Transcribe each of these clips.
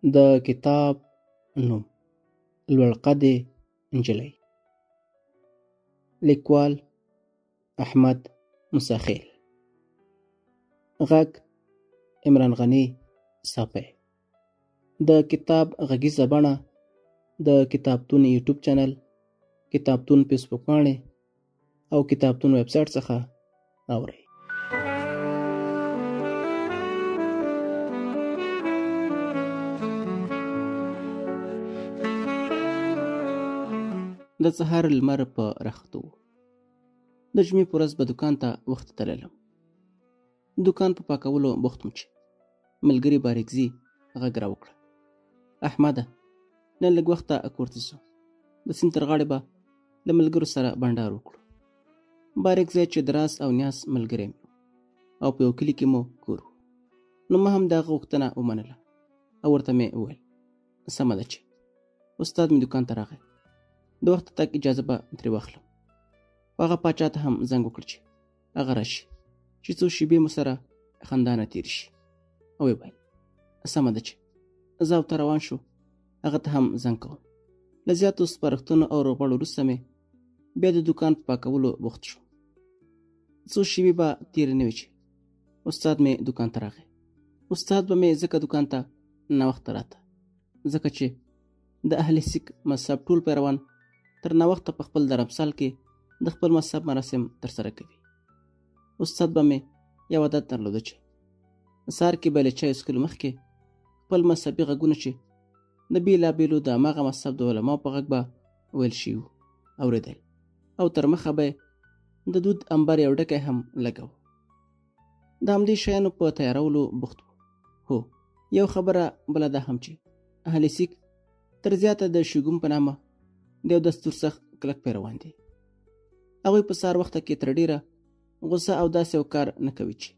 د کتاب نوم: لوړقدې نجلۍ. لیکوال: احمد موسی خیل. غږ: عمران غني ساپی. د کتاب غږیزه بڼه د کتابتون یوټیوب چینل، کتابتون فیسبوک پاڼې او کتابتون ویب سایټ څخه اورئ. د سهار لمر په راختو و. د جمعې په ورځ به دوکان ته وخت تللم. دوکان په پاکولو بوخت وم چې ملګري بارکزي غږ راوکړه: احمده، نن لږ وخته کور ته ځو، د سیند تر غاړې به له ملګرو سره بنډار وکړو. بارکزی چې د راز او نیاز ملګری مې او په یو کلي کې مو کور و، نو ما هم د هغه غوښتنه ومنله او ورته مې وویل: سمه ده چې استاد مې دوکان ته راغی، د وخته تګ اجازه به ترې واخلم. خو هغه پاچا ته هم زنګ وکړ چې هغه راشي چې څو شیبې مو سره خندانه تېرې شي. او ویې ویل: سمه ده چې زه او ته روان شو، هغه ته هم زنګ کوم. له زیاتو سپارښتنو او روغبړ وروسته مې بیا د دوکان په پاکولو بوخت شو. څو شیبې به تېرې نه وې چې استاد مې دوکان ته راغی. استاد به مې ځکه دوکان ته ناوخته راته، ځکه چې د اهل سیک مذهب ټول پیروان تر ناوخته په خپل درمسال کې د خپل مذهب مراسم ترسره کوي. استاد به مې یو عادت درلوده چې سهار کې به له چایو څښلو مخکې خپل مذهبي غږونه چې د بېلابېلو د هماغه مذهب د علماو په غږ به ویل شوي وو اورېدل، او تر مخه به د دود امبر یو ډکی هم لګاوه. د همدې شیانو په تیارولو بوخت وو. هو، یو خبره بله دا هم چې اهل سیک تر زیاته د شګوم په نامه د یو دستور سخت کلک پیروان دي. هغوی په سهار وخته کې تر ډېره غوسه او داسې یو کار نه کوي چې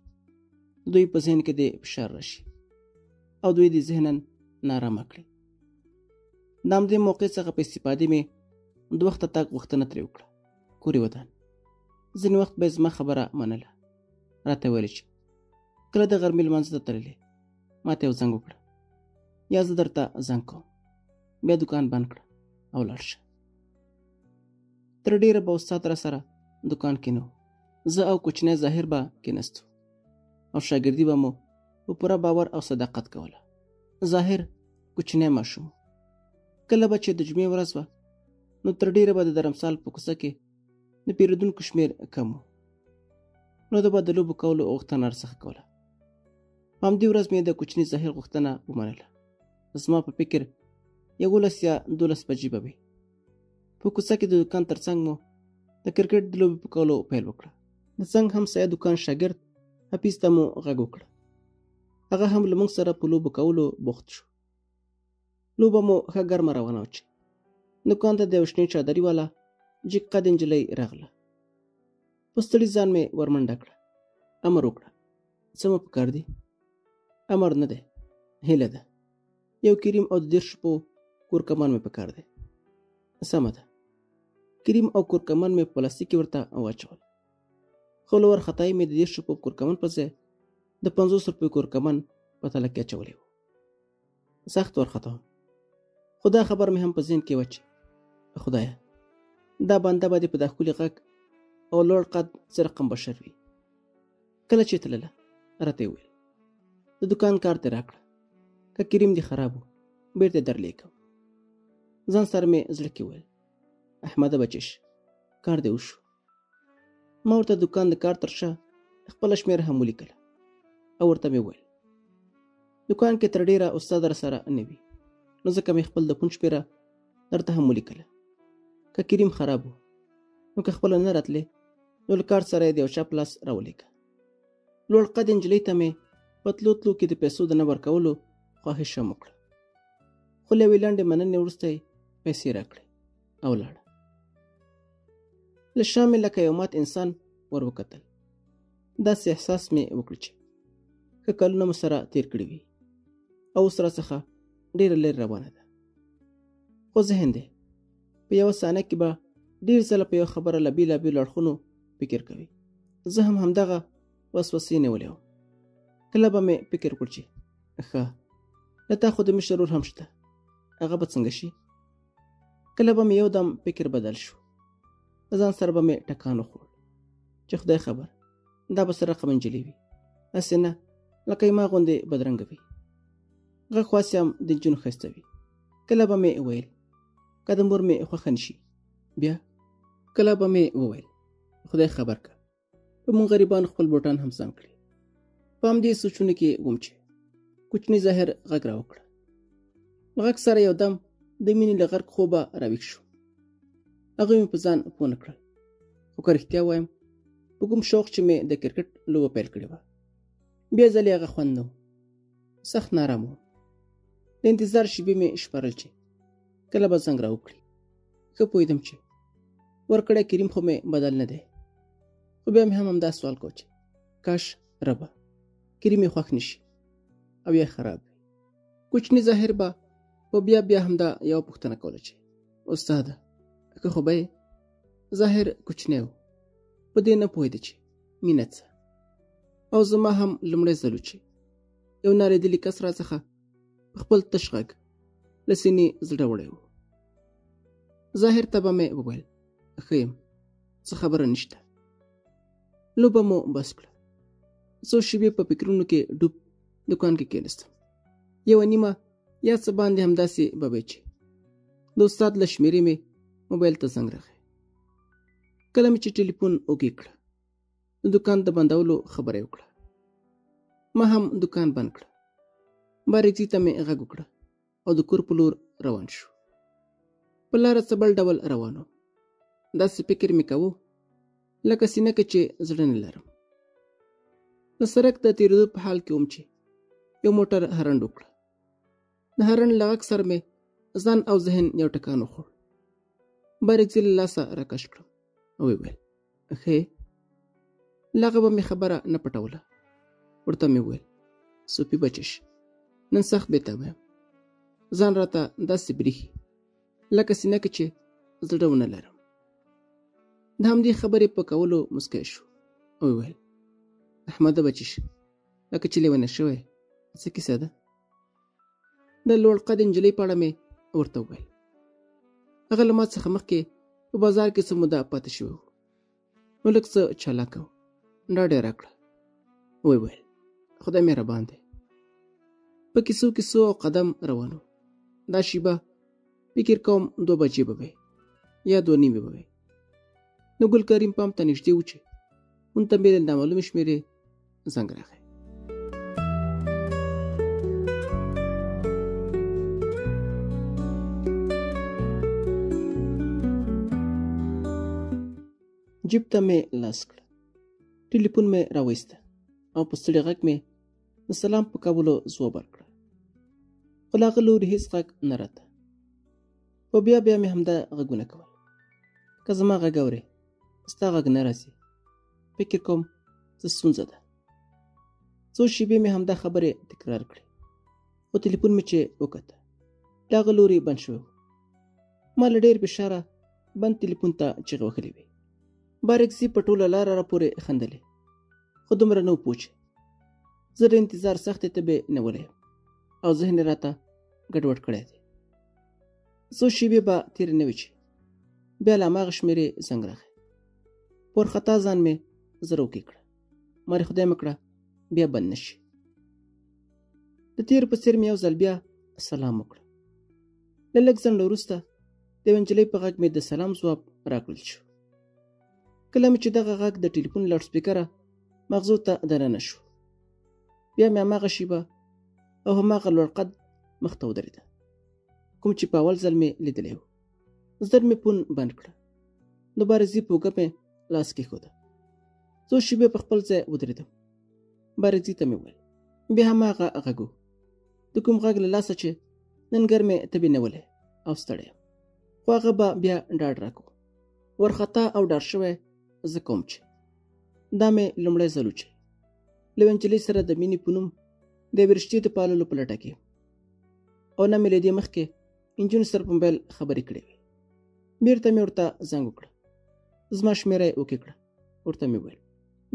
دوی په ذهن کې دې فشار راشي او دوی دې ذهنا نارامه کړي. د همدې موقع څخه په استفادې مې د وخته تګ غوښتنه ترې وکړه. کور یې ودان. ځینې وخت به یې زما خبره منله، راته ویل چې کله د غرمې لمانځه ته تللې ما ته یو زنګ وکړه، یا زه درته زنګ کوم، بیا دوکان بند کړه او لاړ شه. تر ډېره به استاد را سره دوکان کې نه و، زه او کوچنی ظاهر به کېناستو او شاګردي به مو په پوره باور او صداقت کوله. ظاهر کوچنی ماشوم و. کله به چې د جمعې ورځ وه نو تر ډېره به د درمسال په کوڅه کې د پیرودونکو شمېر کم و، نو ده به د لوبو کولو غوښتنه راڅخه کوله. په همدې ورځ مې د کوچني ظاهر غوښتنه ومنله. زما په فکر 11 یا 12 بجې به وې. په کوڅه کې د دوکان تر څنګ مو د کرکټ د لوبې په کولو پیل وکړه. د څنګ همسایه دوکان شاګرد حفیظ ته مو غږ وکړه. هغه هم له موږ سره په لوبو کولو بوخت شو. لوبه مو ښه ګرمه روانه وه چې دوکان ته د یو شنې چادري والا جګ قد نجلۍ راغله. په ستړي ځان مې ورمنډه کړه، امر وکړه: څه مو پکار دي؟ امر نه دی، هیله ده. یو کریم او د 30 روپو کورکمان مې پکار دی. سمه ده. کریم او کورکمن مې په پلاستیک کې ورته واچول. خو له وارخطایۍ مې د 30 روپو کورکمن په ځای د 50 روپو کورکمن په تله کې اچولی و. سخت وارخطا وم، خو دا خبر مې هم په ذهن کې وه چې خدایه، دا بنده به دې په دا ښکلي غږ او لوړ قد څه رقم بشر وي. کله چې تلله راته یې وویل: د دوکان کارت دې راکړه، که کریم دې خراب و بېرته یې درلېږم. ځان سره مې زړه کې وویل: احمده بچش، کار دې وشو. ما ورته دوکان د کار تر شا خپله شمېره هم ولیکله او ورته مې وویل: دوکان کې تر ډېره استاد راسره نه وي، نو ځکه مې خپل د فون شمېره درته هم ولیکله. که کریم خراب و نو که خپله نه راتلې نو له کار سره یې د یو چا په لاس راولېږه. لوړ قد نجلۍ ته مې په تلو تلو کې د پیسو د نه ورکولو خواهش هم وکړه، خو له یوې لنډې مننې وروسته یې پیسې راکړې او لاړه. له شا مې لکه یو مات انسان ور وکتل. داسې احساس مې وکړ چې ښه کلونه مو سره تېر کړي وي او اوس راڅخه ډېره لرې روانه ده. خو ذهن دی په یوه ثانیه کې به ډېر ځله په یوه خبره له بېلابېلو اړخونو فکر کوي. زه هم همدغه وسوسې نیولی وم. کله به مې فکر وکړ چې ښه له تا خو د مشر ورور هم شته، هغه به څنګه شي؟ کله به مې یو دم فکر بدل شو، له ځان سره به مې ټکان وخوړ چې خدای خبر دا به څه رقم نجلۍ وي، هسې نه لکه ما غوندې بدرنګه وي، غږ خو هسې هم د نجونو ښایسته وي. کله به مې ویل که د مور مې خوښه نه شي، بیا کله به مې وویل خدای خبر که په مونږ غریبانو خپل بوټان هم سم کړي. په همدې سوچونو کې وم چې کوچني ظاهر غږ راوکړه. له غږ سره یو دم د مینې له غرق خوبه راویښ شو. هغوی مې په ځان پوه نه کړل، خو که رښتیا وایم په کوم شوق چې مې د کرکټ لوبه پیل کړې وه، بیا ځلې هغه خوند نه و. سخت نارام وم. د انتظار شیبې مې شمارل چې کله به زنګ راوکړي. ښه پوهېدم چې ورکړی کریم خو مې بدل نه دی، خو بیا مې هم همدا سوال کو چې کاش ربه کریم یې خوښ نشي او یا خراب وي. کوچني ظاهر به په بیا بیا همدا یوه پوښتنه کوله چې استاده ښه خو به یې؟ ظاهر کوچنی و، په دې نه پوهېده چې مینه څه، او زما هم لومړی ځل و چې یو نالیدلي کس را څخه په خپل تش غږ له سینې زړه وړی و. ظاهر ته به مې وویل ښه یم، څه خبره نشته. لوبه مو بس کړه. څو شېبې په فکرونو کې ډوب دوکان کې کېناستم. یوه نیمه یا څه باندې همداسې به وی چې د استاد له شمېرې مې موبایل ته زنګ راغی. کله مې چې ټلیفون اوکې کړه، د دوکان د بندولو خبره یې وکړه. ما هم دوکان بند کړه. بارکزي ته مې غږ وکړه او د کور په لور روان شو. په لاره څه بل ډول روان وم. داسې فکر مې کاوه لکه سینه کې چې زړه نه لرم. د سړک د تېرېدو په حال کې وم چې یو موټر هرنډ وکړه. د هرنډ له غږ سره مې ځان او ذهن یو ټکان وخوړ. بارکزي له لاسه راکش کړم او ویې ویل ښه. له هغه به مې خبره نه پټوله. ورته مې وویل سوپي بچش، نن سخت بېتابه یم. ځان راته داسې برېښي لکه سینه کې چې زړه ونه لرم. د همدې خبرې په کولو موسکی شو او ویل احمده بچش، لکه چې لیونی شوی، څه کیسه ده؟ د لوړ قد نجلۍ په اړه مې ورته وویل. هغه له ما څخه مخکې په بازار کې څه موده پاتې شوی و، نو لږ څه چالاکه و. ډاډ یې راکړه. ویې ویل خدای مهربان دی. په کیسو کیسو او قدم روان و. دا شیبه فکر کوم 2 بجې به وې یا 2:30 به وې. نو ګل کریم پام ته نږدې و چې مونږ ته مې له نامعلومې شمېرې زنګ راغی. جیب ته مې لاس کړه، ټلیفون مې راوایسته او په ستړي غږ مې د سلام په کولو ځواب ورکړه، خو له هغه لوري هیڅ غږ نه راته. په بیا بیا مې همدا غږونه کول، که زما غږ اورې ستا غږ نه راځي، فکر کوم څه ستونزه ده. څو شېبې مې همدا خبرې تکرار کړې، خو تلیفون مې چې وکته له هغه لوري بند شوی و. ما له ډېر فشاره بند تلیفون ته چیغې وهلې وې. بارکزي په ټوله لاره راپورې خندلې، خو دومره نه و پوه چې زه د انتظار سختې تبې نیولی یم او ذهن یې راته ګډوډ کړی دی. څو شېبې به تېرې نه وې چې بیا له هماغه شمېرې زنګ راغی. په وارخطا ځان مې زر وکې کړه، مارې خدای مه کړه بیا بند نه شي. د تېر په څېر مې یو ځل بیا سلام وکړه. له لږ ځنډ وروسته د یوې نجلۍ په غږ مې د سلام ځواب راکړل شو. کله مې چې دغه غږ د ټلیفون لاوډسپیکره مغزو ته دننه شو، بیا مې هماغه شیبه او هماغه لوړ قد مخ ته ودرېده کوم چې په اول ځل مې لیدلی و. زر مې فون بند کړه، د بارزي په اوږه مې لاس کېښوده. څو شېبې په خپل ځای ودرېدم. بارزي ته مې وویل بیا هماغه غږ و، د کوم غږ له لاسه چې نن ګرمې تبې نیولی او ستړی یم، خو هغه به بیا ډاډ راکړو. ورخطا او ډار شوی زه کوم چې دا مې لومړی ځل و چې له یوې نجلۍ سره د مینې په نوم د یوې رشتې د پاللو په لټه کې او نه مې له دې مخکې نجونو سره په موبایل خبرې کړې وې. بېرته مې ورته زنګ وکړه، زما شمېره یې اوکې کړه. ورته مې وویل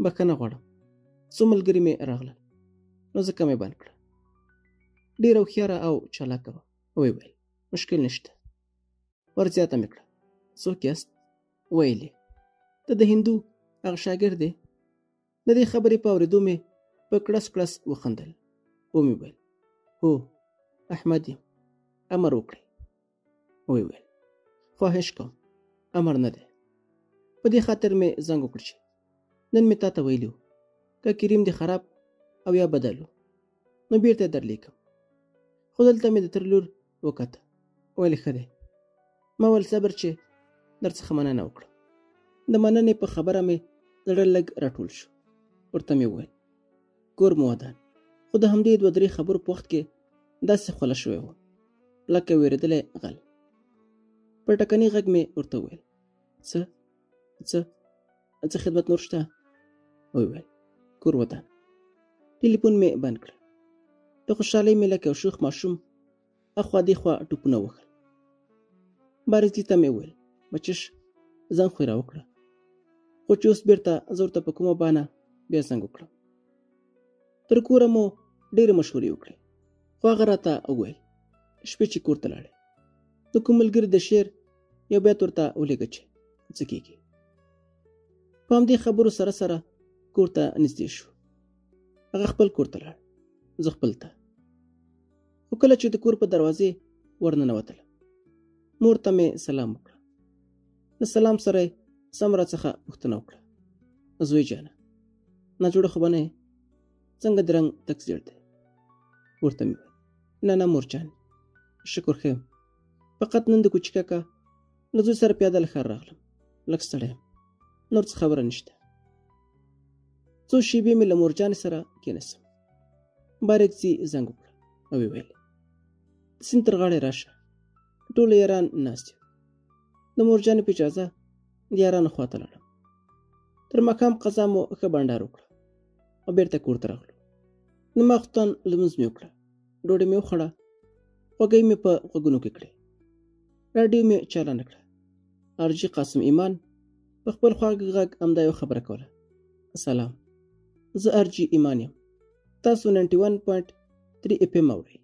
بښنه غواړم، څو ملګري مې راغلل نو ځکه مې بند کړه. ډېره هوښیاره او چالاکه وه. ویې ویل مشکل نشته. ور زیاته مې کړه څوک یاست؟ ویل یې ته د هندو هغه شاګرد یې؟ د دې خبرې په اورېدو مې په کړس کړس وخندل. ومې ویل هو احمد یم، امر وکړئ. ویې ویل خواهش کوم، امر نه دی. په دې خاطر مې زنګ وکړ چې نن مې تا ته ویلي وو که کریم دې خراب او یا بدل و نو بیرته یې درلیکم. خو دلته مې د تره لور وکته، ویل ښه دی. ما ویل صبر چې در څخه مننه وکړم. د مننې په خبره مې زړه لږ راټول شو. ورته مې وویل کور مو ودان. خو د همدې دوه درې خبرو په وخت کې داسې خوله شوی وم لکه وېرېدلی غل. په ټکني غږ مې ورته وویل څه څه څه خدمت نور شته؟ وویل کور ودان. ټلیفون مې بند کړ. د خوشحالۍ مې لکه یو شوخ ماشوم اخوا دیخوا ټوپونه وهل. بارزي ته مې وویل بچش زنګ خو یې راوکړه، خو چې اوس بیرته زه ورته په کومه بانه بیا زنګ وکړم. تر کوره مو ډېرې مشورې وکړې، خو هغه راته وویل شپې چې کور ته لاړې نو کوم ملګري د شعر یو بیت ورته ولیږه چې څه کېږي. په همدې خبرو سره سره کور ته نږدې شو. هغه خپل کور ته لاړ، زه خپل ته. خو کله چې د کور په دروازې ورننوتلم مور ته مې سلام وکړه. له سلام سره یې سم راڅخه پوښتنه وکړه زوی جانه ناجوړه خو به نه یې؟ څنګه د رنګ تک زیړ دی؟ ورته مې وویل نه نه مور جانې شکر ښه یم، فقط نن د کوچي کاکا له زوی سره پیاده له ښاره راغلم، لږ ستړی یم، نور څه خبره نشته. څو شیبې مې له مورجانې سره کېناستم. بارکزي زنګ وکړه او ویې ویل د سیند تر غاړې راشه، ټول یاران ناست یو. د مورجانې په اجازه د یارانو خواته لاړم. تر ماښام قضا مو ښه بنډار وکړه او بیرته کور ته راغلو. د ماخوستن لمونځ مې وکړه، ډوډۍ مې وخوړه، غوږۍ مې په غوږونو کې کړې، راډیو مې چالانه کړه. ارجي قاسم ایمان په خپل خواږه غږ همدا یو خبره کوله سلام، زه ارجي ایمان یم، تاسو 91.3 اف ام اورئ.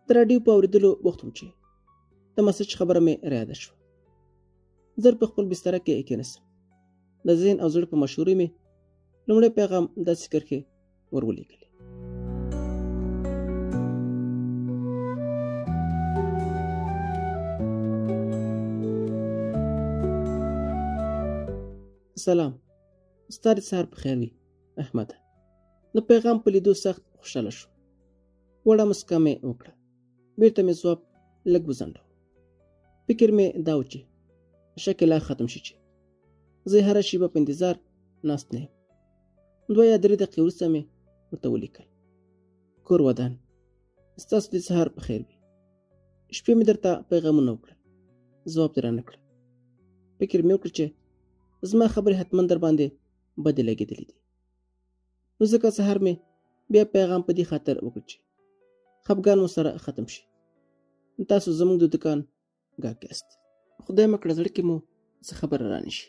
د راډیو په اورېدلو بوخت وم چې د مسج خبره مې رایاده شوه. زر په خپل بستره کې کېناستم. د ذهن او زړه په مشورې مې لومړی پیغام داسې کرښې ور ولیکلې. سلام، ستا د سهار په خیر وي احمده. د پیغام په لیدو سخت خوشحاله شوم. وړه مسکا مې وکړه، بیرته مې ځواب لږ وځنډاوه. فکر مې دا و چې شک یې لا ختم شي چې زه هره شیبه په انتظار ناست نه یم. 2 یا 3 دقیقې وروسته مې ورته ولیکل کور ودان، ستاسو د سهار په خیر وي. شپې مې درته پیغامونه وکړل، ځواب دې رانه کړه. فکر مې وکړ چې زما خبرې حتما در باندې بدې لګېدلې دي، نو ځکه سهار مې بیا پیغام په دې خاطر وکړ چې خفګان مو سره ختم شي. تاسو زموږ د دوکان ګاهک یاست، خدای مه کړه زړه کې مو څه خبره رانه شي.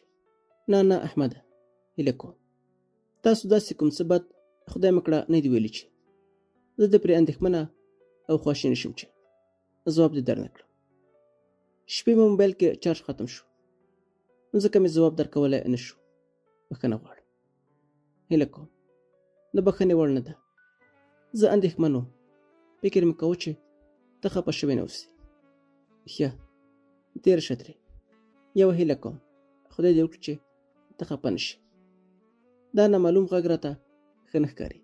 نه نه احمده، هیله کوم تاسو داسې کوم څه بد خدای مه کړه نه دي ویلي چې زه دې پرې اندېښمنه او خواشینی شم چې ځواب دې درنه کړم. شپې مې موبایل کې چارج ختم شو، نو ځکه مې ځواب درکولی نه شو. بښنه غواړم، هیله کوم د بښنې وړ نه ده. زه اندېښمن وم، فکر مې کاوه چې ته خفه شوې نه اوسې. ښه تېره شه ترې، یوه هیله کوم خدای دې وکړي چې ته خفه نه شې. دا نامعلوم غږ راته ښه نه ښکاري.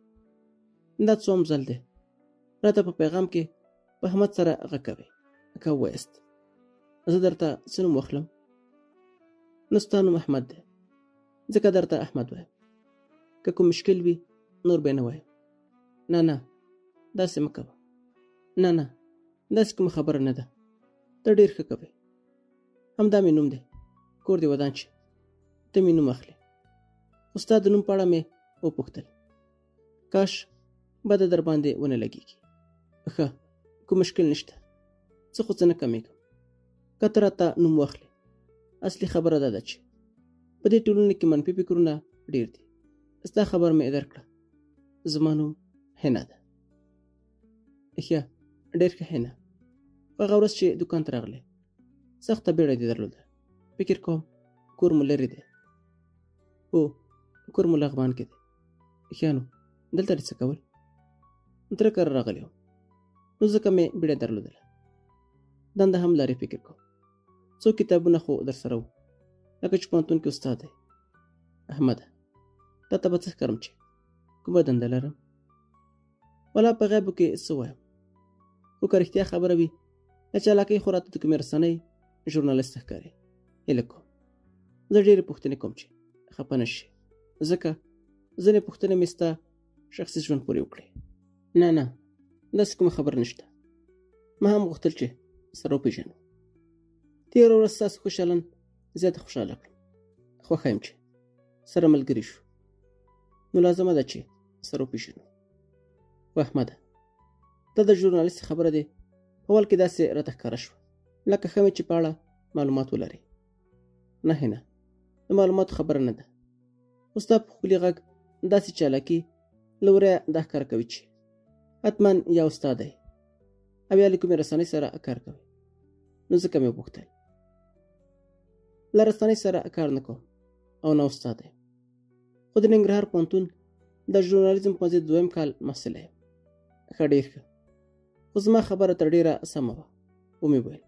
دا څوم ځل دی راته په پیغام کې په احمد سره غږ کوې. که ووایاست زه درته څه نوم واخلم؟ نو ستا نوم احمد دی، ځکه درته احمد وایم. که کوم مشکل وي نور به یې نه وایم. نه نه داسې مه کوه، نه نه داسې کومه خبره نه ده، ته ډېر ښه کوې. همدا مې نوم دی، کور دې ودان چې ته مې نوم اخلې. خو ستا د نوم په اړه مې وپوښتل، کاش بده در باندې ونه لګېږي. ښه کوم مشکل نشته، څه خو څه نه کمېږم که ته راته نوم واخلې. اصلي خبره دا ده چې په دې ټولنه کې منفي فکرونه ډېر دي. ستا خبره مې درکړه، زما نوم حنا ده. ښه، ډېر ښه حنه. په هغه ورځ چې دوکان ته راغلې، سخته بیړه دې درلوده. فکر کوم کور مو لرې دی. هو، کور مو لغمان کې دی. ښه نو دلته دې څه کول؟ تره کره راغلی وم، نو ځکه مې بیړه درلودله. دنده هم لرې فکر کوم. څو کتابونه خو درسره وو، لکه چې پوهنتون کې استاد دی. احمده، تا ته به څه ښکارم چې کومه دنده لرم؟ ولا په غیبو کې څه وایم، خو که رښتیا خبره وي، له چالاکۍ خو راته د کومې رسنۍ ژورنالیست ښکاري. هیله کوم زه ډېرې پوښتنې کوم چې خفه نه شي، ځکه ځینې پوښتنې مې ستا شخصي ژوند پورې وکړې. نه نه، داسې کومه خبره نشته. ما هم غوښتل چې سره وپېژنو. تېره ورځ ستاسو ښه چلند زیاته خوشحاله کړم. خوښه یم چې سره ملګري شو، نو لازمه ده چې سره وپېژنو. خو احمده، ته د ژورنالیست خبره دې په اول کې داسې راته ښکاره شوه لکه ښه مې چې په اړه معلومات ولرې. نه هنه، د معلوماتو خبره نه ده. خو ستا په ښکلي غږ داسې چالاکي له وریه دا ښکاره کوي چې حتما یا استاد دی او یا له کومې رسنۍ سره کار کوي، نو ځکه مې وپوښتل. له رسنۍ سره کار نه کوم او نه استاد یم، خو د ننګرهار پوهنتون د ژورنالیزم پوهنځي د دویم کال محصله یم. ښه، ډېر ښه. خو زما خبره تر ډېره سمه وه. ومې ویل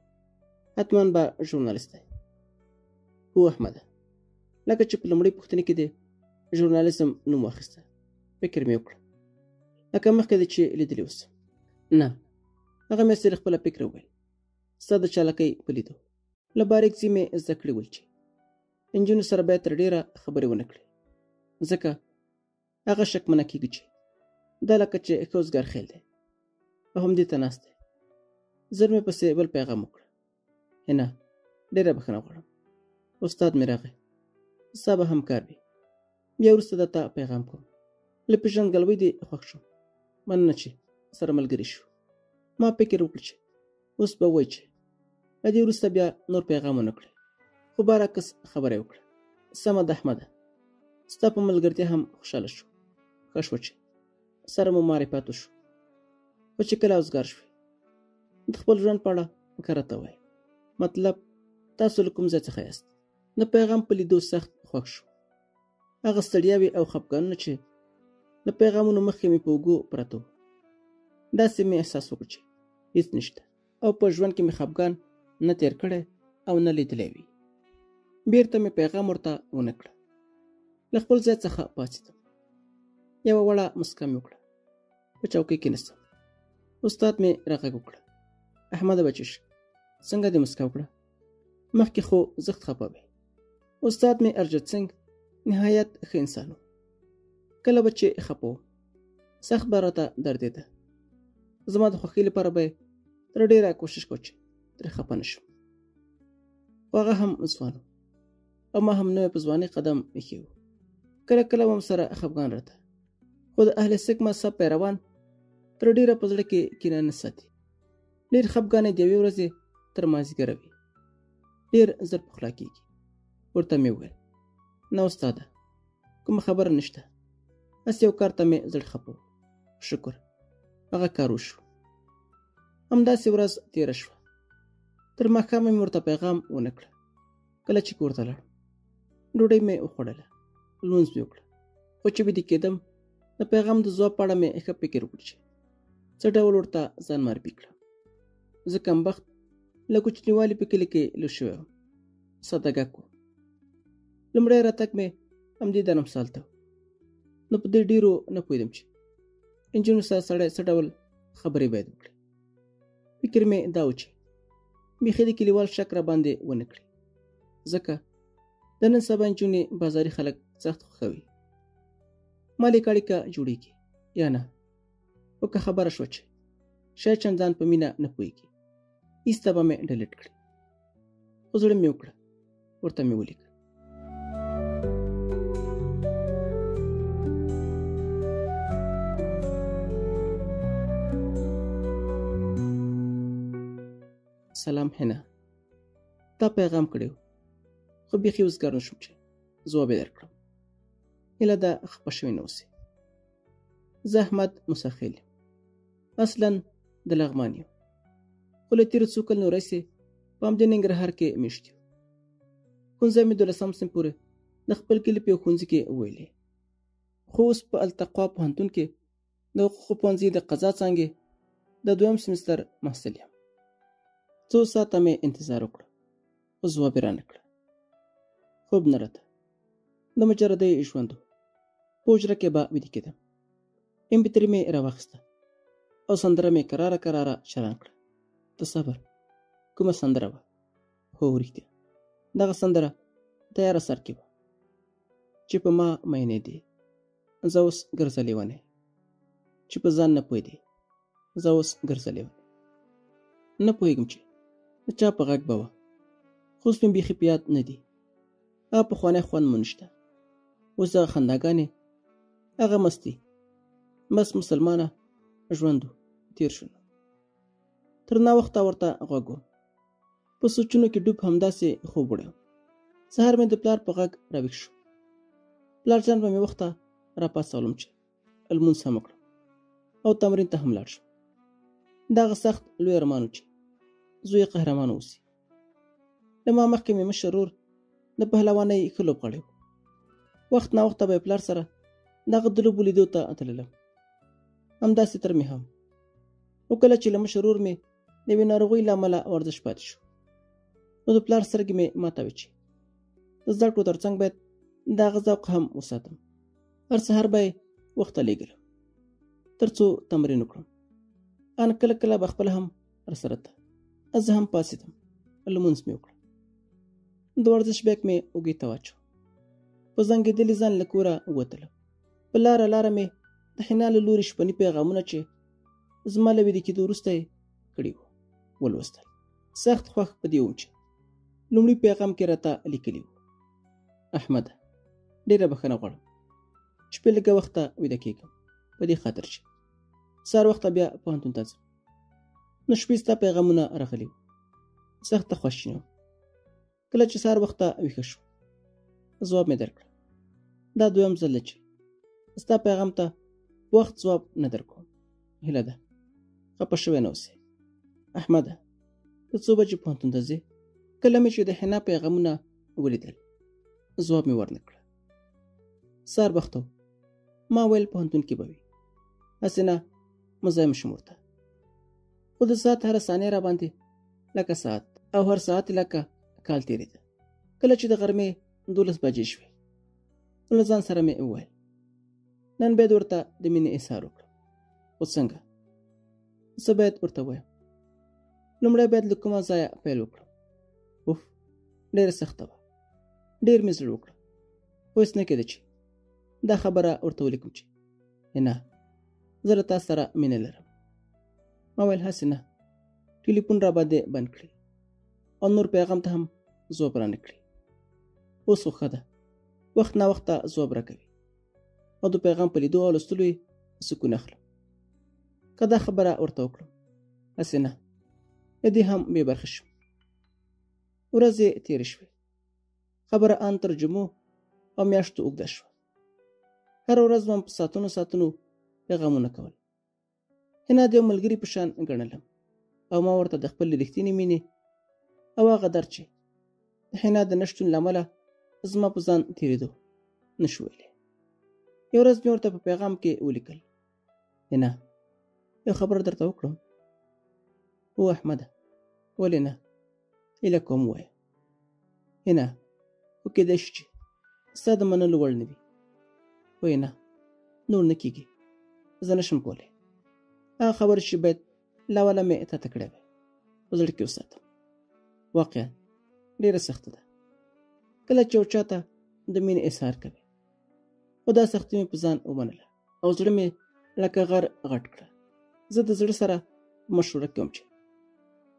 حتما به ژورنالیست دی. هو احمده، لکه چې په لومړۍ پوښتنې کې دې ژورنالیزم نوم واخیسته، فکر مې وکړ لکه مخکې دې چې لیدلي اوسم. نه، هغه مې سره خپله فکر وویل، ستا د چالاکۍ په لیدو. له باریکزي مې زده کړي ول چې نجونو سره باید تر ډېره خبرې ونه کړې، ځکه هغه شکمنه کېږي چې دا لکه چې ښه وزګار خیل دی او همدې ته ناست دی. زر مې پسې بل پیغام وکړ. هنه، ډېره بښنه غواړم، استاد مې راغی، ستا به هم کار وي، بیا وروسته درته پیغام کوم. له پېژندګلوۍ دې خوښ شوم، مننه چې سره ملګري شو. ما فکر وکړ چې اوس به وایي چې له دې وروسته بیا نور پیغام ونه کړي، خو برعکس خبره یې وکړه. سمه ده احمده، ستا په ملګرتیا هم خوشحاله شو. ښه شوه چې سره مو معرفت وشو، خو چې کله اوزګار شوې د خپل ژوند په اړه که راته وایې، مطلب تاسو له کوم ځای څخه یاست؟ د پیغام په لیدو سخت خوښ شو. هغه ستړیاوې او خفګانونه چې د پیغامونو مخکې مې په اوږو پراته وو، داسې مې احساس وکړ چې هیڅ نشته او په ژوند کې مې خفګان نه تېر کړی او نه لیدلی وي. بیرته مې پیغام ورته ونه کړه. له خپل ځای څخه پاڅېدم، یوه وړه مسکا مې وکړه، په چوکۍ کېناستم. استاد مې راغږ وکړه، احمده بچی شه، څنګه دې مسکا وکړه؟ مخکې خو زښت خفه وې. استاد مې ارجت سنګ نهایت ښه انسان و. کله به چې خفه و، سخت به راته دردېده. زما د خوښۍ لپاره به یې تر ډېره کوشش کاوه چې ترې خفه نه شم. خو هغه هم ځوان و او ما هم نوی په ځوانۍ قدم ایښی و. کله کله به هم سره خفګان راته، خو د اهل سک مذهب پیروان تر ډېره په زړه کې کینه نه ساتي. ډېر خفګان یې د یوې ورځې تر مازدیګره وي، ډېر زر پخلا کېږي. ورته مې وویل، نه استاده، کومه خبره نشته، هسې یو کار ته مې زړه خپه و، شکر هغه کار وشو. همداسې ورځ تېره شوه. تر ماښامه مې ورته پیغام ونه کړه. کله چې کور ته لاړم، ډوډۍ مې وخوړله، لمونځ مې وکړه، خو چې ویده کېدم د پیغام د ځواب په اړه مې ښه فکر وکړ چې څه ډول ورته ځان معرفي کړم. زه کمبخت له کوچنیوالي په کلي کې لوی شوی وم، ساده ګک وم. لومړی راتګ مې همدې درمسال ته و، نو په دې ډېرو نه پوهېدم چې نجونو سره سړی څه ډول خبرې باید وکړي. فکر مې دا و چې بیخي د کلیوال شک را باندې ونه کړي، ځکه د نن سبا نجونې بازاري خلک سخت خوښوي. مالي اړیکه جوړېږي یا نه، خو که خبره شوه چې شاید چندان په مینه نه پوهېږي، ایسته به مې ډیلیټ کړي. خو زړه مې وکړه، ورته مې ولیکل. سلام حنا، تا پیغام کړی و، خو بیخي وزګار نه شوم چې ځواب یې درکړم. هیله ده خپه شوې نه اوسې. زه احمد موسی خیل یم، اصلا د لغمان یو، خو له تېرو څو کلونو راهیسې په همدې ننګرهار کې مېشت یو. ښوونځی مې دولسم صنف پورې د خپل کلي په یو ښوونځي کې وویلې، خو اوس په التقوا پوهنتون کې د حقوقو پوهنځي د قضا څانګې د دویم سمستر محصل یم. څو ساعته مې انتظار وکړ، خو ځواب یې رانه کړ. خوب نه راته. د مجردۍ ژوند و. په حجره کې به ویده کېدم. ایم پي تري مې راواخیسته او سندره مې کراره کراره چالان کړه. د صبر کومه سندره وه؟ هو رښتیا، دغه سندره تیاره سر کې وه چې په ما مینې دی، زه اوس ګرځه لیونی، چې په ځان نه پوه دی، زه اوس ګرځه لیونی. نه پوهېږم چې د چا په غږ به وه، خو اوس مې بیخي په یاد نه دي. هغه پخوانی خوند مو نشته. اوس دغه خنداګانې، هغه مستي، بس مسلمانه ژوند و، تېر شو. تر ناوخته ورته غوږ وم، په سوچونو کې ډوب همداسې خوب وړی وم. سهار مې د پلار په غږ راویښ شو. پلار جان به مې وخته راپاڅولم چې لمونځ هم وکړم او تمرین ته هم لاړ شم. دا هغه سخت لوی ارمان و چې زوی یې قهرمان اوسي. له ما مخکې مې مشر ورور د پهلوانۍ ښه لوبغاړی و. وخت ناوخته به یې پلار سره د هغه د لوبو لیدو ته تللم. همداسې تر مې هم. خو کله چې له مشر ورور مې د یوې ناروغۍ له امله ورزش پاتې شو، نو د پلار سترګې مې ماته وې چې د زده کړو تر څنګ باید د هغه ذوق هم وساتم. هر سهار به یې وخته لېږلم تر څو تمرین وکړم. ان کله کله به خپله هم راسره ته. زه هم پاڅېدم، لمونځ مې وکړ، د ورزش بیک مې اوږې ته واچو، په زنګېدلي ځان له کوره ووتلم. په لاره لاره مې د حنا له لوري شپني پیغامونه چې زما له ویده کېدو وروسته یې کړي وو ولوستل. سخت خوښ په دې وم چې لومړي پیغام کې راته لیکلي وو: احمده، ډېره بښنه غواړم، شپې لږه وخته ویده کېږم، په دې خاطر چې سهار وخته بیا پوهنتون ته ځم. نو شپې ستا پیغامونه راغلي وو، سخته خواشینی وم. کله چې سهار وخته ویښه شوم، ځواب مې درکړ. دا دویم ځل دی چې ستا پیغام ته وخت ځواب نه درکوم. هیله ده خپه شوی نه اوسې. احمده، ته څو بجې پوهنتون ته ځې؟ کله مې چې د حنا پیغامونه ولیدل، ځواب مې ورنه کړ. سهار وخته و، ما ویل پوهنتون کې به وي، هسې نه مزاحم شم ورته. خو د ساعت هره ثانیه را باندې لکه ساعت او هر ساعت لکه کال تېرېده. کله چې د غرمې 12 بجې شوې، نو له ځان سره مې وویل نن باید ورته د مینې اظهار وکړم. خو څنګه؟ څه باید ورته ووایم؟ لومړی باید له کومه ځایه پیل وکړم؟ اوف، ډېره سخته وه. ډېر مې زړه وکړه، خو هېڅ نه کېده چې دا خبره ورته ولیکم چې نه، زه له تا سره مینه لرم. ما ویل هسې نه ټلیفون را باندې بند کړي او نور پیغام ته هم ځواب رانه کړي. اوس خو ښه ده، وخت ناوخته ځواب راکوي او د پیغام په لیدو او لوستلو یې سکون اخلم. که دا خبره ورته وکړم، هسې نه له دې هم بې برخې شم. ورځې تېرې شوې، خبره ان تر جمعو او میاشتو اوږده شوه. هره ورځ به په ساعتونو ساعتونو پیغامونه کول. حنا د یو ملګري په شان ګڼلم او ما ورته د خپلې رښتینې مینې او هغه درد چې د حنا د نشتون له امله زما په ځان تېرېدو نشو ویلی. یو ورځ مې ورته په پیغام کې ولیکل: حنا، یو خبره درته وکړم؟ هو احمده، ولې نه، هیله کوم ووایه. حنا، خو کېدای شي چې ستا د منلو وړ نه وي. خو نه، نور نه کېږي، زه نشم کولی. هغه خبره چې باید له اوله مې تا ته کړې وای، په زړه کې وساتم. واقعا ډېره سخته ده کله چې یو چا ته د مینې اظهار کوي، خو دا سختي مې په ځان ومنله او زړه مې لکه غر غټ کړه. زه د زړه سره په مشوره کې وم چې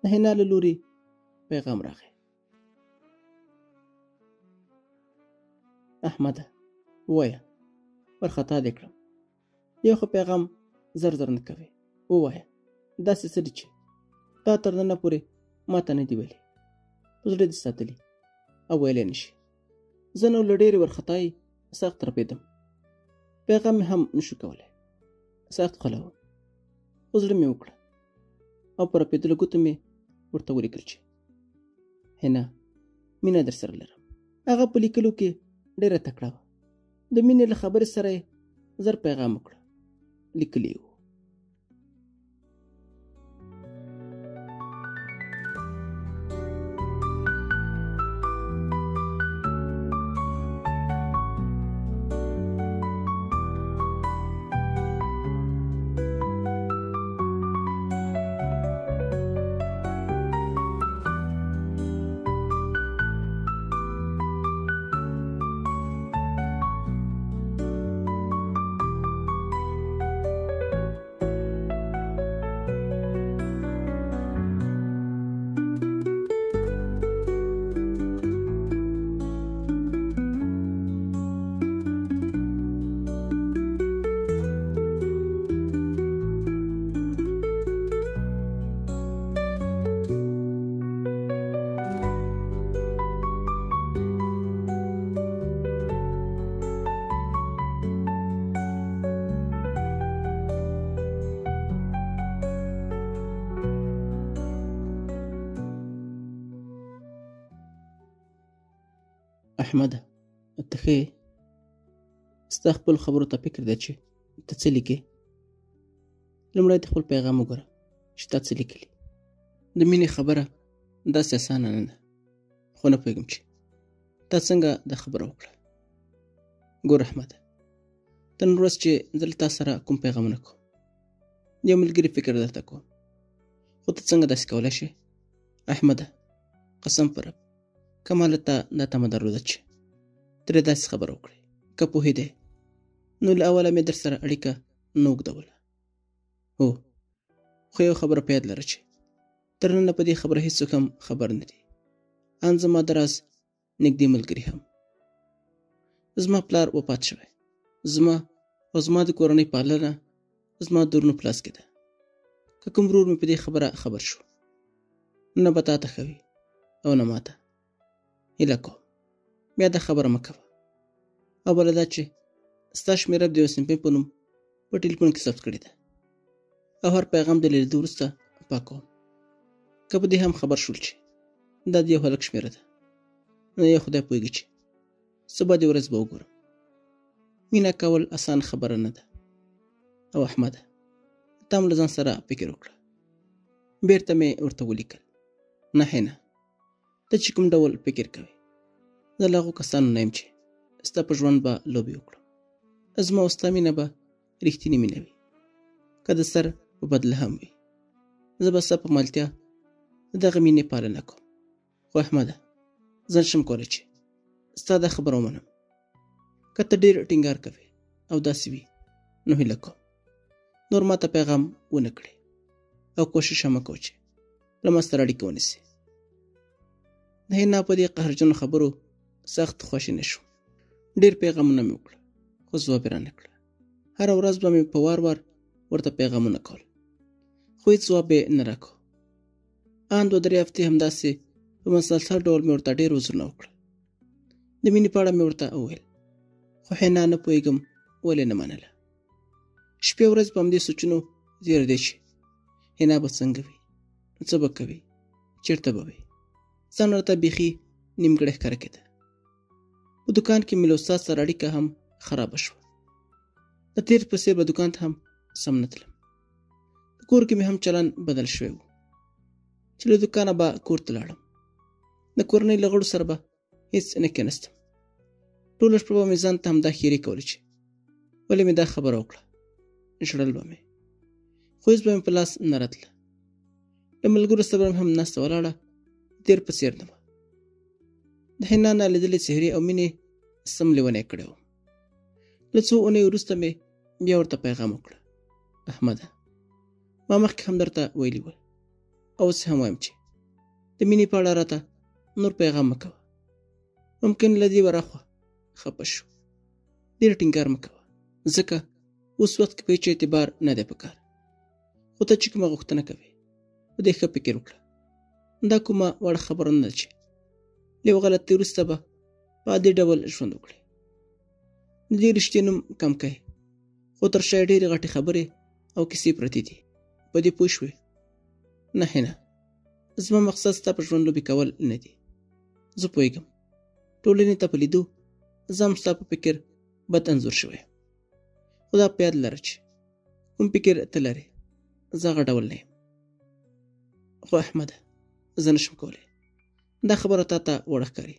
د حنا له لوري پیغام راغی: احمده، ووایه، ورخطا دې کړم. یو خو پیغام زر زر نه کوي. ووایه، داسې څه دي چې تا تر ننه پورې ما ته نه دي ویلي، په زړه دې ساتلي او ویلی نه شي. زه نو له ډېرې ورخطایۍ سخت رپېدم. پیغام مې هم نشو کولی، سخت غلی وم، خو زړه مې وکړه. او په رپېدلو ګوتو مې ورته ولیکل چې حنا، مینه در سره لرم. هغه په لیکلو کې ډېره تکړه وه. د مینې له خبرې سره یې زر پیغام وکړه، لیکلي یې وو. احمده، ته ښه یې؟ ستا خپلو خبرو ته فکر دی چې ته څه لیکې. لومړی د خپل پیغام وګوره چې تا څه لیکلي. د مینې خبره داسې اسانه نه ده، خو نه پوهېږم چې تا څنګه دا خبره وکړه. ګوره احمده، ته نن ورځ چې زه له تا سره کوم پیغامونه کوم، د یو ملګري فکر درته کوم، خو ته څنګه داسې کولی شې؟ احمده، قسم په رب که ما له تا دا تمه درلوده چې ترې داسې خبره وکړې، که پوهېدې نو له اوله مې در سره اړیکه نه اوږدوله. هو، خو یو خبره په یاد لره چې تر ننه په دې خبره هېڅوک هم خبر نه دي، ان زما د راز نږدې ملګري هم. زما پلار وفات شوی، زما او زما د کورنۍ پالنه زما د وروڼو په لاس کې ده. که کوم ورور مې په دې خبره خبر شو، نه به تا ته ښه وي او نه ماته. هیله کوم بیا دا خبره مه کوه. او بله دا چې ستا شمېره د یو صنفي په نوم په ټلیفون کې ثبت کړې ده او هر پیغام د لیدو وروسته پاکوم. که په دې هم خبر شول چې دا د یو هلک شمېره ده، نو یو خدای پوهېږي چې سبا دې ورځ به وګورم. مینه کول اسانه خبره نه ده. او احمده، ته هم له ځان سره فکر وکړه. بیرته مې ورته ولیکل، نه حنا، ته چې کوم ډول فکر کوې، زه له هغو کسانو نه یم چې ستا په ژوند به لوبې وکړم. زما او ستا مینه به رښتینې مینه وي، که د سر په بدله هم وي. زه به ستا په ملتیا د دغه مینې پالنه کوم. خو احمده، زه نشم کولی چې ستا دا خبره ومنم. که ته ډېر ټینګار کوې او داسې وي، نو هیله کوم نور ما ته پیغام ونه کړې او کوشش هم مه کوه چې له ما سره اړیکه ونیسې. د حنا په دې قهرجنو خبرو سخت خوشې نه شوم. ډېر پیغامونه مې وکړه، خو ځواب یې رانه کړه. هره ورځ به مې په وار وار ورته پیغامونه کول، خو هېڅ ځواب یې نه راکاوه. ان 2-3 هفتې همداسې په مسلسل ډول مې ورته ډېر عذرونه وکړه. د مینې په اړه مې ورته وویل، خو حنا نه پوهېږم ولې نه منله. شپې ورځ په همدې سوچونو تېرېدې چې حنا به څنګه وي، څه به کوي، چېرته به وي. ځان راته بیخي نیمګړی ښکاره کېده. په دوکان کې مې له استاد سره اړیکه هم خرابه شوه. د تېر په څېر به دوکان ته هم سم نه تلم. په کور کې مې هم چلن بدل شوی و، چې له دوکانه به کور ته لاړم، د کورنۍ له غړو سره به هېڅ نه کېناستم. ټوله شپه به مې ځان ته همدا ښېرې کولې چې ولې مې دا خبره وکړه. ژړل به مې، خو هېڅ به مې په لاس نه راتله. له ملګرو سره به مې هم ناسته ولاړه تېر په څېر نه وه. د حنا نالیدلې څهرې او مینې سم لیونی کړی وم. له څو اونیو وروسته مې بیا ورته پیغام وکړه، احمده، ما مخکې هم درته ویلي ول او اوس هم وایم چې د مینې په اړه راته نور پیغام مه کوه. ممکن له دې وراخوا خپه شو. ډېر ټینګار مه کوه، ځکه اوس وخت کې په هېچا اعتبار نه دی پکار. خو ته چې کومه غوښتنه کوې، په دې ښه فکر وکړه. دا کومه وړه خبره نه ده چې له یو غلطۍ وروسته به په عادي ډول ژوند وکړې. د دې رشتې نوم کم کوي، خو تر شا یې ډېرې غټې خبرې او کیسې پرتې دي. په دې پوه شوې؟ نه حنا، زما مقصد ستا په ژوند لوبې کول نه دي. زه پوهېږم ټولنې ته په لیدو زه هم ستا په فکر بد انځور شوی یم، خو دا په یاد لره چې کوم فکر ته لرې زه هغه ډول نه یم. خو احمده، زه نشم کولی دا خبره تا ته وړه ښکاري،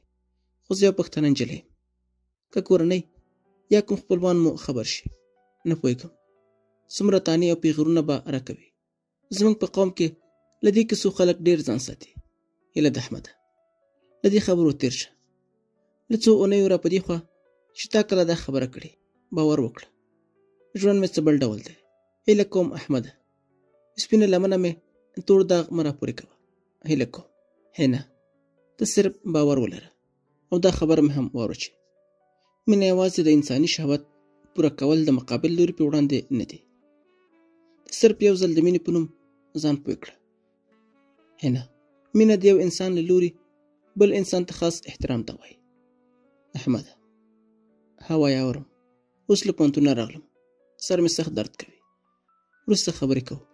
خو زه یوه پښتنه نجلۍ یم. که کورنۍ یا کوم خپلوان مو خبر شي، نه پوهېږم څومره تانې او پیغورونه به راکوي. زموږ په قوم کې له دې کیسو خلک ډېر ځان ساتي. هیله ده احمده، له دې خبرو تېر شه. له څو اونیو را په دې خوا چې تا کله دا خبره کړې، باور وکړه ژوند مې څه بل ډول دی. هیله کوم احمده، سپینه لمنه مې تور داغ مه راپورې کوه. هیله کوم حنا، ته صرف باور ولره. او دا خبره مې هم واوره چې مینه یوازې د انساني شهوت پوره کول د مقابل لوري په وړاندې نه دي. ته صرف یو ځل د مینې په نوم ځان پوه کړه. حنا، مینه د یو انسان له لوري بل انسان ته خاص احترام ته وایي. احمده، هوا یې اورم، اوس له پوهنتونه راغلم، سر مې سخت درد کوي. وروسته خبرې کوو،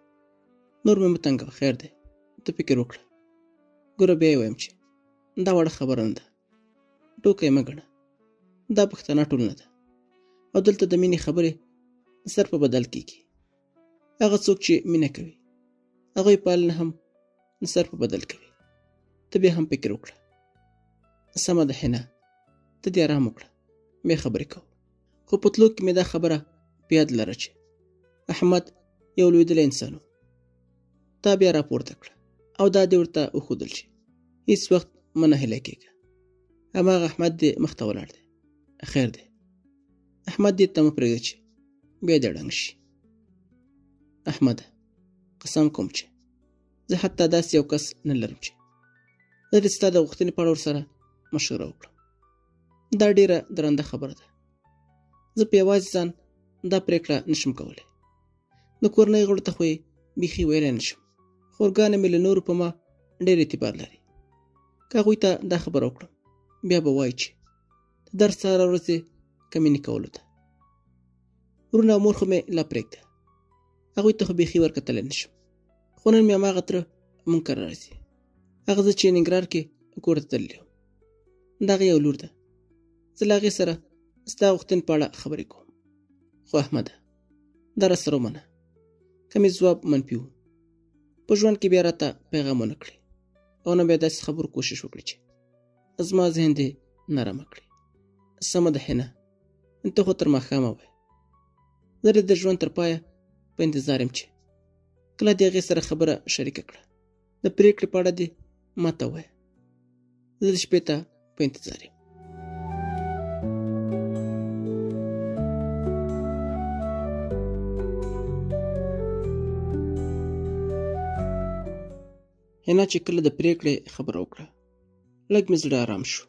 نور مې مه تنګوه. خیر دی، ته فکر وکړه. ګوره بیا یې وایم چې دا وړه خبره نه ده، ټوکه یې مه ګڼه. دا پښتنه ټولنه ده او دلته د مینې خبرې د سر په بدل کېږي. هغه څوک چې مینه کوي هغوی پالنه هم د سر په بدل کوي. ته بیا هم فکر وکړه. سمه ده حنا، ته دې ارام وکړه، بیا خبرې کوو. خو په تلو کې مې دا خبره په یاد لره چې احمد یو لوېدلی انسان و. تا بیا راپورته کړه او دا دې ورته وښودل چې هیڅ وخت مه ناهیلی کېږه. هماغه احمد دې مخته ولاړ دی. خیر دی احمد، دې ته مه پرېږده چې بیا دې ړنګ شي. احمده، قسم کوم چې زه حتی داسې یو کس نه لرم چې زه دې ستا د غوښتنې په اړه ورسره مشوره وکړم. دا ډېره درنده خبره ده. زه په یوازې ځان دا پرېکړه نشم کولی. د کورنۍ غړو ته خو یې بیخي ویلی نشم. خورګانې مې له نورو په ما ډېر اعتبار لري. که هغوی ته دا خبره وکړم بیا به وایي چې د درس هره ورځ یې کمینې کولو ته. وروڼه او مور خو مې لا پرېږده، هغوی ته خو بیخي ورکتلی نشم. خو نن مې هماغه تره مونږ کره راځي، هغه زه چې ننګرهار کې کور ته تللی وم. د هغې یو لور ده، زه له هغې سره ستا غوښتنې په اړه خبرې کوم. خو احمده، دا راسره ومنه، که مې ځواب منفي و، په ژوند کې بیا راته پیغام ونه کړې او نه بیا داسې خبرو کوشش وکړي چې زما ذهن دې نرمه کړي. سمه ده حنا، ته خو تر ماښامه وایې. زه دې د ژوند تر پایه په انتظار یم چې کله دې هغې سره خبره شریکه کړه. د پرېکړې په اړه دې ما ته ووایه. زه د شپې ته په انتظار یم. حنا چې کله د پرېکړې خبره وکړه، لږ مې زړه ارام شو.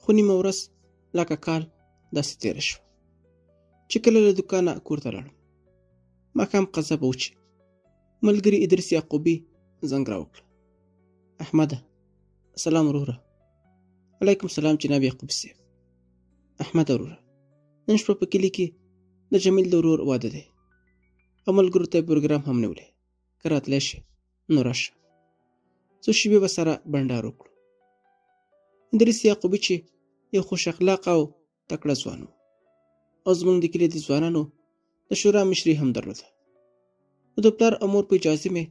خو نیمه ورځ لکه کال داسې تېره شوه. چې کله له دوکانه کور ته لاړم، ماښام قضا به و چې ملګري ادریس یعقوبي زنګ راوکړه. احمده، سلام وروره. علیکم سلام جناب یعقوبي صاحب. احمده وروره، نن شپه په کلي کې د جمیل د ورور واده دی او ملګرو ته یې پروګرام هم نیولی. که راتلی شې نو راشه، څو شېبې به سره بنډار وکړو. ادریس یعقوبي چې یو خوش اخلاقه او تکړه ځوان و او زموږ د کلي د ځوانانو د شورا مشري هم درلوده، نو د پلار او مور په اجازې مې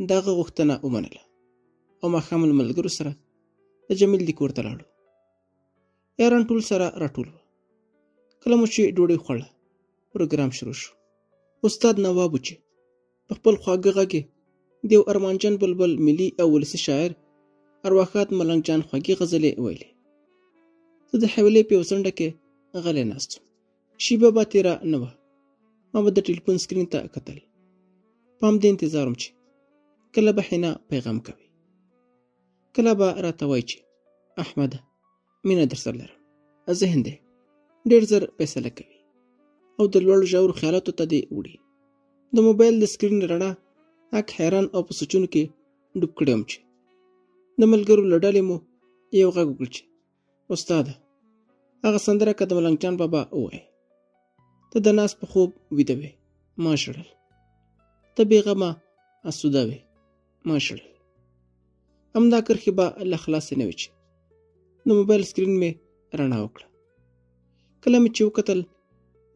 د هغه غوښتنه ومنله او ماښام له ملګرو سره د جمیل د کور ته لاړو. یاران ټول سره راټول وو. کله مو چې ډوډۍ خوړه، پروګرام شروع شو. استاد نواب و چې په خپل خواږه غږ یې د یو ارمانجن بلبل ملي او ولسي شاعر ارواښاد ملنګ جان خوږې غزلې ویلې. زه د حویلۍ په یو څنډه کې غلی ناست وم. شیبه به تېره نه وه، ما به د ټلیفون سکرین ته کتل. په همدې انتظار وم چې کله به حنا پیغام کوي، کله به راته وایي چې احمده مینه درسره لرم. ذهن دی ډېر زر فیصله کوي او د لوړو ژورو خیالاتو ته دې وړي. د موبایل د سکرین رڼا هک حیران او په سوچونو کې ډوب کړی وم چې د ملګرو له ډلې مو یو غږ وکړ چې استاده هغه سندره که د ملنګ جان بابا ووایې. ته د ناز په خوب ویده وې، ما ژړل. ته بېغمه اسوده وې، ما ژړل. همدا کرښې به لا خلاصې نه وې چې د موبایل سکرین مې رڼا وکړه. کله مې چې وکتل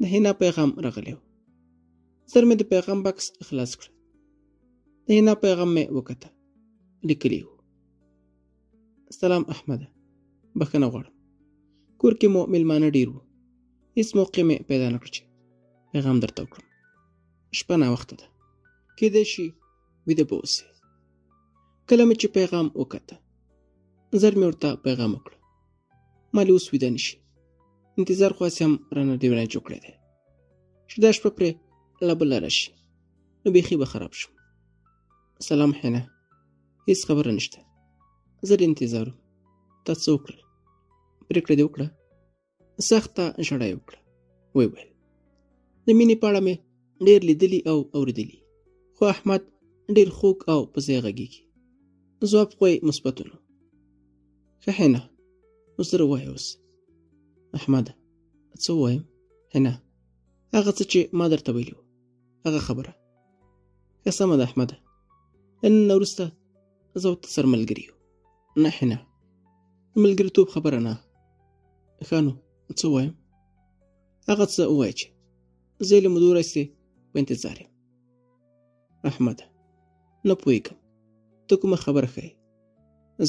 د حنا پیغام راغلی و. زر مې د پیغام بکس خلاص کړ. د حنا پیغام مې وکته، لیکلی و: سلام احمده، بښنه غواړم، کور کې مو میلمانه ډېر وو، هیڅ موقع مې پیدا نه کړه چې پیغام درته وکړم. شپه ناوخته ده، کیدای شي ویده به اوسې. کله مې چې پیغام وکته زر مې ورته پیغام وکړ: مالې اوس ویده نه شي، انتظار خو هسې هم رانه ډېر جوړ کړی دی، چې دا شپه پرې لا بله راشي نو بیخي به خراب شم. سلام حنا، هیڅ خبره نشته، زه دې انتظار وم. تا څه وکړل؟ پرېکړه دې وکړه؟ سخته ژړا یې وکړه، ویې ویل: د مینې په اړه مې ډېر لیدلي او اورېدلي، خو احمد ډېر خوږ او په ځای غږېږي. ځواب خو یې مثبت و نو. ښه حنا، نو زه ووایه اوس. احمده، څه ووایم؟ حنا، هغه څه چې ما درته ویلي وو، هغه خبره. ښه سمه ده احمده، له نن نه وروسته زه او ته سره ملګري یو. نه حنا، د ملګریتوب خبره نه. ښه نو څه ووایم؟ هغه څه ووایه چې زه یې له مودو راهیسې په انتظار یم. احمده، نه پوهېږم ته کومه خبره ښیې.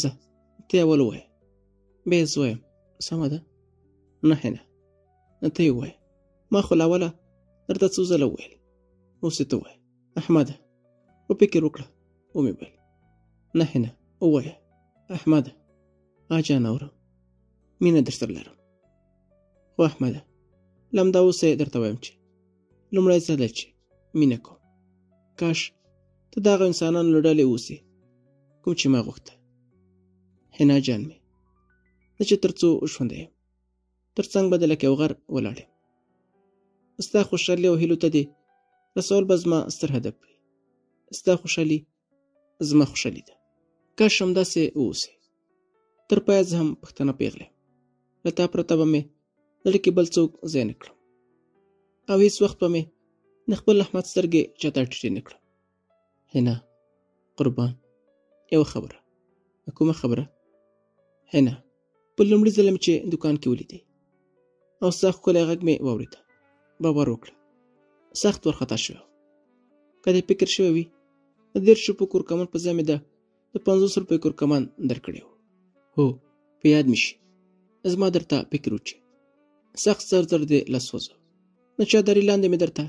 ځه ته یې اول ووایه، بیا یې زه وایم. سمه ده؟ نه حنا، ته یې ووایه، ما خو له اوله درته څو ځله وویل، اوس یې ته ووایه. احمده، په فکر وکړه. ومې ویل: نه حنا، ووایه. احمده، آجانه اورم، مینه درسره لرم. خو احمده، له همدا اوسه یې درته وایم چې لومړی ځل دی چې مینه کوم. کاش ته د هغو انسانانو له ډلې اوسې کوم چې ما غوښته. حنا جان مې، زه چې تر څو ژوندی یم تر څنګ به د لکه یو غر ولاړ یم. ستا خوشحالي او هیلو ته دې رسول به زما ستر هدف وي. ستا خوشحالي زما خوشحالي ده. کاش همداسې واوسې. تر پایه زه هم پښتنه پیغله یم. له تا پرته به مې زړه کې بل څوک ځای نه کړم او هیڅ وخت به مې د خپل احمد سترګې چاته ټیټې نه کړم. حنا قربان، یوه خبره. کومه خبره؟ حنا، په لومړي ځل مې چې دوکان کې ولیدې او ستا ښکلی غږ مې واورېده، باور وکړه سخت ورخطا شوی وم. که دې فکر شوی وي د 30 روپو کورکمن په ځای مې د 50 روپیو کورکمن درکړی و. هو، په یاد مې شي، زما درته فکر و چې سخت زر زر دې له سوځه. د چادري لاندې مې درته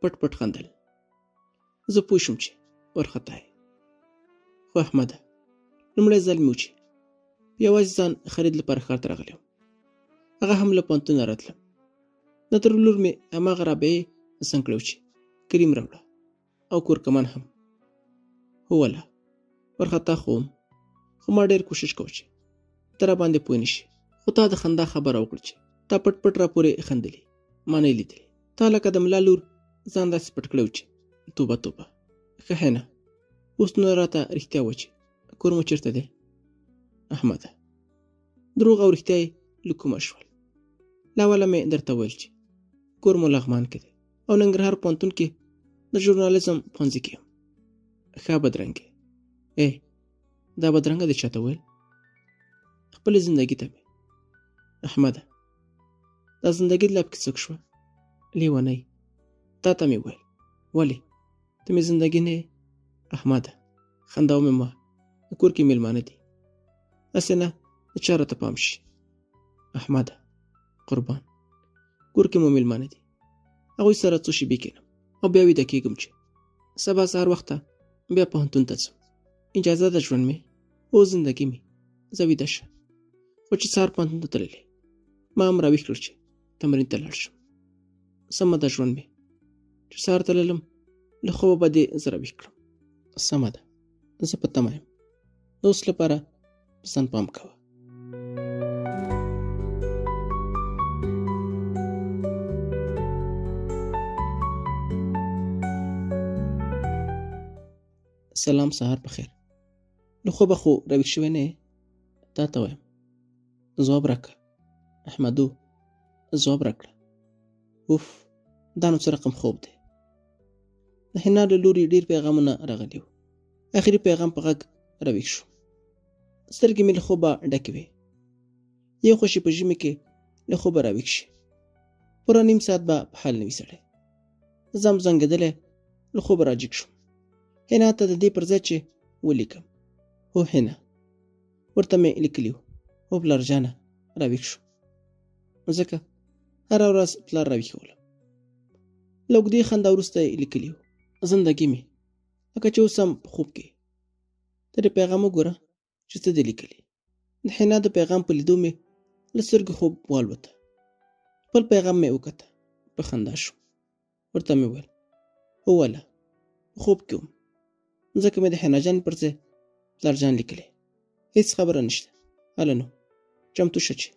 پټ پټ خندل. زه پوه شوم چې ورخطا یې. خو احمده، لومړی ځل مې و چې په یوازې ځان خرید لپاره ښار ته راغلی وم، هغه هم له پوهنتونه راتلم. د تر لور مې هماغه رابعې زنګ کړی و چې کریم راوړه او کورکمن هم. هو ولا ورخطا خو وم، خو ما ډېر کوشش کوو چې ته راباندې پوه نه شي. خو تا د خندا خبره وکړه چې تا پټ پټ راپورې خندلې، ما نه یې لیدلې. تا لکه د ملا لور ځان داسې پټ کړی و چې توبه توبه. ښه حنا، اوس نو راته رښتیا وایه چې کور مو چېرته دی؟ احمده، دروغ او رښتیا یې له کومه شول؟ له اوله مې درته ویل چې کور مو لغمان کې دی او ننګرهار پوهنتون کې د ژورنالیزم پوهنځي کې یم. ښه بدرنګې. ای، دا بدرنګه دې چاته ویل؟ خپلې زندګي ته مې. احمده، دا زندګي لا پکې څوک شوه؟ لیونی، تا ته مې ویل. ولې ته مې زندګي نه یې؟ احمده، خنداوه مې مه، د کور کې میلمانه دي، هسې نه د چا راته پام شي. احمده قربان، کور کې مو میلمانه دي، هغوی سره څو شېبې کښېنم او بیا ویده کېږم چې سبا سهار وخته بیا پوهنتون ته ځم. اجازه ده ژوند مې او زندګي مې، زه ویده شه. خو چې سهار پوهنتون ته تللې ما هم راویښ کړل چې تمرین ته لاړ شم. سمه ده ژوند مې، چې سهار تللم له خوبه به دې زه راویښ کړم. سمه ده، زه په تمه یم. د اوس لپاره په ځان پام کوه. سلام، سهار په خیر. له خوبه خو راویښ شوی نه یې؟ تا ته وایم، ځواب راکړه. احمدو، ځواب راکړه. اوف، دا نو څه رقم خوب دی. د حنا له لوري ډېر پیغامونه راغلي وو. اخري پیغام په غږ راویښ شو. سترګې مې له خوبه ډکې وې. یو خو چې په ژمي کې له خوبه راویښ شي، پوره نیم ساعت به په حال نه وي سړی. ځم زنګېدلی له خوبه راجیګ شوم. حنا ته د دې پر ځای چې ولیکم هو حنا، ورته مې لیکلي وو هو پلار جانه راویښ شوم، ځکه هره ورځ پلار راویښولم. له اوږدې خندا وروسته یې لیکلي وو زندګي مې لکه چې اوس هم په خوب کې. ته دې پیغام وګوره چې څه دې لیکلي. د حنا د پیغام په لیدو مې له سترګو خوب والوته. خپل پیغام مې وکته، په خندا شوم. ورته مې وویل هو والا په خوب کې وم، ځکه مې د حنا جان پر ځای پلار جان لیکلی. هېڅ خبره نشته، هله نو چمتو شه چې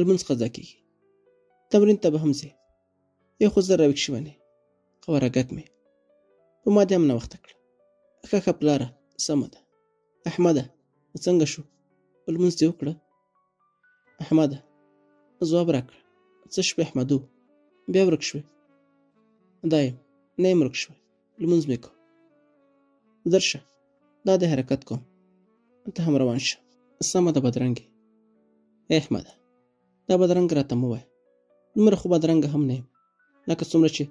لمونځ قضا کېږي، تمرین ته به هم ځې. یو خو زه راویښ شوی نه، قواره ګک مې په ما دې هم ناوخته کړه. ښه ښه پلاره سمه ده. احمده څنګه شو، لمونځ دې وکړه؟ احمده ځواب راکړه، څه شوې احمدو، بیا ورک شوې؟ دا یم، نه یم ورک شوی، لمونځ مې کوم. درشه دا د حرکت کوم، ته هم روان شه. سمه ده بدرنګې. ای احمده دا بدرنګ راته مه وایه، دومره خو بدرنګه هم نه یم لکه څومره چې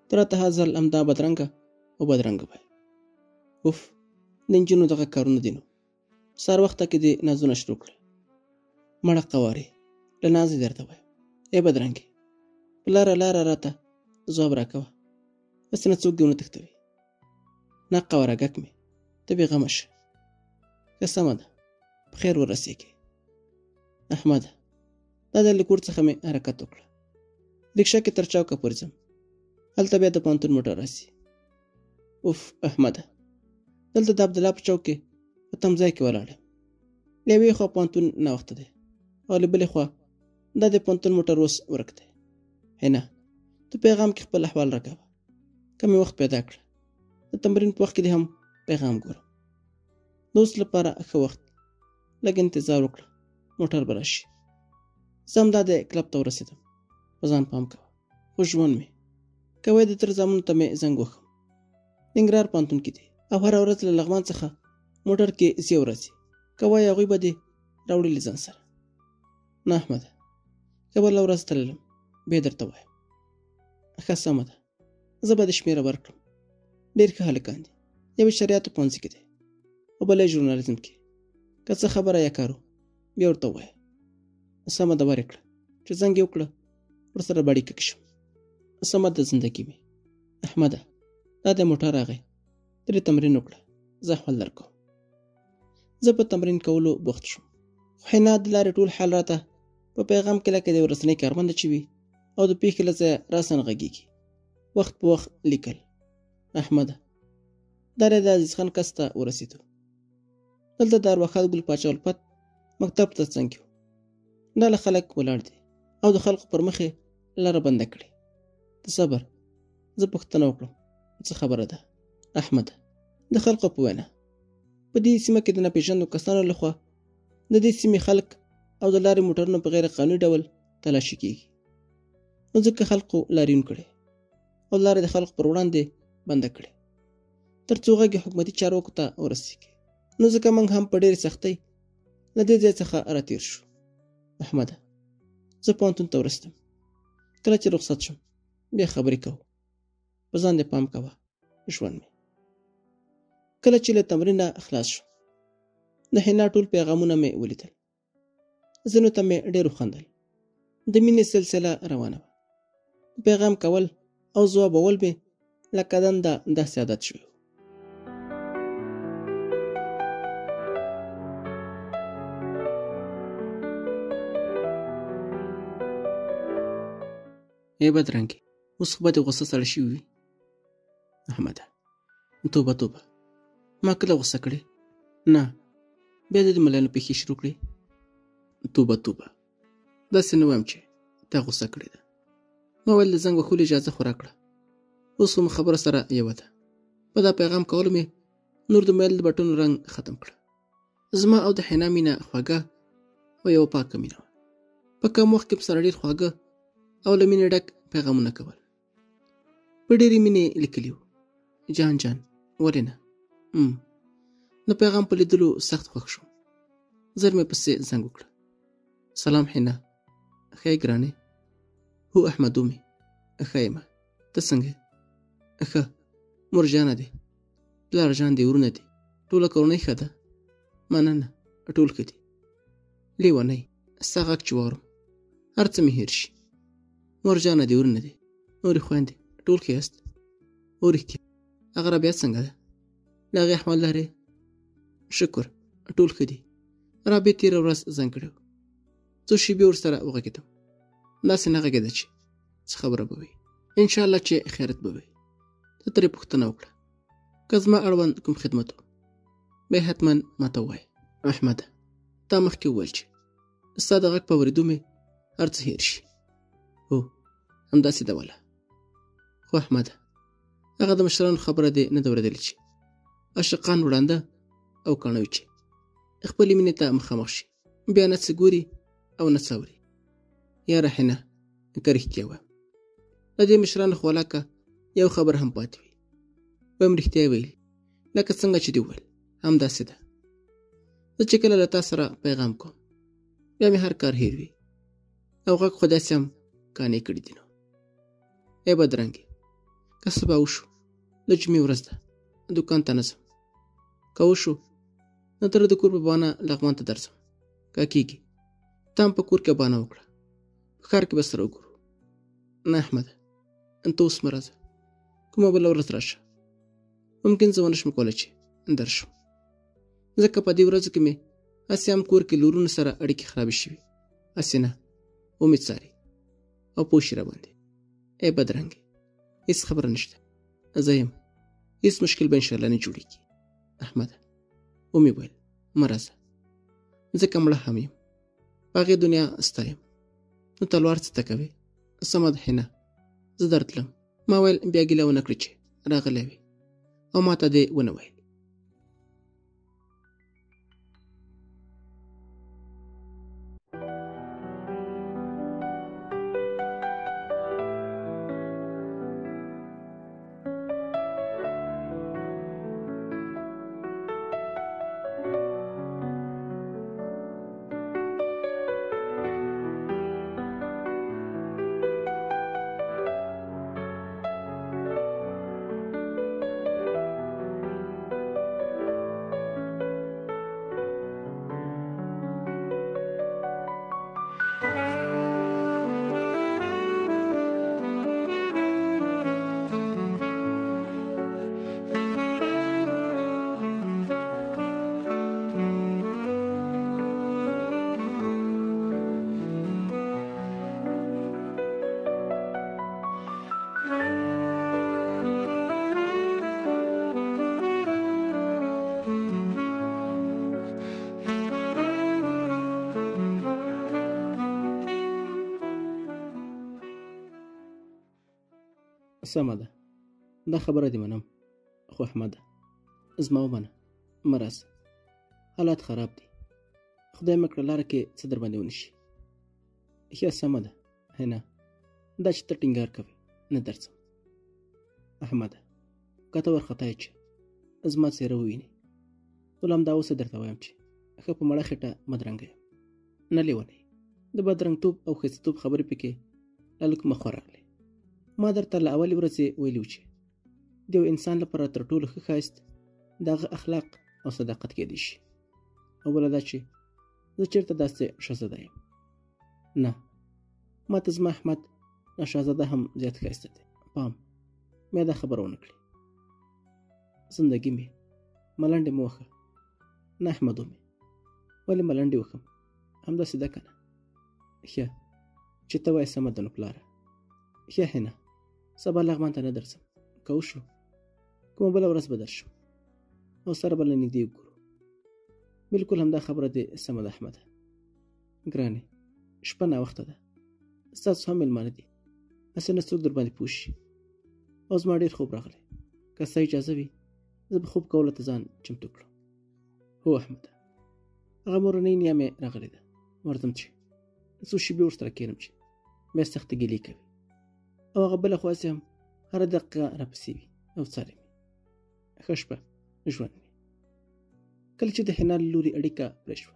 ته راته هر ځل همدا بدرنګه او بدرنګه وایې. اوف د نجونو دغه کارونه دي نو سهار وخته کې دې نازونه شروع کړل. مړه قوارې له نازې درته وایم. ای بدرنګې په لاره لاره راته ځواب راکوه، هسې نه څوک دې ونه تښتوي. نه قواره ګک مې، ته بېغمه شه. ښه سمه ده، په خیر ورسېږې. احمده دا د له کور څخه مې حرکت وکړه. ریکشا کې تر چوکه پورې ځم، هلته بیا د پوهنتون موټر راسي. اوف احمده دلته د عبدالله په چوک کې په تمځای کې ولاړ یم. له یوې خوا پوهنتون ناوخته دی او له بلې خوا دا د پوهنتون موټر اوس ورک دی. حنا ته پیغام کې خپل احوال راکوه، که مې وخت پیدا کړه د تمرین په وخت کې دې هم پیغام ګورم. د اوس لپاره ښه وخت، لږ انتظار وکړه، موټر به راشي. زه همدا د کلب ته ورسېدم. په ځان پام کوه، خو ژوند مې کوی. د تره زامنو ته مې زنګ وښم، ننګرهار پوهنتون کې دي او هره ورځ له لغمان څخه موټر کې ځي او راځي. که وایې هغوی به دې راوړي له ځان سره. نه احمده که بله ورځ تللم بیا درته وایم. ښه سمه ده، زه به دې شمېره ورکړم. ډېر ښه هلکان دي، یو یې شرعیاتو پوهنځي کې دی او بل یې ژورنالیزم کې. که څه خبره یا کارو بیا ورته ووایه. سمه ده ورې کړه چې زنګ یې وکړه، ورسره به اړیکه کې شم. سمه ده زندګي مې. احمده دا دی موټر راغی، ترې تمرین وکړه، زه احوال درکوم. زه په تمرین کولو بوخت شوم، خو حنا د لارې ټول حال راته په پیغام کې لکه د یو رسنۍ کارمنده چې وي او د پېښې له ځایه راساً غږېږي، وخت په وخت لیکل. احمده دا دی د عزیز خان کس ته ورسېدو. دلته د ارواښاد ګل پاچا الفت مکتب تر څنګ یو ډله خلک ولاړ دي او د خلکو پر مخې لاره بنده کړې. د صبر زه پوښتنه وکړم څه خبره ده؟ احمده د خلکو په وینا په دې سیمه کې د ناپېژندو کسانو لخوا د دې سیمې خلک او د لارې موټرونه په غیر قانوني ډول تلاشي کیږي، نو ځکه خلکو لاریون کړی او لارې د خلکو پر وړاندې بنده کړې تر څو غږ یې حکومتي چارواکو ته ورسېږي. نو ځکه موږ هم په ډېرې سختۍ له دې ځای څخه راتېر شو. احمده زه پوهنتون ته ورسېدم، کله چې رخصت شوم بیا خبرې کوو. په ځان دې پام کوه ژوند مې. کله چې له تمرینه خلاص شوم د حنا ټول پیغامونه مې ولیدل. ځینو ته مې ډېر وخندل. د مینې سلسله روانه وه. پیغام کول او ځوابول مې لکه دنده داسې عادت شوی. ای بدرنګې اوس خو به دې غوسه سړه شوې وي. احمده توبه توبه، ما کله غوسه کړې؟ نه، بیا دې د ملایانو پېښې شروع کړې. توبه توبه، داسې نه وایم چې تا غوسه کړې ده. ما ویل د زنګ وهلو اجازه خو راکړه، اوس خو مو خبره سره یوه ده. په دا پیغام کولو مې نور د موبایل د بټنو رنګ ختم کړه. زما او د حنا مینه خوږه او یوه پاکه مینه وه. په کم وخت کې سره ډېر خواږه او له مینې ډک پیغامونه کول. په ډېرې مینې لیکلي وو، جان جان ولې نه. د پیغام په لیدلو سخت خوښ شوم. زر مې پسې زنګ وکړه. سلام حنا، ښه یې ګرانې؟ هو احمدو مې، ښه یمه، ته څنګه یې؟ ښه، مور جانه دې، پلار جان دې، ورونه دې، ټوله کورنۍ ښه ده؟ مننه، ټول ښه دي. لیونی، ستا غږ چې واورم هر څه مې هېر شي. مور جانه دې، ورونه دې، نورې خویندې، ټول ښه یاست؟ هو رښتیا. هغه رابعه څنګه ده؟ له هغې احوال لرې؟ شکر، ټول ښه دي. رابعې تېره ورځ زنګ کړی و، څو شېبې ورسره وغږېدم. داسې نه غږېده چې څه خبره به وي. انشاءالله چې خیرت به وي. ته ترې پوښتنه وکړه که زما اړوند کوم خدمت و، بیا حتما ماته ووایه. احمده، تا مخکې وویل چې ستا د غږ په اورېدو مې هر څه هېر شي. هو، همداسې ده وله. خو احمده، هغه د مشرانو خبره دې نه ده اورېدلې چې عاشقان وړانده او کاڼه وي چې خپلې مینې ته مخامخ شي، بیا نه څه ګوري او نه څه اوري. یاره حنه، که رښتیا وایم، له دې مشرانو خو ولاکه یو خبر هم پاتې وي. وایم رښتیا یې ویلي، لکه څنګه چې دې وویل همداسې ده. زه چې کله له تا سره پیغام کوم بیا مې هر کار هېر وي، او غږ خو داسې هم کانې کړي دي. نو ای بدرنګې، که سبا وشو د جمعې ورځ ده، دوکان ته نه ځم. که وشو نو تر د کور په بانه لغمان ته درځم. که کېږي ته هم په کور کې بانه وکړه، په ښار کې به سره وګورو. نه احمده، ته اوس مه راځه، کومه بله ورځ راشه. ممکن زه ونه شم کولی چې درشم، ځکه په دې ورځو کې مې هسې هم کور کې لورونو سره اړیکې خرابې شوي، هسې نه ومې څاري او پوه شي راباندې. ای بدرنګې، هېڅ خبره نشته، زه یم، هېڅ مشکل به انشاءالله نه جوړېږي. احمده، ومې ویل مه راځه، ځکه مړه هم یم، په هغې دنیا ستا یم، نو تلوار څه ته کوې؟ سمه ده حنه، زه درتلم. ما ویل بیا ګیله ونه کړې چې راغلی وي او ما ته دې ونه ویل. سمه ده، دا خبره دې منم، خو احمده زما ومنه، مه راځه، حالات خراب دي، خدای مه کړه لاره کې څه در باندې ونه شي. ښه سمه ده حنا، دا چې ته ټینګار کوې نه درځم. احمده که ته وارخطا یې چې زما څېره ووینې، نو له همدا اوسه درته وایم چې ښه په مړه خېټه مدرنګه یم، نه لیونی. د بدرنګتوب او ښایستهتوب خبرې پکې لا له کومه خوا راغلې. ما درته له اولې ورځې ویلي و چې د یو انسان لپاره تر ټولو ښه ښایست د هغه اخلاق او صداقت کېدی شي، او بله دا چې زه چېرته داسې شهزاده یم؟ نه، ما ته زما احمد له شهزاده هم زیات ښایسته دی. پام بیا دا خبره ونه کړې. زندګي مې ملنډې مه وښه. نه احمدو مې، ولې ملنډې وښم؟ همداسې ده که نه؟ ښه چې ته وایې سمه ده نو پلاره. ښه حنه، سبا لغمان ته نه درځم، که وشو کومه بله ورځ به درشم او سره به له نږدې وګورو. بلکل همدا خبره دې سمه ده احمده. ګرانې شپه ناوخته ده، ستاسو هم مېلمانه دي، هسې نه څوک در باندې پوه شي، او زما ډېر خوب راغلی، که ستا اجازه وي زه به خوب کولو ته ځان چمتو کړم. هو احمده، هغه مورنۍ نیا مې راغلې ده، ورځم چې څو شېبې ورسره کښېنم چې بیا سختې ګیلې کوي، او هغه بله خو هسې هم هره دقیقه راپسې وي او څاري مې. ښه شپه ژوند مې. کله چې د حنا له لوري اړیکه پرې شوه،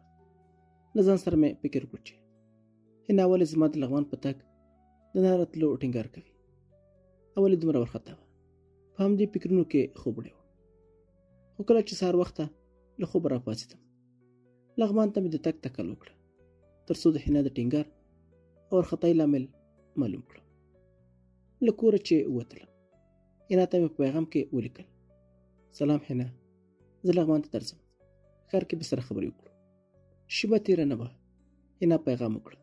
له ځان سره مې فکر وکړ چې حنا ولې زما د لغمان په تګ د نه راتلو ټینګار کوي او ولې دومره وارخطا وه. په همدې فکرونو کې خوب وړی وم، خو کله چې سهار وخته له خوبه راپاڅېدم، لغمان ته مې د تګ تکل وکړه تر څو د حنا د ټینګار او وارخطایۍ لامل معلوم کړم. له کوره چې ووتلم، حنا ته مې په پیغام کې ولیکل: سلام حنا، زه لغمان ته درځم، ښار کې به سره خبرې وکړو. شیبه تېره نه وه، حنا پیغام وکړه.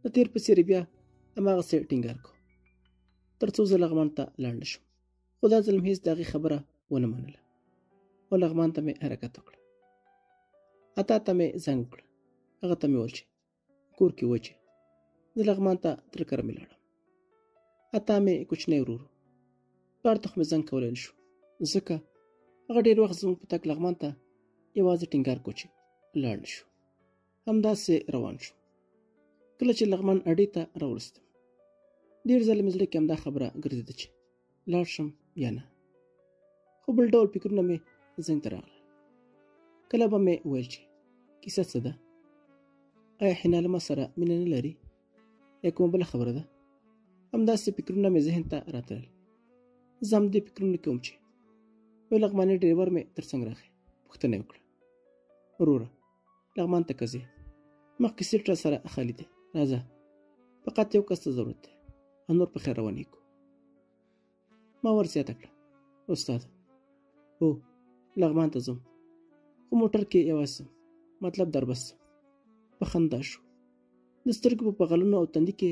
د تېر په څېر بیا هماغسې ټینګار کوم تر څو زه لغمان ته لاړ نه شم، خو دا ځل مې هېڅ د هغې خبره ونه منله او لغمان ته مې حرکت وکړه. عطا ته مې زنګ وکړه، هغه ته مې وویل چې کور کې و چې زه لغمان ته تر کره مې لاړم. عطا مې کوچنی ورور و، پلار ته خو مې زنګ کولی نه شو، ځکه هغه ډېر وخت زموږ په تګ لغمان ته یوازې ټینګار کو چې لاړ نه شو. همداسې روان شو. کله چې لغمان اډې ته راورسېدم، ډېر ځله مې زړه کې همدا خبره ګرځېده چې لاړ شم یا نه، خو بل ډول فکرونه مې ذهن ته راغلل. کله به مې ویل چې کیسه څه ده؟ آیا حنا له ما سره مینه نه لري یا کومه بله خبره ده؟ همداسې فکرونه مې ذهن ته راتلل. زه همدې فکرونو کې وم چې یو لغمانی ډریور مې تر څنګ راغی، پوښتنه یې وکړه: وروره لغمان ته که ځې، مخکې سیټ را سره خالي دی، راځه، فقط یو کس ته ضرورت دی او نور په خیر روانېږو. ما ور زیاته کړه: استاد هو لغمان ته ځم، خو موټر کې یوازې ځم، مطلب دربس ځم. په خندا شو، د سترګو په پغلونو او تندي کې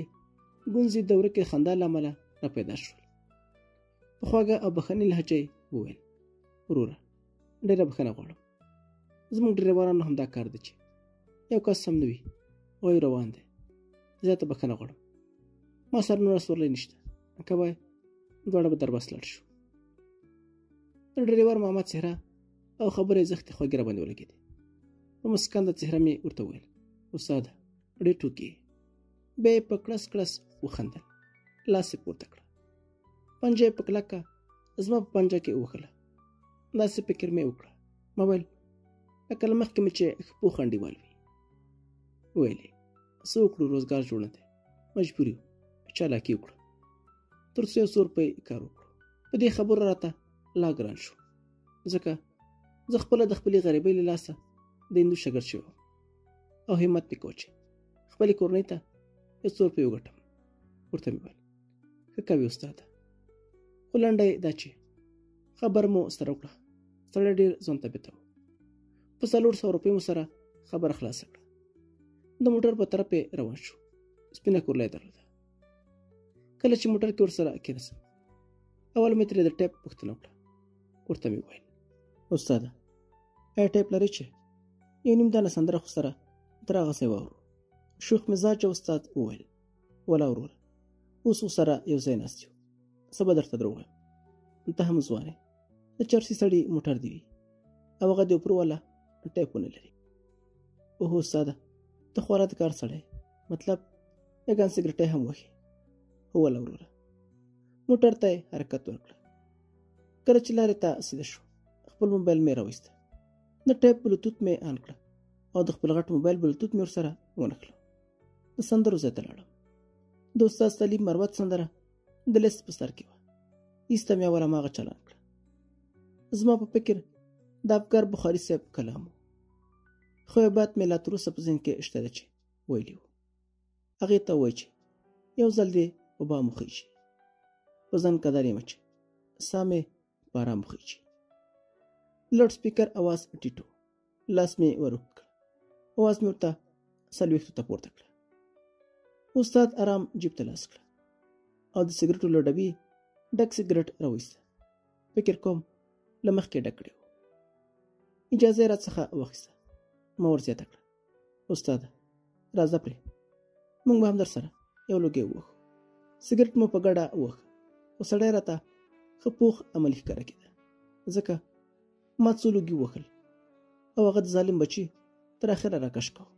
ګونځې د ورکې خندا له امله را پیدا شول. په خواږه او بخښنې لهجه یې وویل: وروره ډېره بښنه غواړم، زموږ ډریورانو همدا کار دی چې یو کس هم نه وي وایو روان دی، زیاته بښنه غواړم، ما سره نوره سورلی نشته، که وای دواړه به دربس لاړ شو. د ډریور ماما څهره او خبرې زښتې خوږې راباندې ولګېدې. په مسکنده څهره مې ورته وویل: استاده ډېر ټوکې. بیا یې په کړس کړس وخندل، لاس یې پورته کړه، پنجه یې په کلکه زما په پنجه کې ووهله. داسې فکر مې وکړه، ما ویل لکه له مخکې مې چې ښه پوخ انډیوال وي. ویل یې څه وکړو، روزګار جوړ نه دی، مجبور یو، چالاکي وکړه تر څو یو څو روپۍ کار وکړو. په دې خبرو راته لا ګران شو، ځکه زه خپله د خپلې غریبۍ له لاسه د هندو شاګرد شوی وم او همت مې کوه چې خپلې کورنۍ ته یو څو روپۍ وګټم. ورته مې وویل: ښه کوې استاده، خو لنډه یې دا چې خبر مو سره وکړه، سړی ډېر ځوان طبیعته و. په 400 روپۍ مو سره خبره خلاصه کړه. د موټر په طرف یې روان شو، سپینه کورله یې درلوده. کله چې موټر کې ورسره کېناستم، اول مې ترې د ټیپ پوښتنه وکړه. ورته مې وویل: استاده آیا ټیپ لرې چې یو نیم دانه سندره خو سره تر هغه ځای واورو؟ شوخ مزاجه استاد وویل: ولا وروره، اوس خو سره یو ځای ناست یو، څه به درته دروغ وایم، ته هم ځوان یې، د چرسي سړي موټر دې وي او هغه د اوپرو والا ټیپ ونه لري. اوهو استاده، ته خورا د کار سړی، مطلب یګان سګرټی هم وهې. هو ولا وروره. موټر ته یې حرکت ورکړه. کله چې لارې ته سیده شو، خپل موبایل مې راویسته، د ټیپ بلوتوت مې آن کړه او د خپل غټ موبایل بلوتوت مې ورسره ونښله. د سندرو ځای ته لاړم. د استاد سلیم مروت سندره د لیست په سر کې وه. ایسته مې اول هماغه چالان کړه. زما په فکر د افګار بخاري صاحب کلام و، خو یو بیت مې لا تر اوسه په ذهن کې شته دی چې ویلي و. هغې ته ووایي چې یو ځل دې په بام وخیژي، په ځان کدر یم چې سا مې په ارام وخیژي. لوډ سپیکر اواز ټیټ و، لاس مې ور اوږد کړ، اواز مې ورته 40 ته پورته کړه. استاد ارام جیب ته لاس کړه او د سګرټو له ډبي ډک سګرټ راویسته. فکر کوم له مخکې ډک کړی و. اجازه یې راڅخه واخیسته. ما ور زیاته کړه: استاده راځه پرې، موږ به هم در سره یو لوګی ووهو. سګرټ مو په ګډه ووهه، خو سړی راته ښه پوخ عملي ښکاره کېده، ځکه ما څو لوګي ووهل او هغه د ظالم بچي تر اخره راکش کاوه.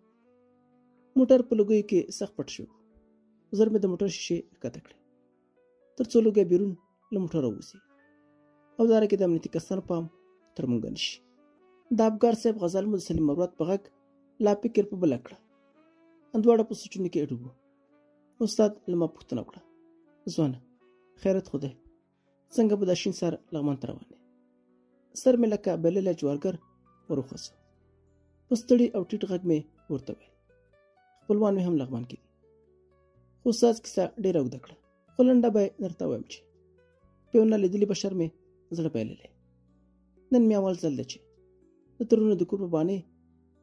موټر په لوګیو کې سخت پټ شوی و. زر مې د موټر شیشې ښکته کړې تر څو لوګی بیرون له موټره ووځي او لاره کې د امنیتي کسانو پام تر مونږ نه شي. د ابګار صاحب غزل مو د سلیم مروت په غږ لا فکر په بله کړه. دواړه په سوچونو کې ډوب وو. استاد له ما پوښتنه وکړه، ځوانه خیرت خو دی، څنګه به دا شین سر لغمان ته روان یې؟ سر مې لکه بللی جوارګر ور وخوځاوه. په ستړي او ټیټ غږ مې ورته وویل، خپلوان مې هم لغمان کې دي. خو استاد کیسه ډېره اوږده کړه، خو لنډه به یې درته ووایم چې په یو نه لیدلي بشر مې زړه بایللی. نن مې اول ځل دی چې د ترونو د کور په بانې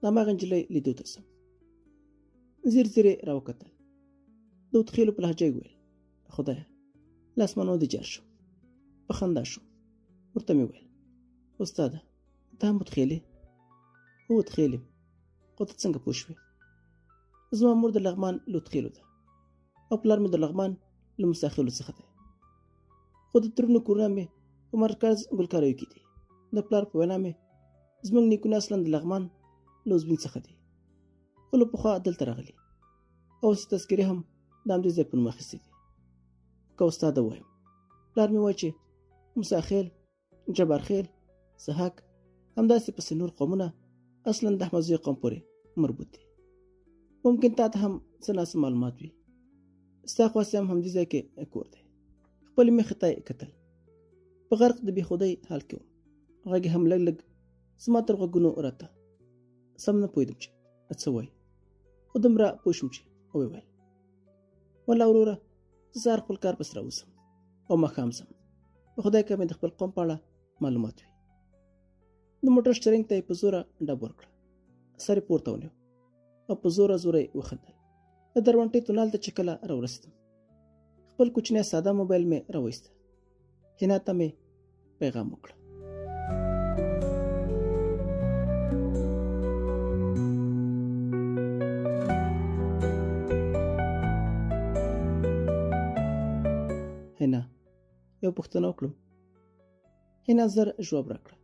د هماغې نجلۍ لیدو ته ځم. ځیر ځیر یې راوکتل، د اوتخېلو په لهجه یې وویل، خدایه له اسمانو دې جار شم. په خندا شو. ورته مې وویل، استاده ته هم اوتخېلې؟ هو اوتخېل یم، خو ته څنګه پوه شوې؟ زما مور د لغمان له اوتخېلو ده او پلار مې د لغمان له موساخېلو څخه دی، خو د ترونو کورونه مې په مرکز ګلکاریو کې دي. د پلار په وینا مې زموږ نیکونه اصلا د لغمان له ازبین څخه دي، خو له پخوا دلته راغلي او اوس تذکرې هم د همدې ځای په نوم اخیستې دي. که استاده ووایم، پلار مې وایي چې موساخېل، جبارخېل، سهاک همداسې پسې نور قومونه اصلا د احمدزي قوم پورې مربوط دي. ممکن تا ته هم څه ناڅه معلومات وي. ستا خو هسې هم همدې ځای کې کور دی. خپلې مخې ته یې کتل. په غرق د بېخودۍ حال کې وم. غږ یې هم لږ لږ زما تر غوږونو راته. سم نه پوهېدم چې څه وایي، خو دومره پوه شوم چې ویې ویل، ولا وروره زه سهار خپل کار پسې راوځم او ماښام ځم. په خدای که مې د خپل قوم په اړه معلومات وي. د موټر شټرینګ ته یې په زوره ډب ورکړه. سر یې پورته ونیو او په زوره زوره یې وخندل. د درونټې تونل ته چې کله راورسېدم، خپل کوچنی ساده موبایل مې راوایسته. حنا ته مې پیغام وکړه. حنا یو پوښتنه وکړم. حنا زر ځواب راکړه،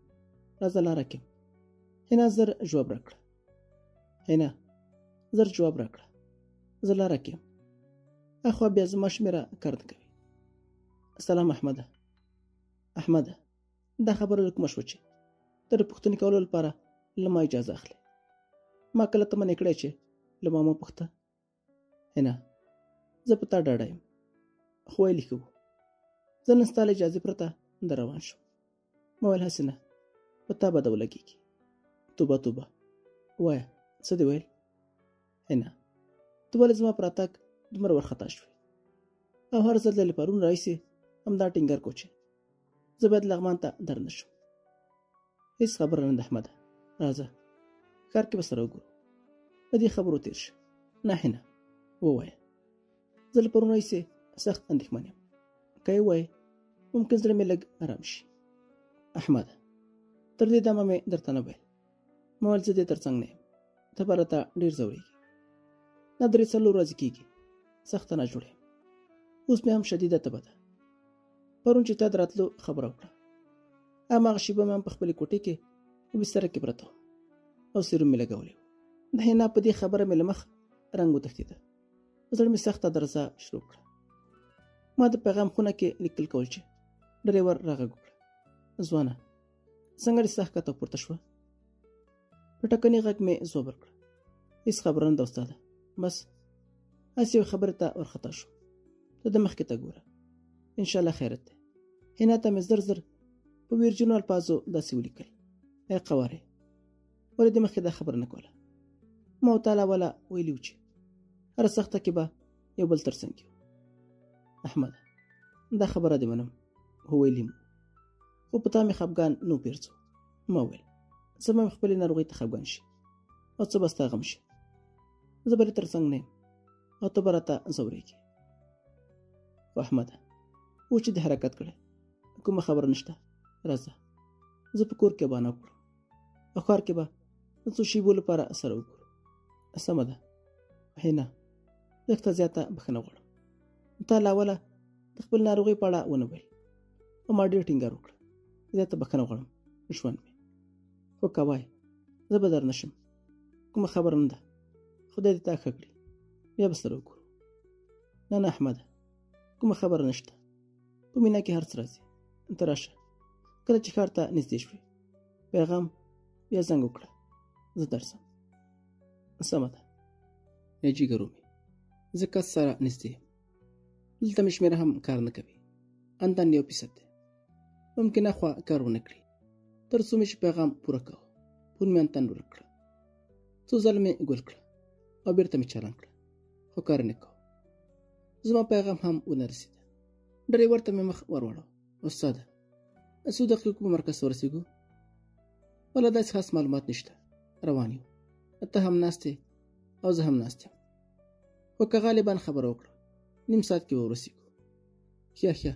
راځه لاره کې. حنا زر ځواب راکړه. حنا زر ځواب راکړه، زه لاره کې یم. اخوا بیا زما شمېره کار نه کوي. سلام احمده. احمده دا خبره له کومه شوه چې ته د پوښتنې کولو لپاره له ما اجازه اخلې؟ ما کله ته منع کړی چې له ما مه پوښته؟ حنا زه په تا ډاډه یم، خو ویلي ښه وو. زه نن ستا له اجازې پرته در روان شوم. ما ویل هسې نه په تا بده ولګېږي. توبه توبه، وایه څه دې ویل؟ حنا ته ولې زما په راتګ دومره وارخطا شوې؟ او هر ځل له پرون راهیسې همدا ټینګار کو چې زه باید لغمان ته درنه شم. هېڅ خبره نه ده احمده، راځه ښار کې به سره وګورو. له دې خبرو تېر شه. نه حنا ووایه، زه له پرون راهیسې سخت اندېښمن یم. که یې ووایې ممکن زړه مې لږ ارام شي. احمده تر دې دمه مې درته نه ویل. ما ویل زه دې تر څنګ نه یم، ته به راته ډېر ځورېږې. دا 3-4 ورځې کېږي سخته ناجوړه یم. اوس مې هم شدیده تبه ده. پرون چې تا د راتلو خبره وکړه، هماغه شېبه مې هم په خپلې کوټې کې په بستره کې پرته وم او سیروم مې لګولی و. د حنا په دې خبره مې له مخ رنګ وتښتېده. زړه مې سخته درزا شروع کړه. ما د پیغام خونه کې لیکل کول چې ډریور راغږ وکړه، ځوانه څنګه دې ساه ښکته پورته شوه؟ په ټکني غږ مې ځواب ورکړه، هېڅ خبره نه ده استاده، بس هسې یوې خبرې ته ورخطا شوم. ته د مخکې ته ګوره، انشاءالله خیرت دی. حنا ته مې زر زر په ویرجنو الفاظو داسې ولیکل، ای قوارې ولې دې مخکې دا خبره نه کوله؟ ما او تا لا ولا ویلي وو چې هره سخته کې به یو بل تر څنګ یو. احمده دا خبره دې منم، هو ویلي مو، خو په تا مې خفګان نو پیرڅو. ما ویل څه به مې خپلې ناروغۍ ته خفګان شي او څه به ستا غم شي. زه به دې تر څنګ نه یم او ته به راته ځورېږې. خو احمده اوس چې دې حرکت کړی کومه خبره نشته، راځه زه په کور کې بانه وکړم او ښار کې به د څو شېبو لپاره سره وګورو. سمه ده حنا، لږ ته زیاته بښنه غواړم. تا له اوله د خپل ناروغۍ په اړه ونه ویل او ما ډېر ټینګار وکړ. زیاته بښنه غواړم ژوند مې. خو که وایې زه به در نه شم، کومه خبره نه ده، خدای دې تا ښه کړي، بیا به سره وګورو. نه نه احمده کومه خبره نشته، په مینه کې هر څه راځي. ته راشه کله چې ښار ته نږدې شوې. پیغام بیا زنګ وکړه، زه درځم. سمه ده ای جګرو مې، زه کس سره نږدې یم. دلته مې شمېره هم کار نه کوي، اندان 1% دی. ممکن اخوا کار ونه کړي. تر څو مې چې پیغام پوره کاوه، فون مې انتن ورک کړه. څو ځله مې ګل کړه او بېرته مې چالان کړه، خو کار نه کاوه. زما پیغام هم ونه رسېده. ډریور ته مې مخ ور واړاوه. استاده، څو دقیقو په مرکز ته ورسېږو؟ ولا داسې خاص معلومات نشته، روان یو. ته هم ناست یې او زه هم ناست یم، خو که غالبا خبره وکړم نیم ساعت کې به ورسېږو. ښه ښه،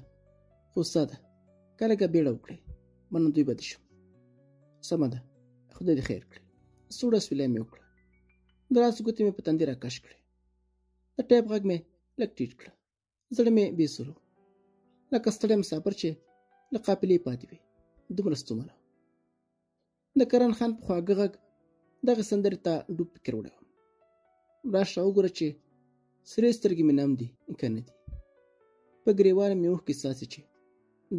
خو استاده که لږه بیړه وکړې منندوی به دې شم. سمه ده، خدای دې خیر کړي. سوړه سویلی مې وکړه، د لاس ګوتې مې په تندي راکش کړې. د ټیپ غږ مې لږ ټیټ کړه. زړه مې بې سورو، لکه ستړی مسافر چې له قافلې پاتې وي، دومره ستومانه. د کرن خان په خواږه غږ دغې سندرې ته ډوب فکر وړی وم. راشه وګوره چې سرې سترګې مې نم دي که نه دي، په ګریوان مې اوښکې څاڅي چې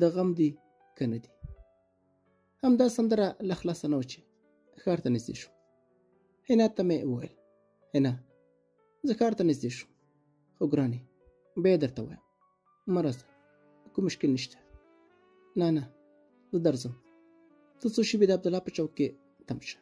د غم دي که نه دي. همدا سندره له خلاصه نه وه چې ښار ته نږدې شوم. حنا ته مې وویل، حنا زه ښار ته نږدې شوم، خو ګرانې بیا درته وایم مه راځه، کوم مشکل نشته. نه نه، زه درځم، ته څو شېبې د عبدالله په چوک کې تم شه.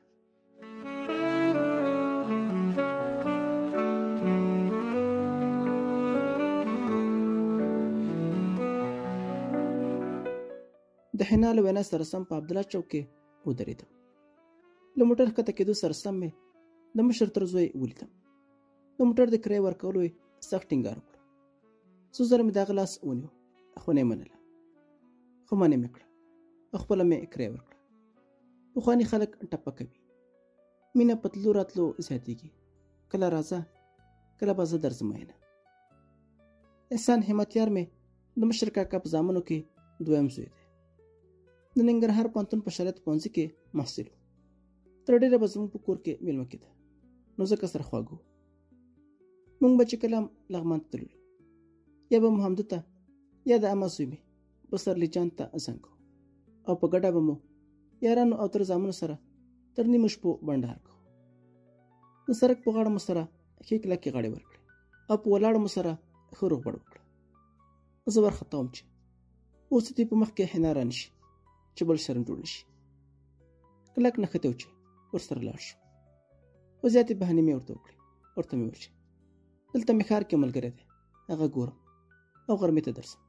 د حنا له وینا سره سم په عبدالله چوک کې ودرېدم. له موټر ښکته کېدو سره سم مې د مشر تر زوی ولیدم. د موټر د کرایې ورکولو یې سخت ټینګار وکړ. څو ځله مې د هغه لاس ونیو، خو نه یې منله. خو منع مې کړه او خپله مې کرایه ورکړه. پخواني خلک ټپه کوي، مینه په تلو راتلو زیاتېږي. کله راځه، کله به زه درځم مینه. احسان همتیار مې د مشر کاکا په زامنو کې دویم زوی دی. د ننګرهار پوهنتون په شریعت پوهنځي کې محصل و. تر ډېره به زموږ په کور کې مېلمه کېده، نو ځکه سره خواږه وو. موږ به چې کله هم لغمان ته تللو، یا به مو همده ته یا د عمه زوی مې پسرلي جان ته زنګ کوو او په ګډه به مو یارانو او تر زامنو سره تر نیمو شپو بنډار کوو. د سړک په غاړه مو سره ښې کلکې غاړې ورکړې او په ولاړو مو سره ښه روغبړ وکړه. زه ورخطا وم چې اوس دې په مخ کې حنا رانشي چې بل شرم جوړ نشي. کلک نښتی و چې ورسره لاړ شم، خو زیاتې بهانې مې ورته وکړې. ورته مې وویل چې دلته مې ښار کې ملګری دی، هغه ګورم او غرمې ته درځم.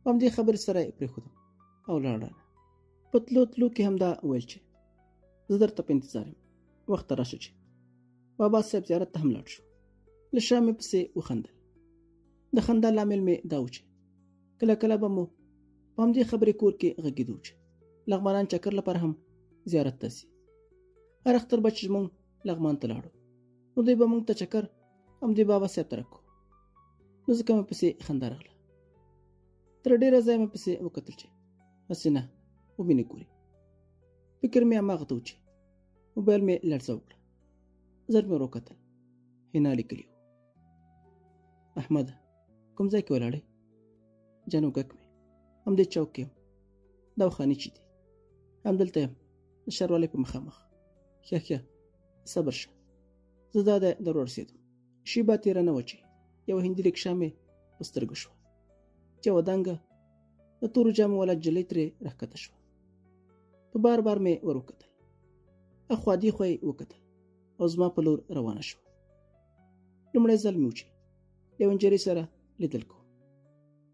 په همدې خبرې سره یې پرېښودم او لاړ رانه. په تلو تلو کې همدا ویل چې زه درته په انتظار یم، وخت ته راشه چې بابا صاحب زیارت ته هم لاړ شو. له شا مې پسې وخندل. د خندا لامل مې دا و چې کله کله به مو په همدې خبرې کور کې غږېدو چې لغمانان چکر لپاره هم زیارت ته ځي. هر اختر به چې موږ لغمان ته لاړو، نو دوی به موږ ته چکر همدې بابا صاحب ته راکو، نو ځکه مې پسې خندا راغله. تر ډېره ځایه مې پسې وکتل چې هسې نه ومې نه ګوري. فکر مې هماغه ته و چې موبایل مې لړزه وکړه. زر مې وروکتل، حنا لیکلي وو، احمده کوم ځای کې ولاړې؟ جان وږک مې همدې چوک کې یم، دا خانې چې دي همدلته یم، د ښاروالۍ په مخامخ. ښه ښه صبر شه، زه دا دی در ورسېدم. شېبه تېره نه وه چې یوه هندي ریکشا مې په سترګو شوه چې یوه دنګه د تورو جامو والا نجلۍ ترې راښکته شوه. په بار بار مې ور وکتل، اخوا دې خوا یې وکتل او زما په لور روانه شوه. لومړی ځل مې و چې یوه نجلۍ سره لیدل کوم،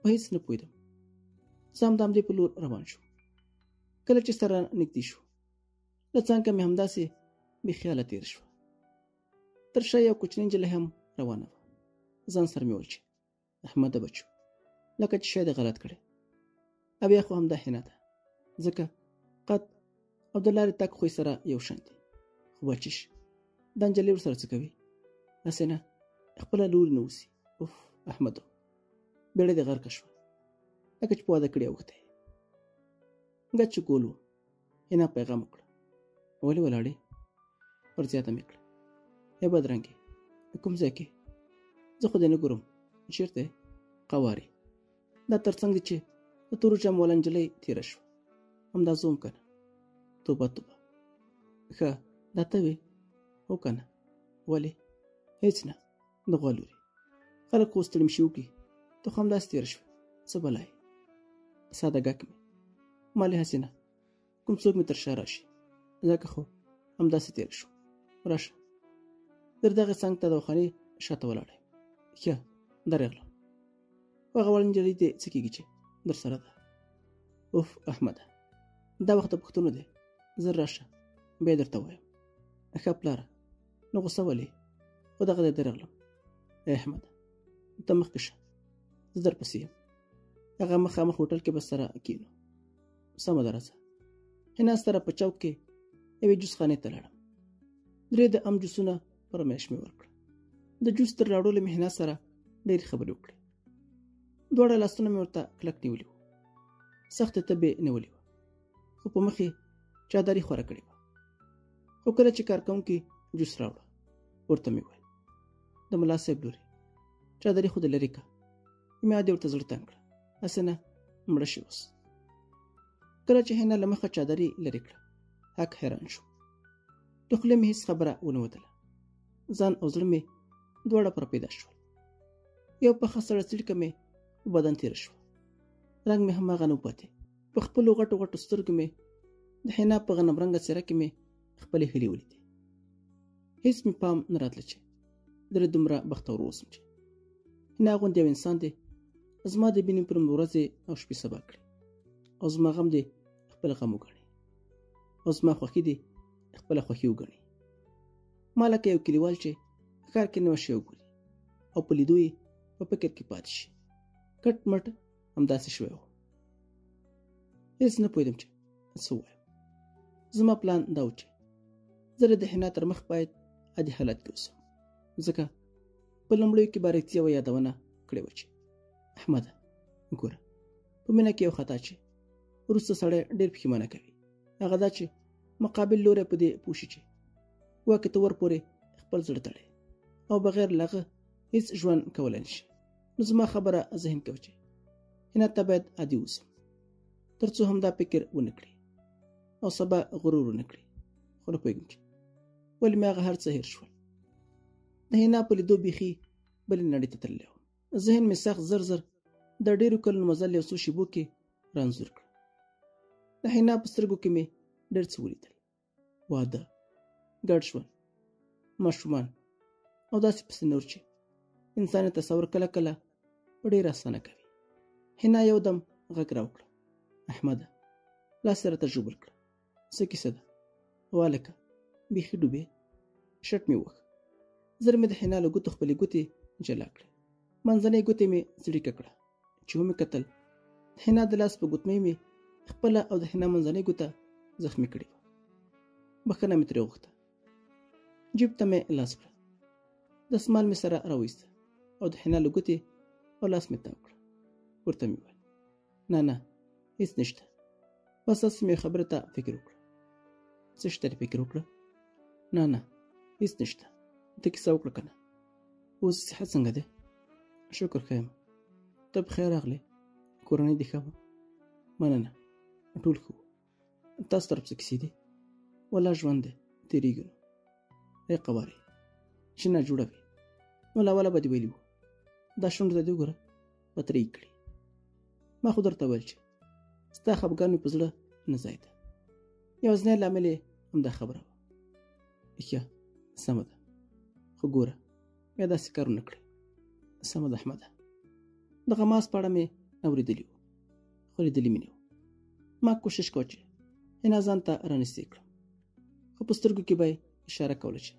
په هېڅ نه پوهېدم. زه هم د همدې په لور روان شوم. کله چې سره نږدې شو، له څنګه مې همداسې بې خیاله تېره شوه. تر شا یو کوچنۍ نجلۍ هم روانه وه. ځان سره مې وویل چې احمده بچو، لکه چې شی دې غلط کړی، او بیا خو همدا حنا ده، ځکه قد او د لارې تګ خو یې سره یو شان دي. خو بچش دا نجلۍ ورسره څه کوي؟ هسې نه خپله لور نه اوسي. اوف احمدو، بېړۍ دې غرقه شوه، لکه چې په واده کړې اوښتی. ګچ ګول و. حنا پیغام وکړه، ولې ولاړې؟ ور زیاته مې کړه، ای بدرنګې کوم ځای کې؟ زه خو دې نه ګورم، چېرته یې؟ قوارې دا تر څنګ دي چې د تورو جامو والا نجلۍ تېره شوه. همدا زه وم که نه؟ توبه توبه، ښه دا ته وې؟ هو که نه؟ ولې؟ هېڅ نه، د غوا لورې، خلک خو ستړي مشي وکړي، ته خو همداسې تېره شوې، څه بلا یې؟ ساده ګک مې مالې هسې نه کوم څوک مې تر شا راشي، ځکه خو همداسې تېره شوم. راشه در دغې څنګ ته دواخانې شاته ولاړه یم. ښه درغلم. خو هغه وړه نجلۍ دې څه کېږي چې در سره ده؟ اوف احمده، دا وخت د پوښتنو دی، زر راشه بیا درته وایم. ښه پلاره، نو غوسه ولې؟ خو دغه دی درغلم. ای احمده، ته مخکې شه، زه درپسې یم. هغه مخامخ هوټل کې به سره کینو. سمه ده، راځه. حنا سره په چوک کې یوې جوس خانې ته لاړم. 3 د ام جوسونه فرمایش مې ورکړ. د جوس تر راوړلو مې حنا سره ډېرې خبرې وکړې. دواړه لاسونه مې ورته کلک نیولي وو. سختې تبې نیولې وه، خو په مخ یې چادري خوره کړې وه. خو کله چې کارکوونکي جوس راوړه، ورته مې وویل، د ملا صاحب لورې، چادري خو دې لرې که. مې دې ورته زړه تنګ کړه، هسې نه مړه شي اوس. کله چې حنا له مخه چادري لرې کړه، هک حیران شو. له خولې مې هېڅ خبره ونه وتله. ځان او زړه مې دواړه پر پیدا شول. یو پخه سړه څړیکه مې په بدن تېره شوه. رنګ مې هماغه نه و پاتې. په خپلو غټو غټو سترګو مې د حنا په غنمرنګه څېره کې مې خپلې هیلې ولیدې. هېڅ مې پام نه راتله چې زه دومره بختور اوسم چې حنا غوندې یو انسان دی زما د مینې پر ورځې او شپې سبا کړي، او زما غم دې خپل غم وګڼي، او زما خوښي دې خپله خوښي وګڼي. ما لکه یو کلیوال چې ښار کې نوی شی وګوري او په لیدو یې په فکر کې پاتې شي، کټ مټ همداسې شوی و. هېڅ نه پوهېدم چې څه ووایم. زما پلان دا و چې زه د حنا تر مخ باید عادي حالت کې اوسم، ځکه په لومړیو کې باریکي یوه یادونه کړې وه چې احمده ګوره، په مینه کې یو خطا چې وروسته سړی ډېر پښېمانه کوي، هغه دا چې مقابل لوری په دې پوه شي چې ګواکې ته ورپورې خپل زړه تړې او بغیر له هغه هېڅ ژوند کولی نه شي. نو زما خبره ذهن کې وه چې حنا ته باید عادي اوسم، تر څو همدا فکر ونه کړي او سبا غرور ونه کړي. خو نه پوهېږم چې ولې مې هغه هر څه هېر شول. د حنا په لیدو بیخي بلې نړۍ ته تللی وم. ذهن مې سخت زر زر د ډېرو کلونو مزل یو څو شېبو کې رانځور کړ. د حنا په سترګو کې مې ډېر څه ولیدل: واده، ګډ ژوند، ماشومان او داسې پسې نور چې انسان یې تصور کله کله په ډېره اسانه کوي. حنا یو دم غږ راوکړه، احمده، لاس یې راته ژوبل کړه، څه کیسه ده؟ والکه بیخي ډوبې. شټ مې ووهه. زر مې د حنا له ګوتو خپلې ګوتې جلا کړې. منځنۍ ګوتې مې څړیکه کړه. چې ومې کتل، د حنا د لاس په ګوتمۍ مې خپله او د حنا منځنۍ ګوته زخمي کړې وه. بښنه مې ترې وغوښته. جیب ته مې لاس کړه، دستمال مې سره راوایسته او د حنا له ګوتې او لاس مې تاو کړه. ورته مې وویل، نه نه، هېڅ نشته، بس هسې مې خبرې ته فکر وکړه. څه شته دې فکر وکړه؟ نه نه، هېڅ نشته، ته کیسه وکړه که نه. اوس صحت څنګه دی؟ شکر ښه یم. ته په خیر راغلې؟ کورنۍ دې ښه وه؟ مننه، ټول ښه وو. تاسو طرف څه کیسې دي؟ ولا ژوند دی، تېرېږي نو. ای قوارې، چې نه جوړه وي نو له اوله به دې ویلي وو، دا شونډو ته دې وګوره، پترې یې کړي. ما خو درته ویل چې ستا خفګان مې په زړه نه ځای ده. یوازینی لامل یې همدا خبره وه. ښه سمه ده، خو ګوره بیا داسې کار ونه کړې. سمه ده احمده. د غماز په اړه مې اورېدلي وو، خو لیدلي مې نه وو. ما کوشش کاوه چې حنا ځان ته رانږدې کړم، خو په سترګو کې به یې اشاره کوله چې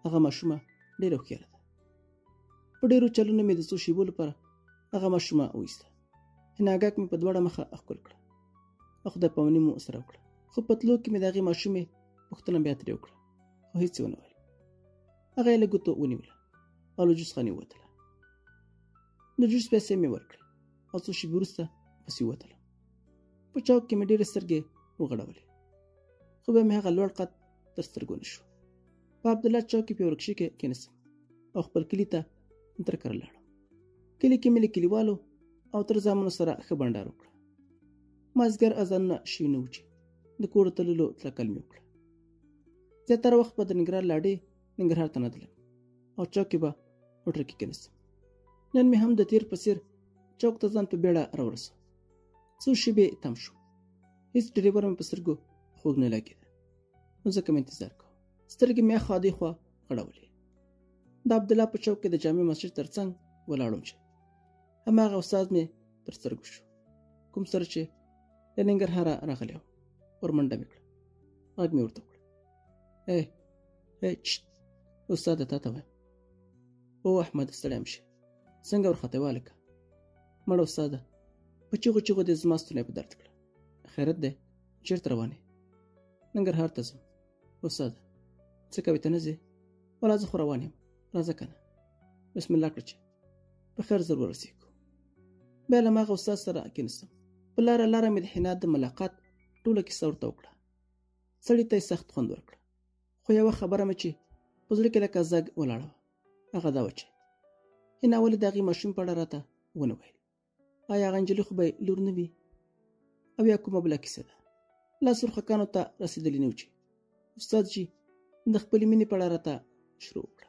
هغه ماشومه ډېره هوښیاره ده. په ډېرو چلونو مې د څو شېبو لپاره هغه ماشومه وایسته. حناګک مې په دواړه مخه ښکل کړه او خدای پاماني مو سره وکړه. خو په تلو کې مې د هغې ماشومې پوښتنه بیا ترې وکړه، خو هېڅ یې ونه ویل. هغه یې له ګوتو ونیوله او له جوس خانې ووتله. د جوس پیسې مې ورکړې او څو شېبې وروسته پسې ووتله. په چوک کې مې ډېرې سترګې وغړولې، خو بیا مې هغه لوړ قد تر سترګو نه شو. په عبدالله چوک کې په یو رکشې کې کېناستم او خپل کلي ته تر کره لاړم. کلي کې مې له کلیوالو او تر زامنو سره ښه بنډار وکړه. مازدیګر اذانونه شوي نه وو چې د کور تللو تلکل مې وکړه. زیاتره وخت به د ننګرهار له اډې ننګرهار ته نه تلم او چوک کې به موټر کې کېناستم. نن مې هم د تېر په څېر چوک ته ځان په بیړه راورسوه. څو شېبې تم شوم، هېڅ ډریور مې په سترګو خوږ نه لګېده، نو ځکه مې انتظار کاوه. سترګې مې اخوا دې خوا غړولې. د عبدالله په چوک کې د جامع مسجد تر څنګ ولاړم چې هماغه استاد مې تر سترګو شو، کوم سره چې له ننګرهاره راغلی وم. ورمنډه مې کړه، غږ مې ورته وکړ، ای ای چشت استاده تا ته وایم. او احمد ستړی یم شي، څنګه ورخطی والکه؟ مړه استاده په چیغو چیغو دې زما ستونی په درد کړه. خیرت دی، چېرته روان یې؟ ننګرهار ته ځم. استاده څه کوې، ته نه ځې؟ ولا زه خو روان یم، راځه که نه. بسم الله کړه چې په خیر زر ورسېږو. بیا له هماغه استاد سره کېناستم. په لاره لاره مې د حنا د ملاقات ټوله کیسه ورته وکړه. سړي ته یې سخت خوند ورکړه، خو یوه خبره مې چې په زړه کې لکه زګ ولاړه وه، هغه دا وه چې حنا ولې د هغې ماشوم په اړه راته ونه ویل؟ آیا هغه نجلۍ خو به یې لور نه وي او یا کومه بله کیسه ده؟ لا سرخکانو ته رسېدلي نه وو چې استاد جي د خپلې مینې په اړه راته شروع وکړه.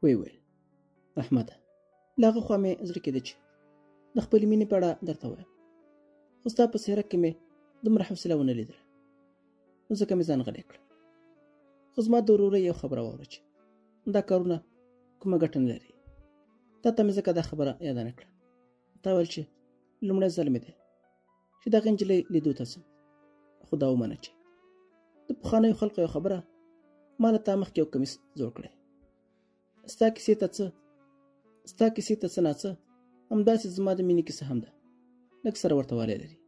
ویې ویل، احمده له هغه خوا مې زړه کېده چې د خپلې مینې په اړه درته وایم، خو ستا په څېره کې مې دومره حوصله ونه لیدله، نو ځکه مې ځان غلی کړ. خو زما د ورورۍ یو خبره واوره چې دا کارونه کومه ګټه نه لري. تا ته مې ځکه دا خبره یاده نه کړه، تا ویل چې لومړی ځل مې دی چې دغې نجلۍ لیدو ته ځم، خو دا ومنه چې د پخوانیو خلکو یو خبره ما له تا مخکې یو کمیس جوړ کړی. ستا کیسې ته څه، ستا کیسې ته څه ناڅه همداسې زما د مینې کیسه هم ده، لږ سره ورته والی لري.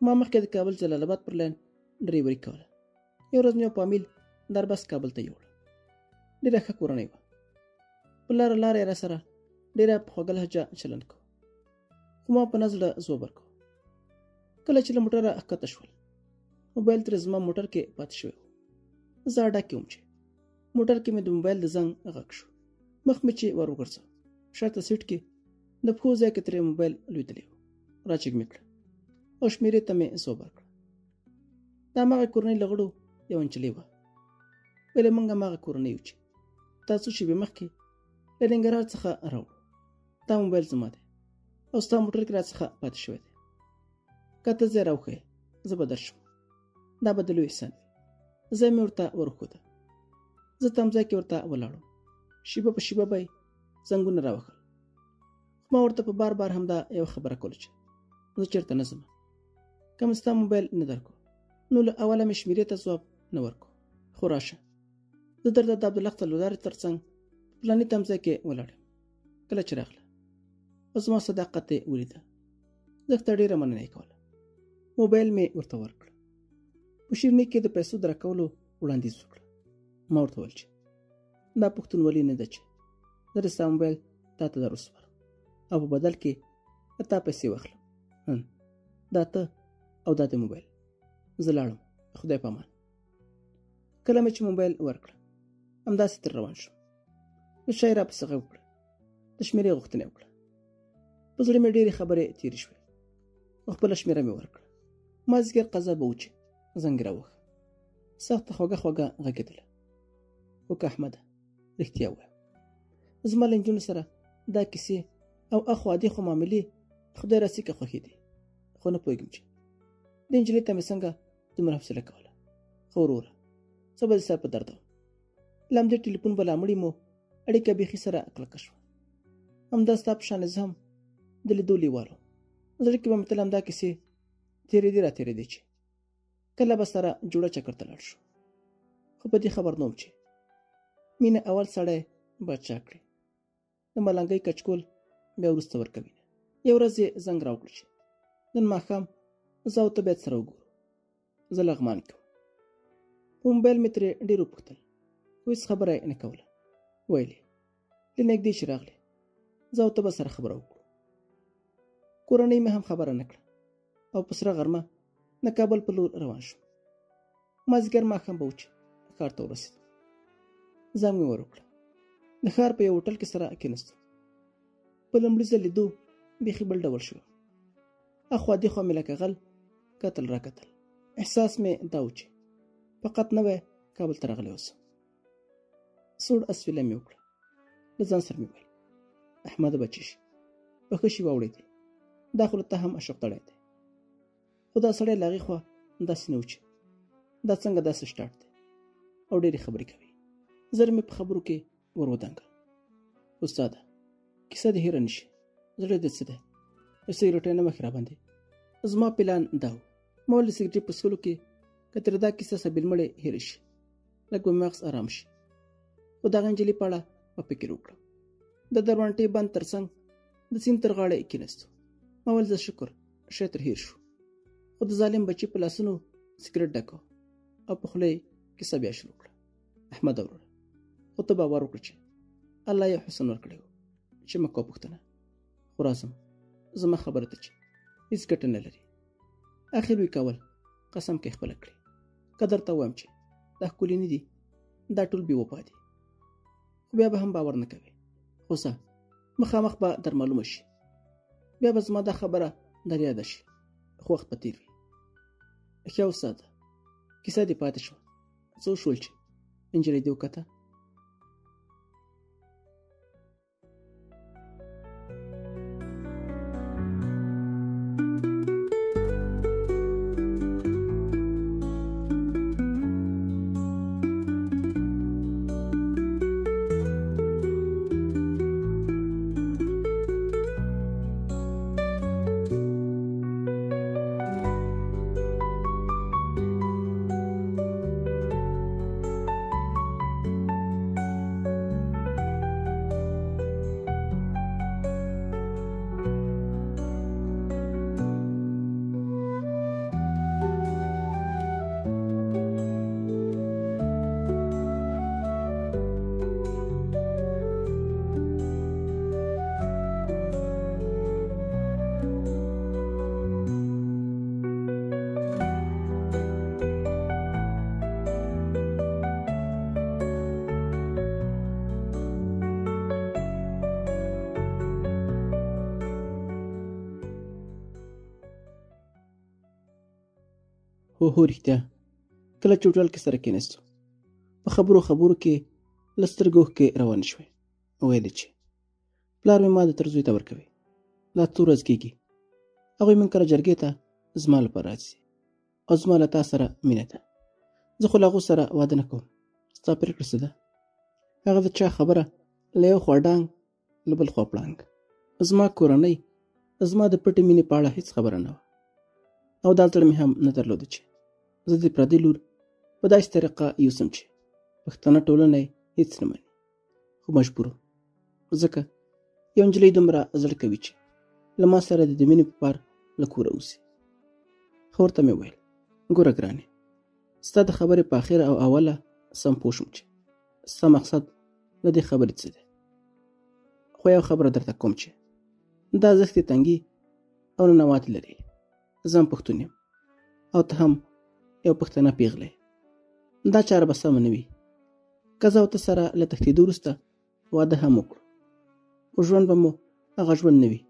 ما مخکې د کابل جلال اباد پر لاین ډریوري کوله. یو ورځ مې یو فامیل دربس کابل ته یوړ. ډېره ښه کورنۍ وه. په لاره لاره یې راسره ډېره په خوږه لهجه چلند کوه، خو ما په نه زړه ځواب ورکاوه. کله چې له موټره ښکته شول، موبایل ترې زما موټر کې پاتې شوی و. زه اډه کې وم چې موټر کې مې د موبایل د زنګ غږ شو. مخ مې چې ور وګرځاوه، شاته سیټ کې د پښو ځای کې ترې موبایل لوېدلی و. راچیک مې کړه او شمېرې ته مې ځواب ورکړ. د هماغې کورنۍ له غړو یوه نجلۍ وه. ویل یې موږ هماغه کورنۍ یو چې تا څو شېبې مخکې له ننګرهار څخه راوړو. دا موبایل زما دی او ستا موټر کې راڅخه پاتې شوی دی. که ته ځای راوښیې زه به درشم، دا به د لوی احسان وي. ځای مې ورته وروښوده. زه تمځای کې ورته ولاړم. شېبه په شېبه به یې زنګونه راوښل، خو ما ورته په بار بار همدا یوه خبره کوله چې زه چېرته نه ځم که مې ستا موبایل نه درکو. نو له اوله مې شمېرې ته ځواب نه ورکو. خو راشه، زه درته د عبدالحق څلورلارې تر څنګ په فلاني تمځای کې ولاړ یم. کله چې راغله او زما صداقت یې ولیده، زښته ډېره مننه یې کوله. موبایل مې ورته ورکړ. په شیرني کې د پیسو د راکولو وړاندیز وکړ. ما ورته وویل چې دا پښتونولي نه ده چې زه د ستا موبایل تا ته در وسپارم او په بدل کې له تا پیسې واخلم. دا ته او دا د موبایل. زه لاړم، خدای پامان. کله مې چې موبایل ورکړ، همداسې تر روان شوم. نو شای راپسې غږ وکړه، د شمېرې غوښتنه یې وکړه. په زړه مې ډېرې خبرې تېرې شوې او خپله شمېره مې ورکړه. مازدیګر قضا به و چې زنګ یې راوښه. سخته خوږه خوږه غږېدله. خو که احمده رښتیا ووایم، زما له نجونو سره دا کیسې او اخوا دې خو معاملې خدای راسیکه خوښې دي، خو نه پوهېږم چې دې نجلۍ ته مې څنګه دومره حوصله کوله. خو وروره څه به دې سر په درد وم. له همدې ټلیفون به لا مړي مو اړیکه بیخي سره کلکه شوه. همدا ستا په شان زه هم د لیدو لیوال وم. زړه کې به مې تل همدا کیسې تېرېدې را تېرېدې چې کله به سره جوړه چکر ته لاړ شو. خو په دې خبر نه وم چې مینه اول سړی باچا کړي، د ملنګۍ کچکول بیا وروسته ورکوي. یو ورځ یې زنګ راوکړ چې نن ماښام زه او ته باید سره وګورو. زه لغمان کې وم. په موبایل مې ترې ډېر وپوښتل، خو هېڅ خبره یې نه کوله. ویل یې له نږدې چې راغلې زه او ته به سره خبره وکړو. کورنۍ مې هم خبره نه کړه او په سره غرمه د کابل په لور روان شوم. مازدیګر ماښام به و چې ښار ته ورسېدم. زنګ مې ور وکړه. د ښار په یو هوټل کې سره کېناستو. په لومړي ځل لیدو بیخي بل ډول شو. اخوا دېخوا مې لکه غل کتل را کتل. احساس مې دا و چې فقط نوی کابل ته راغلی اوسم. سوړ اسویلی مې وکړه. له ځان سره مې وویل، احمده بچی شي په ښه شي واوړېدې، دا خو له تا هم اشوقتړی دی. خو دا سړی له هغې خوا داسې نه و چې دا څنګه داسې سټارټ دی او ډېرې خبرې کوي. زر مې په خبرو کې ور ودانګل. استاده کیسه دې هېره نه شي، زړه دې څه دی؟ یو سګرټی نه مخې راباندې. زما پلان دا و، ما ویل د سګرټي په څښلو کې که تر دا کیسه سبیل مړې هېره شي، لږ به مغز ارام شي. خو دغه نجلۍ په اړه به فکر وکړم. د دروانټې بند تر څنګ د سیند تر غاړې کېناستو. ما ویل زه شکر شی تر هېر شو. خو د ظالم بچي په لاسونو سګرټ ډکو او په خوله یې کیسه بیا شروع کړه. احمده وروره، خو ته باور وکړه چې الله یې حسن ورکړی و چې مه کوه پوښتنه. خو راځم زما خبره ته چې هېڅ ګټه نه لري. اخر وی کول قسم کې خپله کړې. که درته ووایم چې دا ښکلي نه دي، دا ټول بې وفا دي، خو بیا به هم باور نه کوې. خو څه مخامخ به در معلومه شي، بیا به زما دا خبره در یاده شي، خو وخت به تېر وي. ښه استاده، کیسه دې پاتې شوه. څه وشول چې نجلۍ دې وکته؟ هو رښتیا، کله چې هوټل کې سره کېناستو، په خبرو خبرو کې له سترګو اوښکې روانې شوې. ویل چې پلار مې ما د تر زوی ته ورکوي، دا څو ورځ کېږي هغوی موږ کره جرګې ته زما لپاره راځي او زما له تا سره مینه ده. زه خو له هغو سره واده نه کوم، ستا پرېکړه څه ده؟ هغه د چا خبره له یو خوا ډانګ له بل خوا پړانګ. زما کورنۍ زما د پټې مینې په اړه هېڅ خبره نه وه او دا زړه مې هم نه درلوده چې زه د پردي لور په داسې طریقه یوسم چې پښتنه ټولنه یې هېڅ نه مني. خو مجبور وم، ځکه یو نجلۍ دومره زړه کوي چې له ما سره د مینې په پار له کوره وځي. خو ورته مې وویل، ګوره ګرانې، ستا د خبرې په اخره او اوله سم پوه شوم چې ستا مقصد له دې خبرې څه دی. خو یو خبره درته کوم چې دا زښتې تنګي او ننواتې لري. زه هم پښتون یم او ته هم یو پښتنه پیغله. دا چاره به سمه نه وي که زه او ته سره له تښتېدو وروسته واده هم وکړو، خو ژوند به مو هغه ژوند نه وي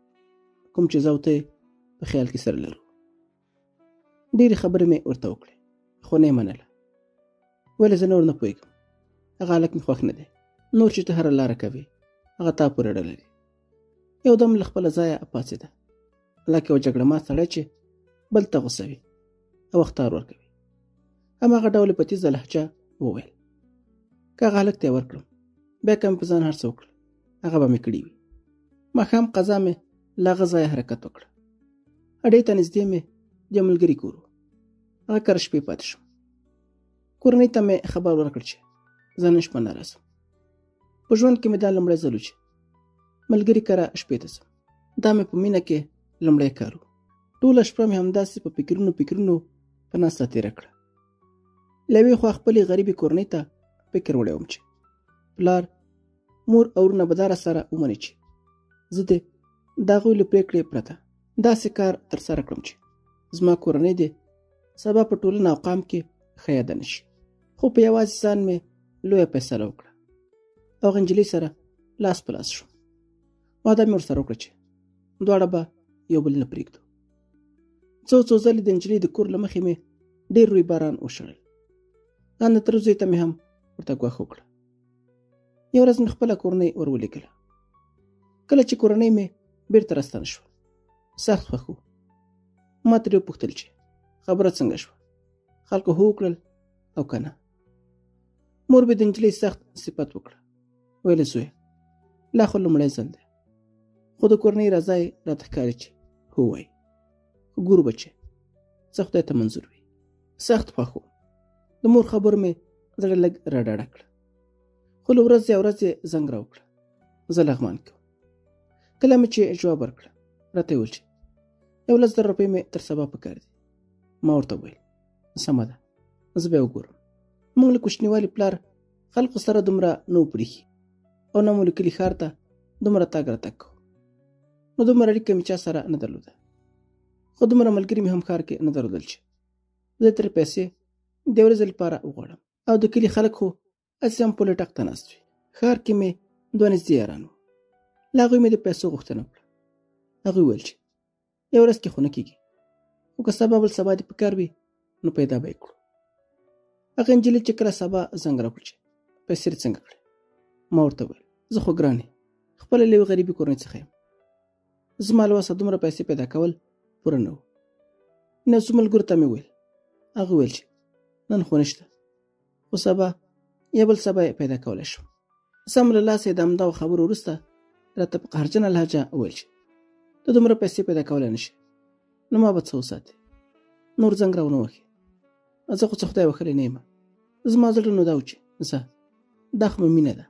کوم چې زه او ته په خیال کې سره لرو. ډېرې خبرې مې ورته وکړې خو نه یې منله. ویل زه نور نه پوهېږم، هغه هلک مې خوښ نه دی، نور چې ته هره لاره کوې هغه تا پورې اړه لري. یو دم له خپله ځایه پاڅېده، لکه یو جګړه مار سړی چې بل ته غوسه وي او اخطار ورکوي. هماغه ډول په تیزه لهجه وویل، که هغه هلک ته یې ورکړم، بیا که مې په ځان هر څه وکړل هغه به مې کړي وي. ماښام قضا مې له هغه ځایه حرکت وکړ. اډې ته نږدې مې د یو ملګري کور و، هغه کره شپې پاتې شوم. کورنۍ ته مې خبر ورکړ چې زه نن شپه نه راځم. په ژوند کې مې دا لومړی ځل و چې ملګري کره شپې ته ځم. دا مې په مینه کې لومړی کار و. ټوله شپه مې همداسې په فکرونو فکرونو په ناسته تېره کړه. له یوې خوا خپلې غریبې کورنۍ ته فکر وړی وم چې پلار، مور او وروڼه به دا راسره ومني چې زه دې د هغوی له پرېکړې پرته داسې کار ترسره کړم چې زما کورنۍ دې سبا په ټولنه او قام کې ښه یاده نه شي. خو په یوازې ځان مې لویه فیصله وکړه او هغه نجلۍ سره لاس په لاس شوم. وعده مې ورسره وکړه چې دواړه به یو بل نه پرېږدو. څو څو ځلې د نجلۍ د کور له مخې مې ډېر رویباران وشړل. ځان د تره زوی ته مې هم ورته ګواښ وکړه. یو ورځ مې خپله کورنۍ ور ولیکله. کله چې کورنۍ مې بیرته راستنه شوه، سخت خوښ وو. ما ترې وپوښتل چې خبره څنګه شوه، خلکو هو وکړل او که نه؟ مور به د نجلۍ سخت صفت وکړه، ویل زویه لا خو لومړی ځل دی، خو د کورنۍ رضا یې راته ښکاري چې هو وایي، خو ګورو به چې څه خدای ته منظور وي. سخت خوښ وم. د مور خبرو مې زړه لږ راډاډه کړه، خو له ورځې او ورځې زنګ راوکړه. زه لغمان کې وم. کله مې چې جواب ورکړه، راته یې وویل چې یو 10,000 روپۍ مې تر سبا پکار دي. ما ورته وویل سمه ده، زه به یې وګورم. موږ له کوچنیوالي پلار خلکو سره دومره نه وو پرېښي او نه مو له کلي ښار ته دومره تګ راتګ کوو، نو دومره اړیکه مې چا سره نه درلوده. خو دومره ملګري مې هم ښار کې نه درلودل چې زه ترې پیسې د ورځې لپاره وغواړم. او د کلي خلک خو هسې هم پولې ټک ته ناست وي. ښار کې مې دوه نږدې یاران وو، له هغوی مې د پیسو غوښتنه وکړه. هغوی ویل چې یو ورځ کې خو نه کېږي، خو که سبا بل سبا دې پکار وي نو پیدا به یې کړو. هغه نجلۍ چې کله سبا زنګ راکړ چې پیسې دې څنګه کړې، ما ورته وویل زه خو ګرانې خپله له یوې غریبې کورنۍ څخه یم، زما له وسه دومره پیسې پیدا کول پوره نه وو. نو څو ملګرو ته مې وویل، هغه ویل چې نن خو نشته، خو سبا یا بل سبا یې پیدا کولی شم. سم له لاسه یې د همدغو خبرو وروسته راته په قهرجنه لهجه وویل چې ته دومره پیسې پیدا کولی نه شې، نو ما به څه وساتې، نور زنګ راونه وهې، زه خو څه خدای وښلی نه یم. زما زړه نو دا و چې زه دا خو مې مینه ده،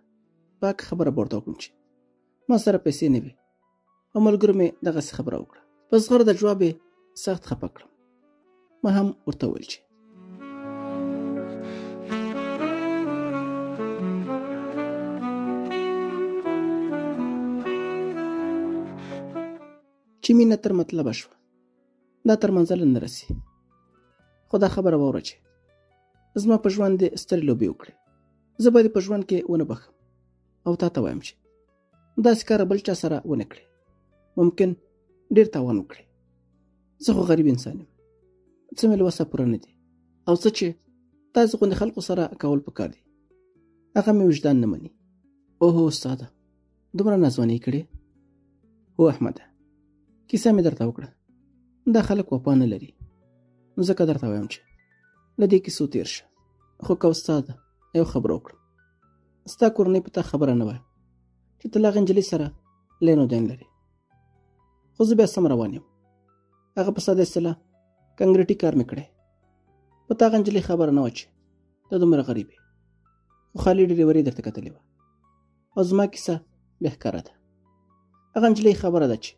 پاکه خبره به ورته وکړم چې ما سره پیسې نه وي. او ملګرو مې دغسې خبره وکړه. په زغرده جواب یې سخت خفه کړم. ما هم ورته وویل چې چې مینه تر مطلبه شوه، دا تر منزله نه رسي. خو دا خبره واوره چې زما په ژوند دې سترې لوبې وکړې، زه به دې په ژوند کې ونه بښم او تا ته وایم چې داسې کار بل چا سره ونه کړې، ممکن ډېر تاوان وکړې. زه خو غریب انسان یم، څه مې له وسه پوره نه دي، او څه چې تاسې غوندې خلکو سره کول پکار دي هغه مې وجدان نه مني. اوهو استاده، دومره ناځواني کړې؟ هو احمده، کیسه مې درته وکړه، دا خلک وفا نه لري، نو ځکه درته وایم چې له دې کیسو تېر شه. خو که استاده یو خبره وکړم، ستا کورنۍ په تا خبره نه وه چې ته له هغې نجلۍ سره لین او دین لرې، خو زه بیا سم روان یم. هغه په ساده اصطلاح کنګریټي کار مې کړی. په تا هغه نجلۍ خبره نه وه چې ته دومره غریب یې، خو خالي ډریوري درته کتلې وه او زما کیسه بیا ښکاره ده. هغه نجلۍ خبره ده چې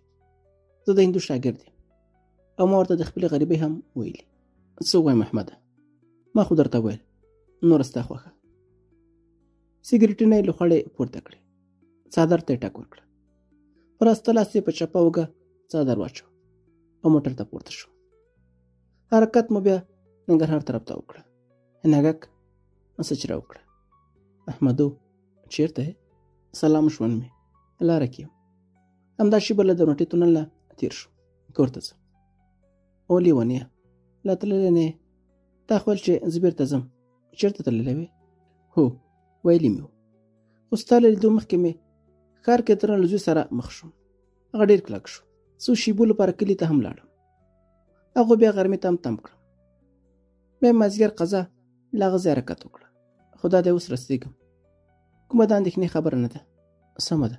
زه د هندو شاګرد یم او ما ورته د خپلې غریبۍ هم ویلي. څه ووایم احمده، ما خو درته ویل، نوره ستا خوښه. سګرټونه یې له خولې پورته کړې، څادر ته یې ټک ورکړه، په راسته لاس یې په چپه اوږه څادر واچو او موټر ته پورته شو. حرکت مو بیا ننګرهار طرف ته وکړه. هنګک مسج راوکړه، احمدو چیرته یې؟ سلام ژوند مې لاره کې یم. همدا شېبه له درونټې تونل نه تېر شو، کور ته ځم. او لیونیه، لا تللی نه یې؟ تا خو ویل چې زه بېرته ځم، چېرته تللی وې؟ هو ویلي مې وو، خو ستا له لیدو مخکې مې ښار کې تر له زوی سره مخ شوم. هغه ډېر کلک شو. څو شېبو لپاره کلي ته هم لاړم، هغو بیا غرمې ته هم تم کړم. بیا مازدیګر قضا له هغه ځایه حرکت وکړه. خو دا دی اوس رسېږم، کومه د اندېښنې خبره نه ده. سمه ده،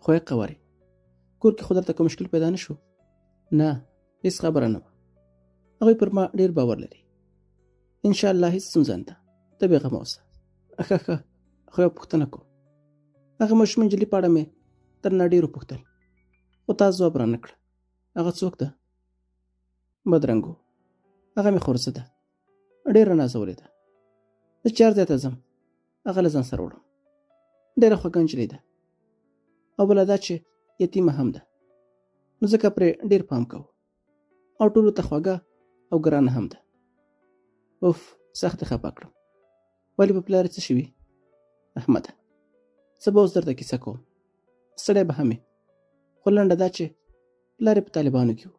خو یې قوارې کور کې خو درته کوم مشکل پیدا نه شو؟ نه، هېڅ خبره نه وه. هغوی پر ما ډېر باور لري، انشاءالله هېڅ ستونزه نه ده، ته بېغمه اوسه. ښه ښه، خو یوه پوښتنه کوم. هغه ماشومې نجلۍ په اړه مې تر نه ډېر وپوښتل، خو تا ځواب رانه کړه. هغه څوک ده؟ بدرنګو، هغه مې خورزه ده، ډېره نازولې ده. زه چې هر ځای ته ځم هغه له ځان سره وړم. ډېره خوږه نجلۍ ده، او بله دا چې یتیمه هم ده، نو ځکه پرې ډېر پام کوو، او ټولو ته خوږه او ګرانه هم ده. اوف، سخت خفه کړم. ولې په پلار یې څه شوي؟ احمده، زه به اوس درته کیسه کوم. سړی به هم یې، خو لنډه دا چې پلار یې په طالبانو کې و،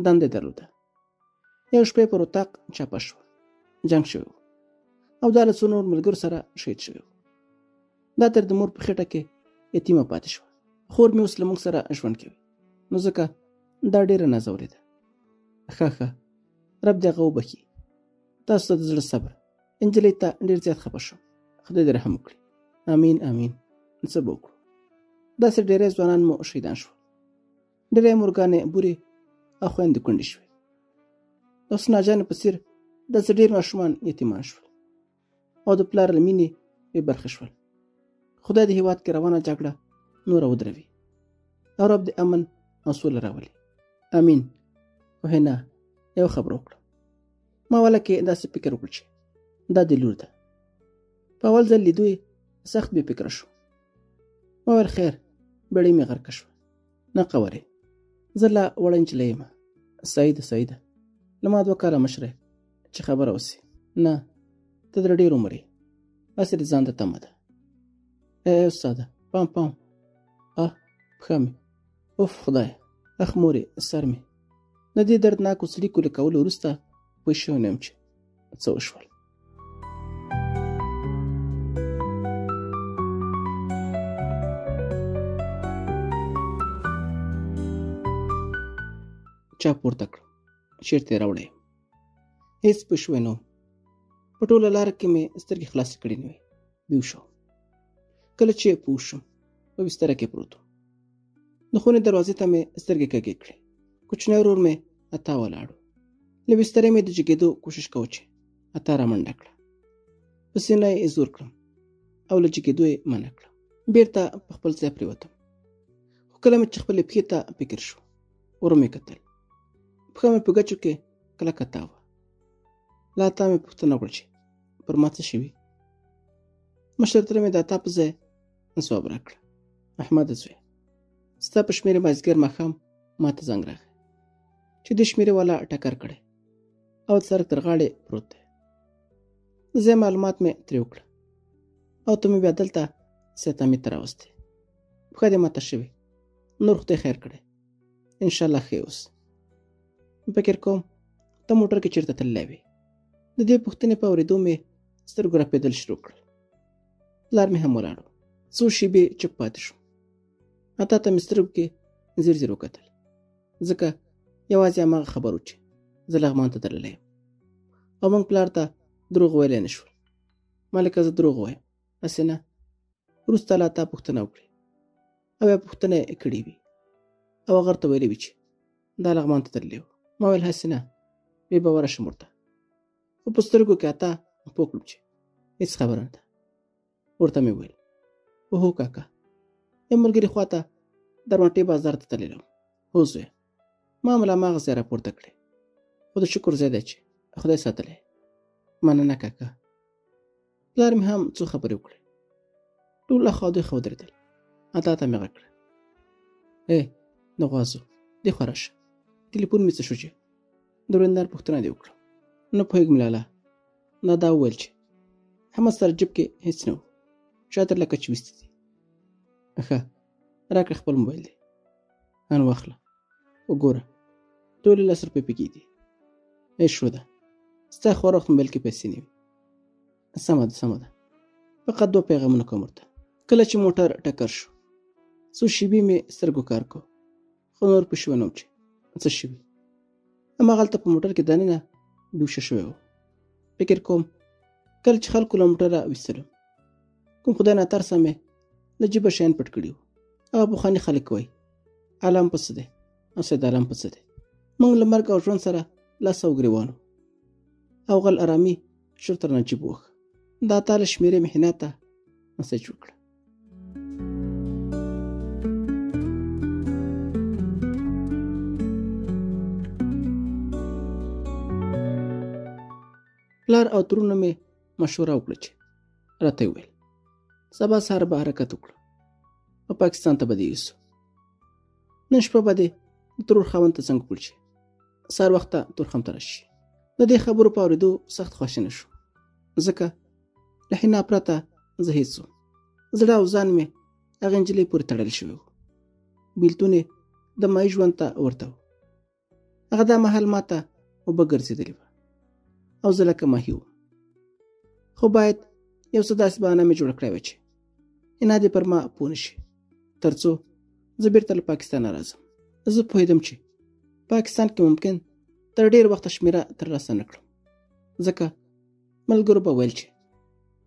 دنده یې درلوده. یو شپه یې پر اتاق چاپه شوه، جنګ شوی و او دا له څو نور ملګرو سره شهید شوی و. دا تر د مور په خېټه کې یتیمه پاتې شوه. خور مې اوس له موږ سره ژوند کوي، نو ځکه دا ډېره نازولې ده. ښه ښه، رب دې هغه وبښي. تاسو ته د زړه صبر. نجلۍ ته ډېر زیات خفه شوم، خدای دې رحم وکړي. امین امین. څه به وکړو، داسې ډېری ځوانان مو شهیدان شول، ډېری مورګانې بورې او خویندې کونډې شوې. د حسنا جانې په څېر داسې ډېر ماشومان یتیمان شول او د پلار له مینې بې برخې شول. خدای د هېواد کې روانه جګړه نوره ودروي او رب د امن او سوله راولي. امین. خو حنا یو خبره وکړه، ما والا کې داسې فکر وکړ چې دا د لور ده. په اول ځل لیدو یې سخت بې فکره شو. ما ویل خیر، بېړۍ مې غرقه شوه. نه قورې، زه لا وړه نجلۍ یم. سعیده سعیده، له ما 2 کاله مشره چې خبره وسي. نه، ته در ډېر عمر یې، هسې دې ځان ته تمه ده. ای استاده، پام پام، اه پښه مې، اوف خدایه، اخ مورې، سر مې. د دې دردناکو څړیکو له کولو وروسته پوه شوی نه یم چې څه وشول. چا پورته کړم، چېرته یې راوړی یم، هېڅ پوه شوی نه وم. په ټوله لاره کې مې سترګې خلاصې کړې نه وې، بیوښه وم. کله چې پوه شوم، په بستره کې پروت وم. د خونې دروازې ته مې سترګې کږې کړې. کوچنی ورور مې عطا ولاړ و. له بسترې مې د جګېدو کوشش کوه چې عطا رامنډه کړه. په سینه یې زور کړم او له جګېدو یې منع کړم. بېرته په خپل ځای پرېوتم. خو کله مې چې خپلې پښې ته فکر شو، ور مې کتل، پښه مې په ګچو کې کلکه تاوه. له عطا مې پوښتنه وکړه چې پر ما څه شوي. مشر تره مې د عطا په ځای ځواب راکړ، احمده زویه، ستا په شمېرې مازدیګر ماښام ما ته زنګ راغی چې دې شمېرې والا ټکر کړی او د سړک تر غاړې پروت دی. د ځای معلومات مې ترې وکړه او ته مې بیا دلته سیتامي ته راوستې. پښه دې ماته شوې، نور خدای خیر کړی، انشاءالله ښه یې اوس. فکر کوم ته موټر کې چېرته تللی وې. د دې پوښتنې په اورېدو مې سترګو رپېدل شروع کړل. پلار مې هم ولاړ و. څو شېبې چوپ پاتې شوم. عطا ته مې سترګو کې ځیر ځیر وکتل، ځکه یوازې هماغه خبر و چې زه لغمان ته تللی یم او موږ پلار ته دروغ ویلی نه شول. ما لکه زه دروغ وایم، هسې نه وروسته له عطا پوښتنه وکړي او یا پوښتنه یې کړې وي او هغه ورته ویلي وي چې دا لغمان ته تللی و. ما ویل هسې نه بې باوره شم ورته، خو په سترګو کې عطا پوه کړم چې هېڅ خبره نه ده. ورته مې وویل، اوهو کاکا، یو ملګري خواته درمټې بازار ته تللی وم. هو زویه، ما هم له هماغه ځایه راپورته کړې، خو د شکر ځای دی چې خدای ساتلی. مننه کاکا. پلار مې هم څو خبرې وکړې. ټول اخوا دېخوا ودرېدل. عطا ته مې غږ کړه، ای د غوازو دېخوا راشه، ټلیفون مې څه شو چې د وریندار پوښتنه دې وکړه. نه پوهېږم لالا، دا دا وویل چې احمد سره جیب کې هېڅ نه و، چا تر لکه چې ویستي دي. ښه راکړه خپل موبایل دی، ان واخله وګوره، ټولې 10 روپۍ پکې دي. ای شو ده، ستا خو هر وخت موبایل کې پیسې نه وي. سمه ده سمه ده، فقط 2 پیغامونه کوم ورته. کله چې موټر ټکر شو، څو شېبې مې سترګو کار کو، خو نور پوه شوی نه وم چې څه شوي. هماغلته په موټر کې دننه بیهوشه شوی و. فکر کوم کله چې خلکو له موټره ویستلم، کوم خدای ناترسه مې له جیبه شیان پټ کړي وو. هغه پخواني خلک وایي عالم په څه دی او سید عالم په څه دی. موږ له مرګ او ژوند سره لاس او ګرېوان وو او غل ارامي شور تر نجیب وښه. دا تا له شمېرې مې حنا ته مسج وکړه. پلار او ترونو مې مشوره وکړه چې راته یې وویل سبا سهار به حرکت وکړو او پاکستان ته به دې یوسو. نن شپه به دې د ترور خاوند ته زنګ وکړو چې سهار وخته تورخم ته راشي. د دې خبرو په اورېدو سخت خواشینی شوم، ځکه له حنا پرته زه هېڅ وم. زړه او ځان مې هغې نجلۍ پورې تړل شوی و. بیلتون یې د ماهي ژوند ته ورته و. هغه دا مهال ما ته اوبه ګرځېدلې وه او زه لکه ماهي وم. خو باید یو څه داسې بهانه مې جوړه کړې وه چې حنا دې پر ما پوه نه شي، تر څو زه بیرته له پاکستانه راځم. زه پوهېدم چې پاکستان کې ممکن تر ډېر وخته شمېره ترلاسه نه کړم، ځکه ملګرو به ویل چې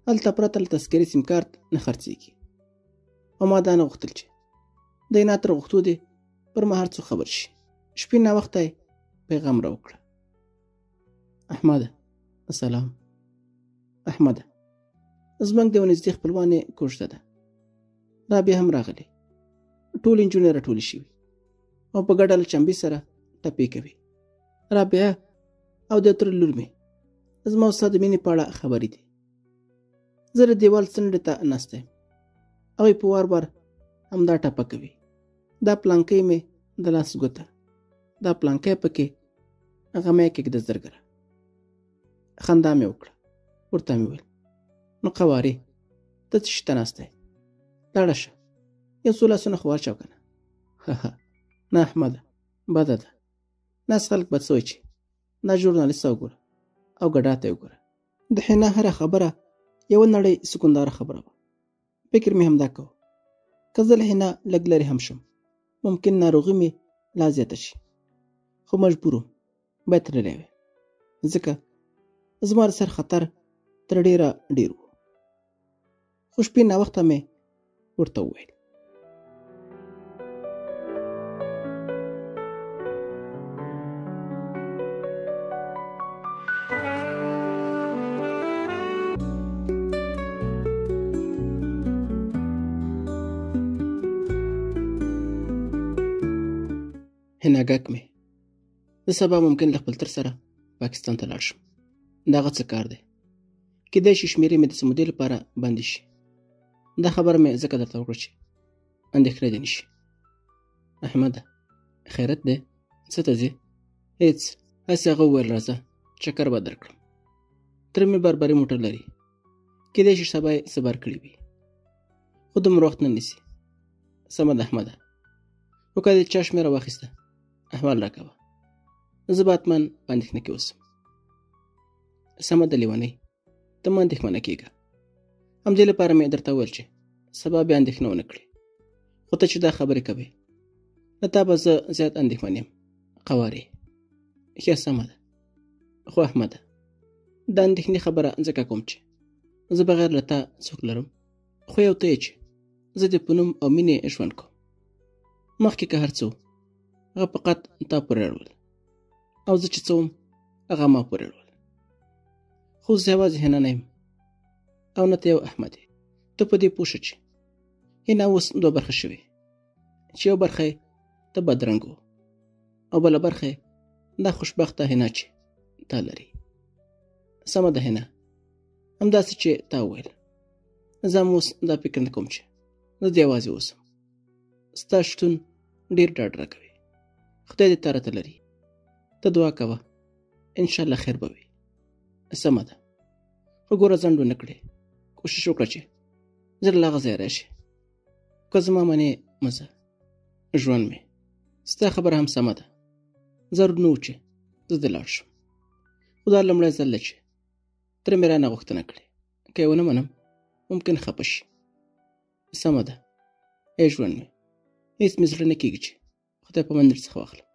هلته پرته له تذکرې سیم کارت نه خرڅېږي، او ما دا نه غوښتل چې د حنا تر غوښتو دې پر ما هر څوک خبر شي. شپې ناوخته یې پیغام راوکړه: احمده سلام. احمده، زموږ د یو نږدې خپلوانې کوژده ده، رابیا هم راغلې، ټولې نجونې راټولې شوي او په ګډه له چمبې سره ټپې کوي. رابعه او د تره لور مې زما او ستا د مینې په اړه خبرې دي. زه د دیوال څنډې ته ناسته یم، هغوی په وار وار همدا ټپه کوي: دا پلانکۍ مې د لاس ګوته، دا پلانکی پکې غمی کېږده زرګره. خندا مې وکړه، ورته مې وویل: نو قوارې، ته څه شي ته ناسته یې؟ لاړه شه، یو څو لاسونه خو واچوه که نه. نه احمده، بده ده، ناست خلک به څه وایي چې دا ژورنالیست ته وګوره او ګډا ته یې وګوره. د حنا هره خبره یوه نړۍ سکونداره خبره وه. فکر مې همدا کوه، که زه له حنا لږ لرې هم شم ممکن ناروغي مې لا زیاته شي، خو مجبور وم، باید تللی وی، ځکه زما د سر خطر تر ډېره ډېر و. خو شپې ناوخته مې ورته وویل: حناګک مې، زه سبا ممکن له خپل تر سره پاکستان ته لاړ شم. دا هغه څه کار دی، کېدای شي شمېرې مې د څه مودې لپاره بندې شي. دا خبره مې ځکه درته وکړه چې اندېښنه دې نه شي. احمده، خیرت دی؟ څه ته ځې؟ هېڅ، هسې هغه وویل راځه چکر به درکړم. تره مې بربري موټر لري، کېدای شي سبا یې څه بار کړي وي، خو دومره وخت نه نیسي. سمه ده احمده، خو که دې چا شمېره واخیسته احوال راکوه، زه به حتما په اندېښنه کې اوسم. سمه ده لیونۍ، ته مه اندېښمنه کېږه. همدې لپاره مې درته وویل چې سبا بیا اندېښنه ونه کړې، خو ته چې دا خبرې کوې له تا به زه زیات اندېښمن یم. قوارې، ښه سمه ده، خو احمده د اندېښنې خبره ځکه کوم چې زه بغیر له تا څوک لرم، خو یو ته یې چې زه دې په نوم او مینې ژوند کوم. مخکې که هر څه و هغه فقط تا پورې اړول، او زه چې څه وم هغه ما پورې اړول. خو زه یوازې حنا نه یم او نه ته یو احمد یې. ته په دې پوه شه چې حنا اوس دوه برخه شوې، چې یو برخه یې ته بدرنګ و او بله برخه یې دا خوشبخته حنا چې تا لري. سمه ده حنا، همداسې چې تا وویل، زه هم اوس دا فکر نه کوم چې زه دې یوازې اوسم. ستا شتون ډېر ډاډ راکوي. خدای دې تا راته لري. ته دعا کوه، انشاءالله خیر به وي. سمه ده، خو ګوره ځنډ ونه کړې، کوشش وکړه چې زر له هغه ځایه راشې. که زما منې مه ځه، ژوند مې. ستا خبره هم سمه ده، ضرور نه و چې زه دې لاړ شم، خو دا لومړی ځل دی چې تره مې رانه غوښتنه کړې، که یې ونه منم ممکن خپه شي. سمه ده ای ژوند مې، هېڅ مې زړه نه کېږي چې خدای په من درڅخه واخلم،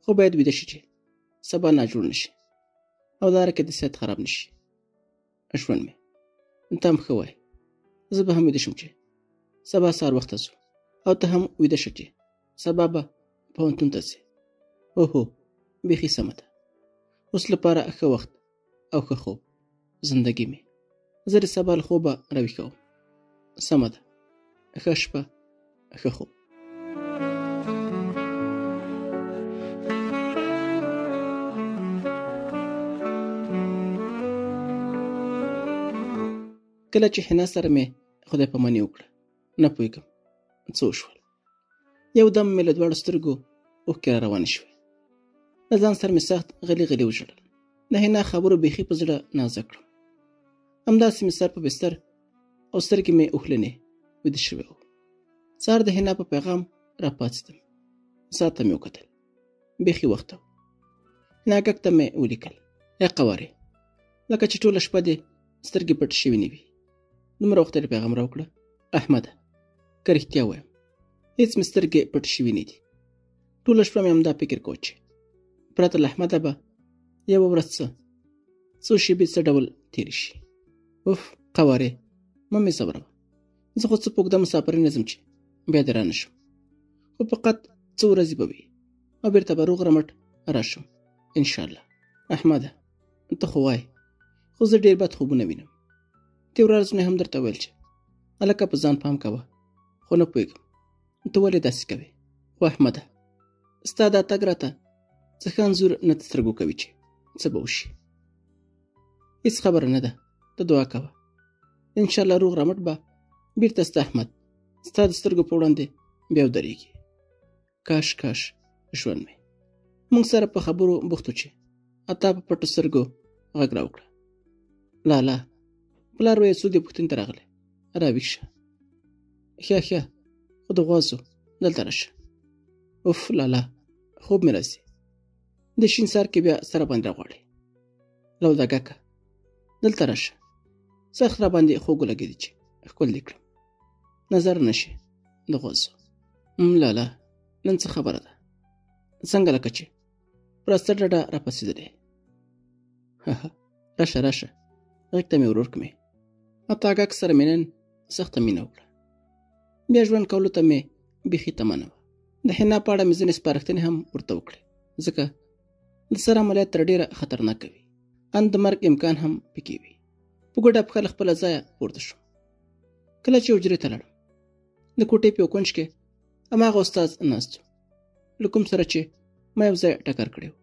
خو باید ویده شي چې سبا ناجوړ نه شي او لاره کې د صحت خراب نه شي. ژوند مې، ته هم ښه وایې، زه به هم ویده شم چې سبا سهار وخته ځو، او ته هم ویده شه چې سبا به پوهنتون ته ځې. اوهو، بیخي سمه ده. اوس لپاره ښه وخت او ښه خوب. زندګي مې، زه د سبا له خوبه راویښوم. سمه ده، ښه شپه، ښه خوب. کله چې حنا سره مې خدای پاماني وکړه، نه پوهېږم څه وشول. یو دم مې له دواړو سترګو اوښکې را روانې شوې. له ځان سره مې سخت غلي غلي وژړل. د حنا خبرو بیخي په زړه نازک کړم. همداسې مې سر په بستر او سترګې مې اوښلنې ویده شوی و. سهار د حنا په پیغام راپاڅېدم. ساعت ته مې وکتل، بیخي وخته و. حنا ګک ته مې ولیکل: ای قوارې، لکه چې ټوله شپه دې سترګې پټې شوې نه وي، دومره وخته دې پیغام راوکړه. احمده، که رښتیا ووایم هېڅ مې سترګې پټې شوې نه دي. ټوله شپه مې همدا فکر کوه چې پرته له احمده به یوه ورځ څه څو شېبې څه ډول تېرې شي. اوف قوارې، مه مې ځوروه، زه خو څه په اوږده مسافرۍ نه ځم چې بیا دې رانه شم، خو فقط څو ورځې به وي او بېرته به روغ رمټ راشم انشاءالله. احمده، ته خو وایې، خو زه ډېر بد خوبونه وینم. تېره ورځ مې هم درته ویل چې هلکه په ځان پام کوه، خو نه پوهېږم ته ولې داسې کوې. خو احمده، ستا دا تګ راته څه ښه انځور نه سترګو کوي چې څه به وشي. هېڅ خبره نه ده، ته دعا کوه، انشاءالله روغ رمټ به بیرته ستا احمد ستا د سترګو په وړاندې بیا ودرېږي. کاش کاش ژوند مې. موږ سره په خبرو بوخت وو چې عطا په پټو سترګو غږ راوکړه: لالا، پلار وایي څوک دې پوښتنې ته راغلی، راویښ شه. ښه ښه، خو د غوازو دلته راشه. اوف لالا، خوب مې راځي، د شین سهار کې بیا سره باندې راغواړي. لودګکه دلته راشه، سخت را باندې خوږ ولګېدی چې ښکل دې کړم، نظر نه شي د غوازو. لالا، نن څه خبره ده؟ څنګه لکه چې پرسته ډډه راپسېدلې؟ راشه راشه، غږ ته مې ورور کړمې. عطاګک سره مې نن سخته مینه وکړه، بیا ژوند کولو ته مې بیخي تمه نه وه. د حنا په اړه مې ځینې سپارښتنې هم ورته وکړې، ځکه د سر عملیات تر ډېره خطرناکه وي، ان د مرګ امکان هم پکې وي. په ګډه پښه له خپله ځایه پورته شوم. کله چې حجرې ته لاړم، د کوټې په یو کونج کې هماغه استاد ناست و له کوم سره چې ما یو ځای ټکر کړی و.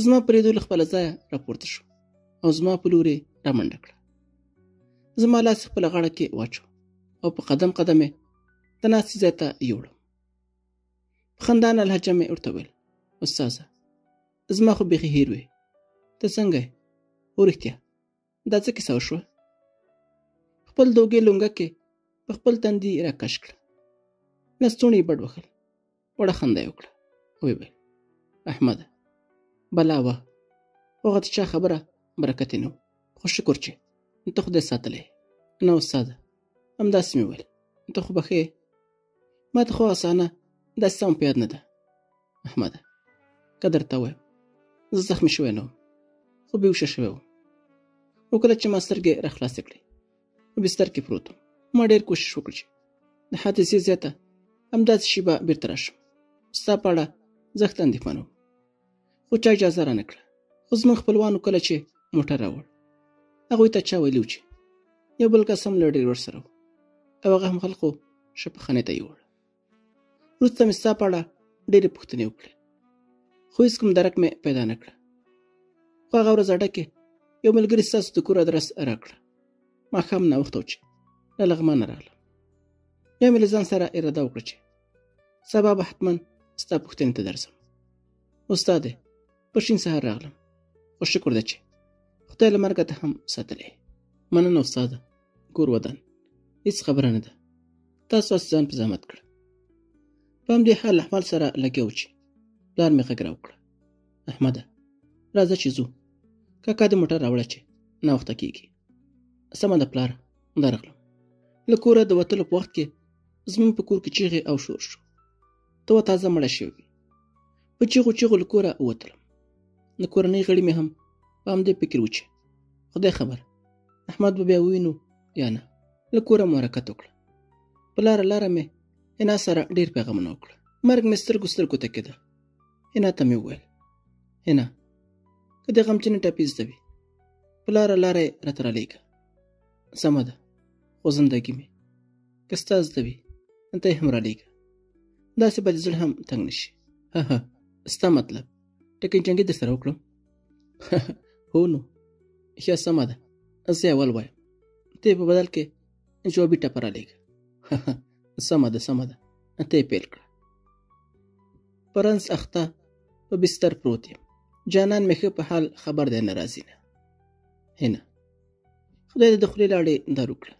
زما په لیدو له خپله ځایه راپورته شو او زما په لوري رامنډه کړه. زما لاس یې خپله غاړه کې واچو او په قدم قدم یې د ناستې ځای ته یوړم. په خندانه لهجه مې ورته وویل: استاذه، زما خو بیخي هېر وې، ته څنګه یې؟ هو رښتیا، دا څه کیسه وشوه؟ خپل دوګې لونګه کې په خپل تندي راکش کړه، لستوڼي یې بډ وهل، وړه خندا یې وکړه، ویې ویل: احمده، بلا وه، خو هغه د چا خبره برکت یې نه و، خو شکر چې ته خدای ساتلی. نه استاده، همداسې مې وویل، ته خو به ښه یې، ما ته خو اسانه داسې سم په یاد نه ده. احمده، که درته ووایم زه زخمي شوی نه وم، خو بېهوښه شوی وم. خو کله چې ما سترګې راخلاصې کړې، په بستر کې پروت وم. ما ډېر کوشش وکړ چې د حادثې ځای ته همداسې شېبه بېرته راشم. ستا په اړه زښته اندېښمن وم، خو چا اجازه رانه کړه. خو زموږ خپلوانو کله چې موټر راوړ، هغوی ته چا ویلي وو چې یو بل کس هم له ډېر سره و او هغه هم خلکو شفاخانې ته یووړ. وروسته مې ستا په اړه ډېرې پوښتنې وکړې، خو هېڅ کوم درک مې پیدا نه کړه. خو هغه ورځ اډه کې یو ملګري ستاسو د کور ادرس راکړه. ماښام ناوخته و چې له لغمانه راغلم. بیا مې له ځان سره اراده وکړه چې سبا به حتما ستا پوښتنې ته درځم. استاده، په شین سهار راغلم، خو شکر دی چې خدای له مرګه ته هم ساتلی. مننه استاده، کور ودان، هېڅ خبره نه ده، تاسو هسې ځان په زحمت کړه. په همدې حال احوال سره لګیا و چې پلار مې غږ راوکړه: احمده، راځه چې ځو، کاکا د موټر راوړه چې ناوخته کېږي. سمه ده پلاره، درغلم. له کوره د وتلو په وخت کې زموږ په کور کې چیغې او شور شو، ته وه تازه مړه شوې وې. په چیغو چیغو له کوره ووتلم. د کورنۍ غړي مې هم په همدې فکر و چې خدای خبر احمد به بیا ووینو یا نه. له کوره مو حرکت وکړه. په لاره لاره مې حنا سره ډېر پیغامونه وکړه. مرګ مې سترګو سترګو ته کېده. حنا ته مې وویل: حنا، که د غمجنې ټپي زده وي، په لاره لاره یې راته رالېږه. سمه ده، خو زندګي مې که ستا زده وي، ته یې هم رالېږه، داسې به دې زړه هم تنګ نه شي. ها، ستا مطلب ټکۍ جنګي در سره وکړم؟ هو نو، ښه سمه ده، زه یې اول وایم، ته یې په بدل کې جوابي ټپه رالېږه. سمه ده سمه ده، ته یې پیل کړه. په رنځ اخته په بستر پروت یم، جانان مې ښه په حال خبر دی نه راځي نه. هنه، خدای دې د خولې لاړې دارو کړه،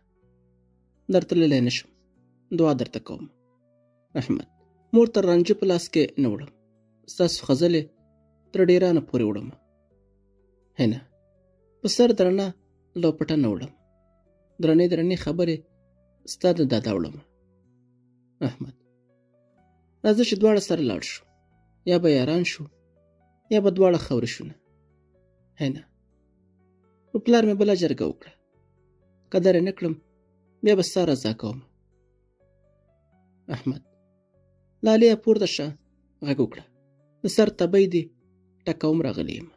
درتللی نه شم. دعا درته کوم. احمد مور تر رانجه په لاس کې نه وړم، ستاسو خزلې تر ډېرانه پورې وړم. هنه په سر درنه لوپټه نه وړم، درنې درنې خبرې ستا د دادا وړم. احمد راځه چې دواړه سره لاړ شو، یا به یاران شو یا به دواړه خاورې شو. نه هنه په پلار مې بله جرګه وکړه، که در یې نه کړم بیا به ستا رضا کوم. احمد لالیه پورته شه، غږ وکړه، د سر تبۍ دې ټکوم راغلی یم.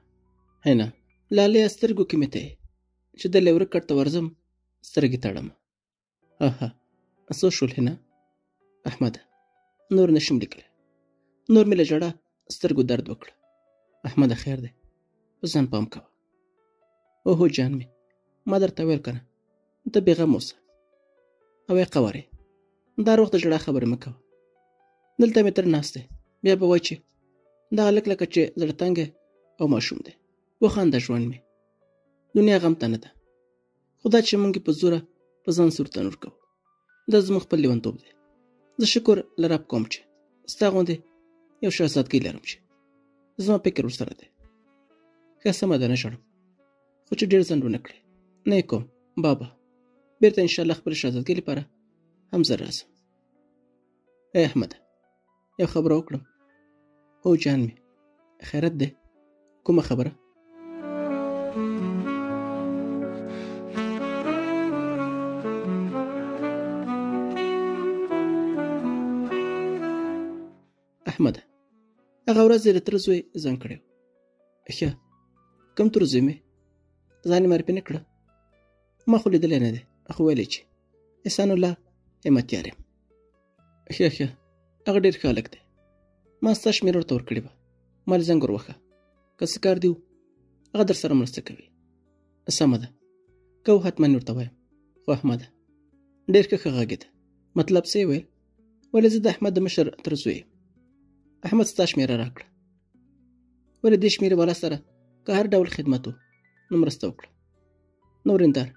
هنه لالیه سترګو کې مې ته یې، چې د لېوره کټ ته ورځم سترګې تړم. ها څه شول هنه؟ احمده نور نشم لیکلی، نور مې له ژړا سترګو درد وکړه. احمده خیر دی، په ځان پام کوه. اوهو جان مې، ما درته ویل که نه، ته بېغم اوسه. او ای قوارې، دا روغ د ژړا خبرې مه کوه. دلته مې تر ناست دی، بیا به وایي چې دا هلک لکه چې زړه تنګی او ماشوم دی. وخانده ژوند مې، دنیا غم ته نه ده، خو دا چې موږ په زوره په ځان سور تنور کوو، دا زموږ خپل لیونتوب دی. زه شکر له رب کوم چې ستا غوندې یو شهزادګۍ لرم چې زما فکر ورسره دی. ښه سمه ده، نه ژاړم، خو چې ډېر ځنډ ونه کړې. نه یې کوم بابا، بېرته انشاءالله خپلې شهزادګۍ لپاره هم زه راځم. ای احمده یو خبره وکړم؟ هو جان مې، خیرت دی، کومه خبره؟ احمده هغه ورځ یې د تره زوی زنګ کړی و. ښه کوم تره زوی مې؟ ځان یې معرفي نه کړه، ما خو لیدلی نه دی، خو ویلی چې احسان الله همتیار یم. ښه ښه هغه ډېر ښه هلک دی، ما ستا شمېره ورته ورکړې وه، ما له زنګ وروښه، که څه کار دی هغه در سره مرسته کوي. سمه ده، کوو حتما ورته وایم. خو احمده ډېر ښه ښه غږېده، مطلب څه یې ویل؟ ولې زه د احمد د مشر تره زوی یم. احمد ستا شمېره راکړه، ولې دې شمېرې والا سره که هر ډول خدمت و نو مرسته وکړه. نو ورېندار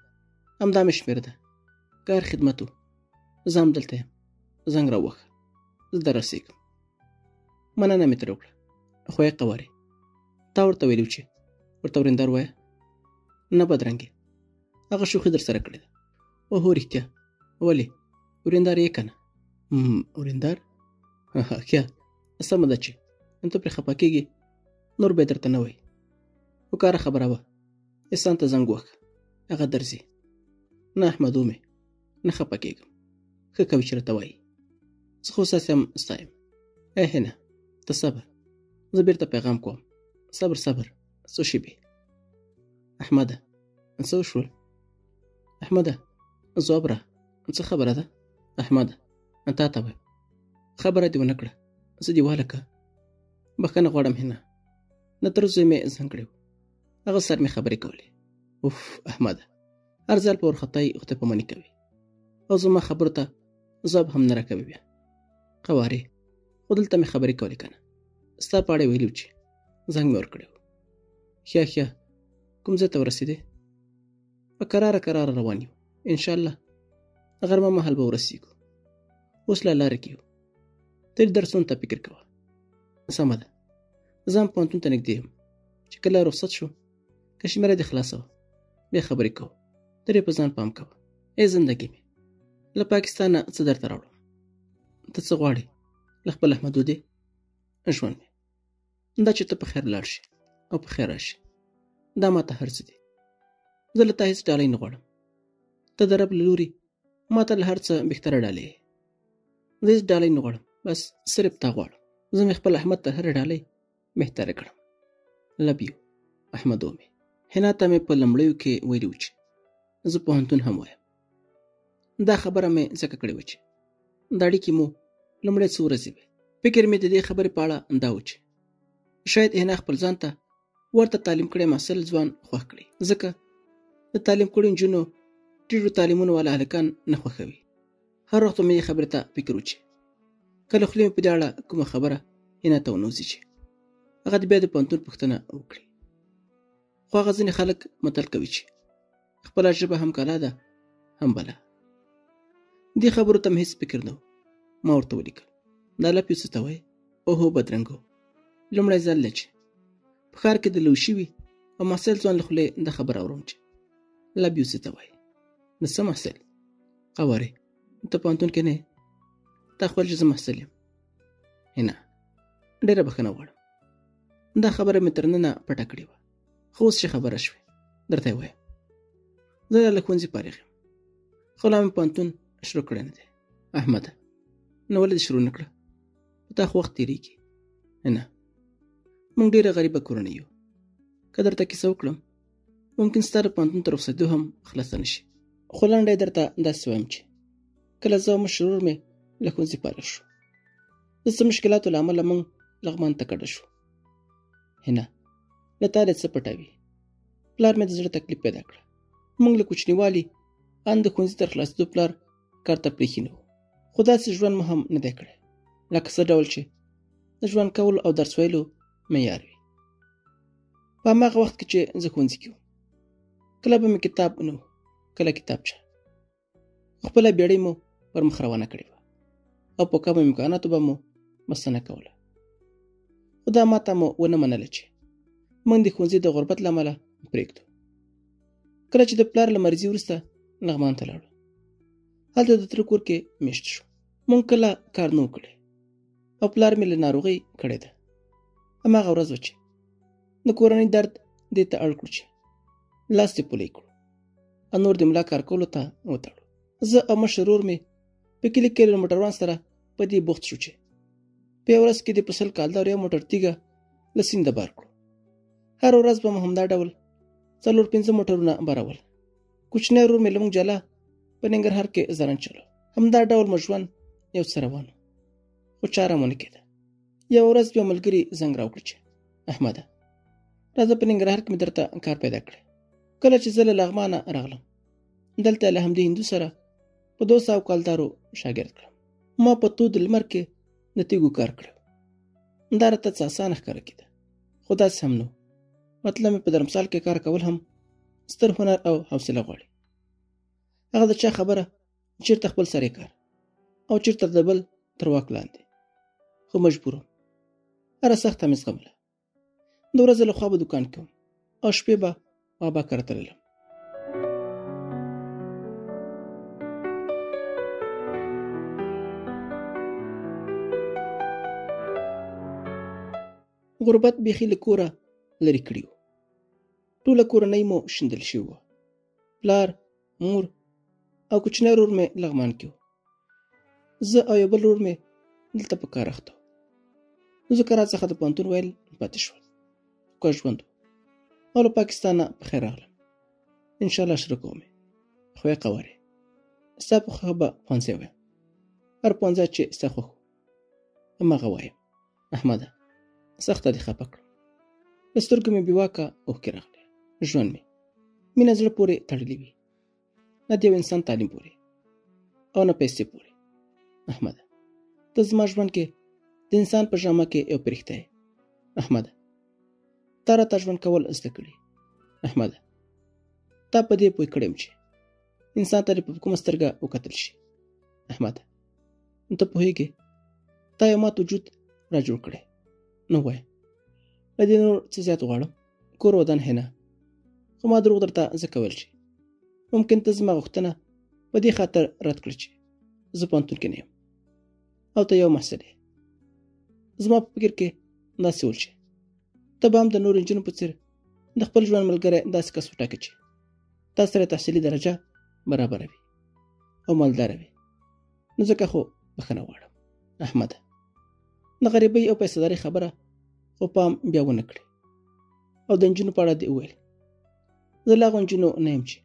همدا مې شمېره ده، که هر خدمت و زه هم دلته یم، زنګ راووهه، زه در رسېږم. مننه مې ترې وکړه، خو یې قوارې تا ورته ویلي چې ورته ورېندار وایه؟ نه بدرنګې، هغه شوخي در سره کړې ده. اوهو رښتیا، ولې ورېندار یې که نه؟ ورېندار؟ ښه سمه ده چې ته پرې خفه کېږې، نور به یې درته نه وایي. خو کاره خبره وه، احسان ته زنګ ووهه، هغه درځي. نه احمدو مې، نه خفه کېږم، ښه کوي چې راته وایي، زه خو ستاسې هم ستا یم. ای هنه ته صبر، زه بېرته پیغام کوم. صبر صبر، څو شېبې. احمده څه وشول؟ احمده ځواب را، څه خبره ده؟ احمده تا ته وایم، خبره دې ونه کړه، زه دې والکه. بښنه غواړم هنه، د تره زوی مې زنګ کړی و، هغه سر مې خبرې کولې. اوف احمده هر ځل په ورخطای خدای پاماني کوي او زما خبرو ته ځواب هم نه راکوي. بیا قوارې خو دلته مې خبرې کولې که نه، ستا په اړه یې ویلي و چې زنګ مې ورکړی و. ښه ښه کوم ځای ته ورسېدې؟ په کراره کراره روان یو، انشاءالله غرمه مهال به ورسېږو، اوس لا لاره کې یو. ته دې درسونو ته فکر کوه. سمه ده، زه هم پوهنتون ته نږدې یم، چې کله رخصت شو که شمېره دې خلاصه وه بیا خبرې کوو، ته ډېر په ځان پام کوه. ای زندګي مې، له پاکستانه څه درته راوړم؟ ته څه غواړې له خپل احمدو دې؟ ژوند مې دا چې ته په خیر لاړ شې او په خیر راشې، دا ماته هر څه دي. زه له تا هېڅ ډالۍ نه غواړم، ته د رب له لوري ماته له هر څه بهتره ډالۍ یې. زه هېڅ ډالۍ نه غواړم، بس صرف تا غواړم. زه مې خپل احمد تر هرې ډالۍ بهتره کړم. لب یو احمدو مې. حنا ته مې په لومړیو کې ویلي و چې زه پوهنتون هم وایم. دا خبره مې ځکه کړې وه چې دا اړیکې مو لومړی څو ورځې وې. فکر مې د دې خبرې په اړه دا و چې شاید حنا خپل ځان ته ورته تعلیم کړی محصل ځوان خوښ کړي، ځکه د تعلیم کړو نجونو ټیټو تعلیمونو والا هلکان نه خوښوي. هر وخت مې دې خبرې ته فکر و چې کله خولې مې په دې اړه کومه خبره حنا ته ونه وځي چې هغه دې بیا د پوهنتون پوښتنه وکړي. خو هغه ځینې خلک متل کوي چې خپله ژبه هم کلا ده هم بلا. دې خبرو ته مې هېڅ فکر نه و. ما ورته ولیکل، دا لپ یو څه ته وایې؟ اوهو بدرنګو، لومړی ځل دی چې په ښار کې د لوی شوي او محصل ځوان له خولې دا خبره اورم چې لب یو څه ته وایي. د څه محصل؟ قوارې، ته پوهنتون کې نه یې؟ تا خو ویل چې زه محصل یم. نه، ډېره بښنه غواړم، دا خبره مې تر ننه پټه کړې وه، خو اوس چې خبره شوې درته یې وایم. زه له ښوونځي فارغ یم، خو لا مې پوهنتون شروع کړی نه دی. احمده، نو ولې دې شروع نه کړه؟ په تا خو وخت تېرېږي. نه، موږ ډېره غریبه کورنۍ یو. که درته کیسه وکړم ممکن ستا د پوهنتون تر رخصتېدو هم خلاصه نه شي، خو لنډه یې درته داسې وایم چې کله زه او مشر ورور مې له ښوونځي فارغ شو، د څه مشکلاتو له امله موږ لغمان ته کډه شو. هنه، له تا دې څه پټوي، پلار مې د زړه تکلیف پیدا کړه. موږ له کوچنیوالي ان د ښوونځي تر خلاصېدو پلار کار ته پرېښي نه وو، خو داسې ژوند مو هم نه دی کړی لکه څه ډول چې د ژوند کولو او درس ویلو معیار وي. په هماغه وخت کې چې زه ښوونځي کې وم، کله به مې کتاب نه و، کله کتابچه. خپله بیړۍ مو پر مخ روانه کړې وه او په کمو امکاناتو به مو بسنه کوله. خو دا ماته مو ونه منله چې موږ د ښوونځي د غربت له امله پرېږدو. کله چې د پلار له مرضي وروسته لغمان ته لاړو، هلته د تره کور کې میشت شو. موږ کله کار نه و کړی او پلار مې له ناروغۍ کړې ده. هماغه ورځ وه چې د کورنۍ درد دې ته اړ کړو چې لاس دې پولۍ کړو او نور د ملا کار کولو ته وتړو. زه او مشر ورور مې په کلي کې له موټروان سره په دې بوخت شو چې په یوه ورځ کې د په 100 کالدار یو موټر تیږه له سینده بار کړو. هره ورځ به مو همدا ډول 4-5 موټرونه بارول. کوچنی ورور مې له موږ جلا په ننګرهار کې زرن چلو. همدا ډول مو ژوند یو څه روان و، خو چاره مو نه کېده. یوه ورځ یو ملګري زنګ راوکړ چې احمده راځه په ننګرهار کې مې درته کار پیدا کړی. کله چې زه له لغمانه راغلم، دلته له همدې هندو سره په 200 کالدارو شاګرد کړم. ما په تود لمر کې د تیږو کار کړی. دا راته څه اسانه ښکاره کېده، خو داسې هم نه و. مطلب مې په درمسال کې کار کول هم ستر هنر او حوصله غواړي. هغه د چا خبره چېرته خپل سرې کار او چېرته د بل تر واک لاندې، خو مجبور وم. هره سخته مې زغمله. د ورځې له خوا به دوکان کې وم او شپې به بابا کره تللم. غربت بیخي له کوره لرې کړي وو. ټوله کورنۍ مو شیندل شوې وه. پلار، مور او کوچنی ورور مې لغمان کې و. زه او یو بل ورور مې دلته په کار اخته وو، ځکه راڅخه د پوهنتون ویل پاتې شول. ښه ژوند و او له پاکستانه په خیر راغلم. انشاءالله شروع کوم یې. خو یې قوارې، ستا په خوښه به پوهنځی وایم. هر پوهنځی چې ستا خوښ و هماغه وایم. احمده، سخته دې خفه کړم. له سترګو مې بېواکه اوښکې راغلې. ژوند مې مینه زړه پورې تړلې وي، نه د یو انسان تعلیم پورې او نه پیسې پورې. احمده، ته زما ژوند کې د انسان په ژامه کې یو پرښته یې. احمده، تا راته ژوند کول زده کړي. احمده، تا په دې پوه کړی یم چې انسان ته دې په کومه سترګه وکتل شي. احمده، نو ته پوهېږې تا یو مات وجود را جوړ کړی. نو وایه له دې نور څه زیات غواړم؟ کور ودان هنه. خو ما دروغ درته ځکه ویل چې ممکن ته زما غوښتنه په دې خاطر رد کړې چې زه پوهنتون کې نه یم او ته یو محصل یې. زما په فکر کې داسې ول چې ته به هم د نورو نجونو په څېر د خپل ژوند ملګری داسې کس وټاکې چې تا سره تحصیلي درجه برابره وي او مالداره وي. نو ځکه خو بښنه غواړم. احمده، د غریبۍ او پیسهدارۍ خبره خو پام بیا ونه کړې او د نجونو په اړه دې وویل زه له هغو نجونو نه یم چې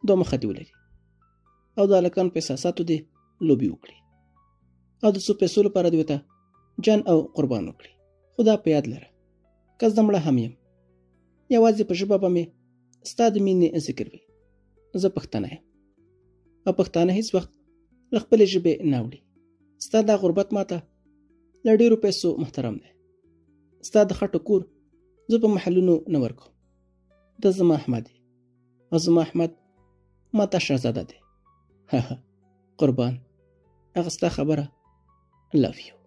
دوه مخه دې ولري او د هلکانو په احساساتو دې لوبې وکړي او د څو پیسو لپاره دې ورته جان او قربان وکړي. خو دا په یاد لره که زه مړه هم یم، یوازې په ژبه به مې ستا د مینې ذکر وي. زه پښتنه یم او پښتانه هیڅ وخت له خپلې ژبې نه اوړي. ستا دا غربت ماته له ډېرو پیسو محترم دی. ستا د خټو کور زه په محلونو نه ورکوم. ته زما احمد یې او زما احمد ماته شهزاده دی. قربان هغه ستا خبره. Love you.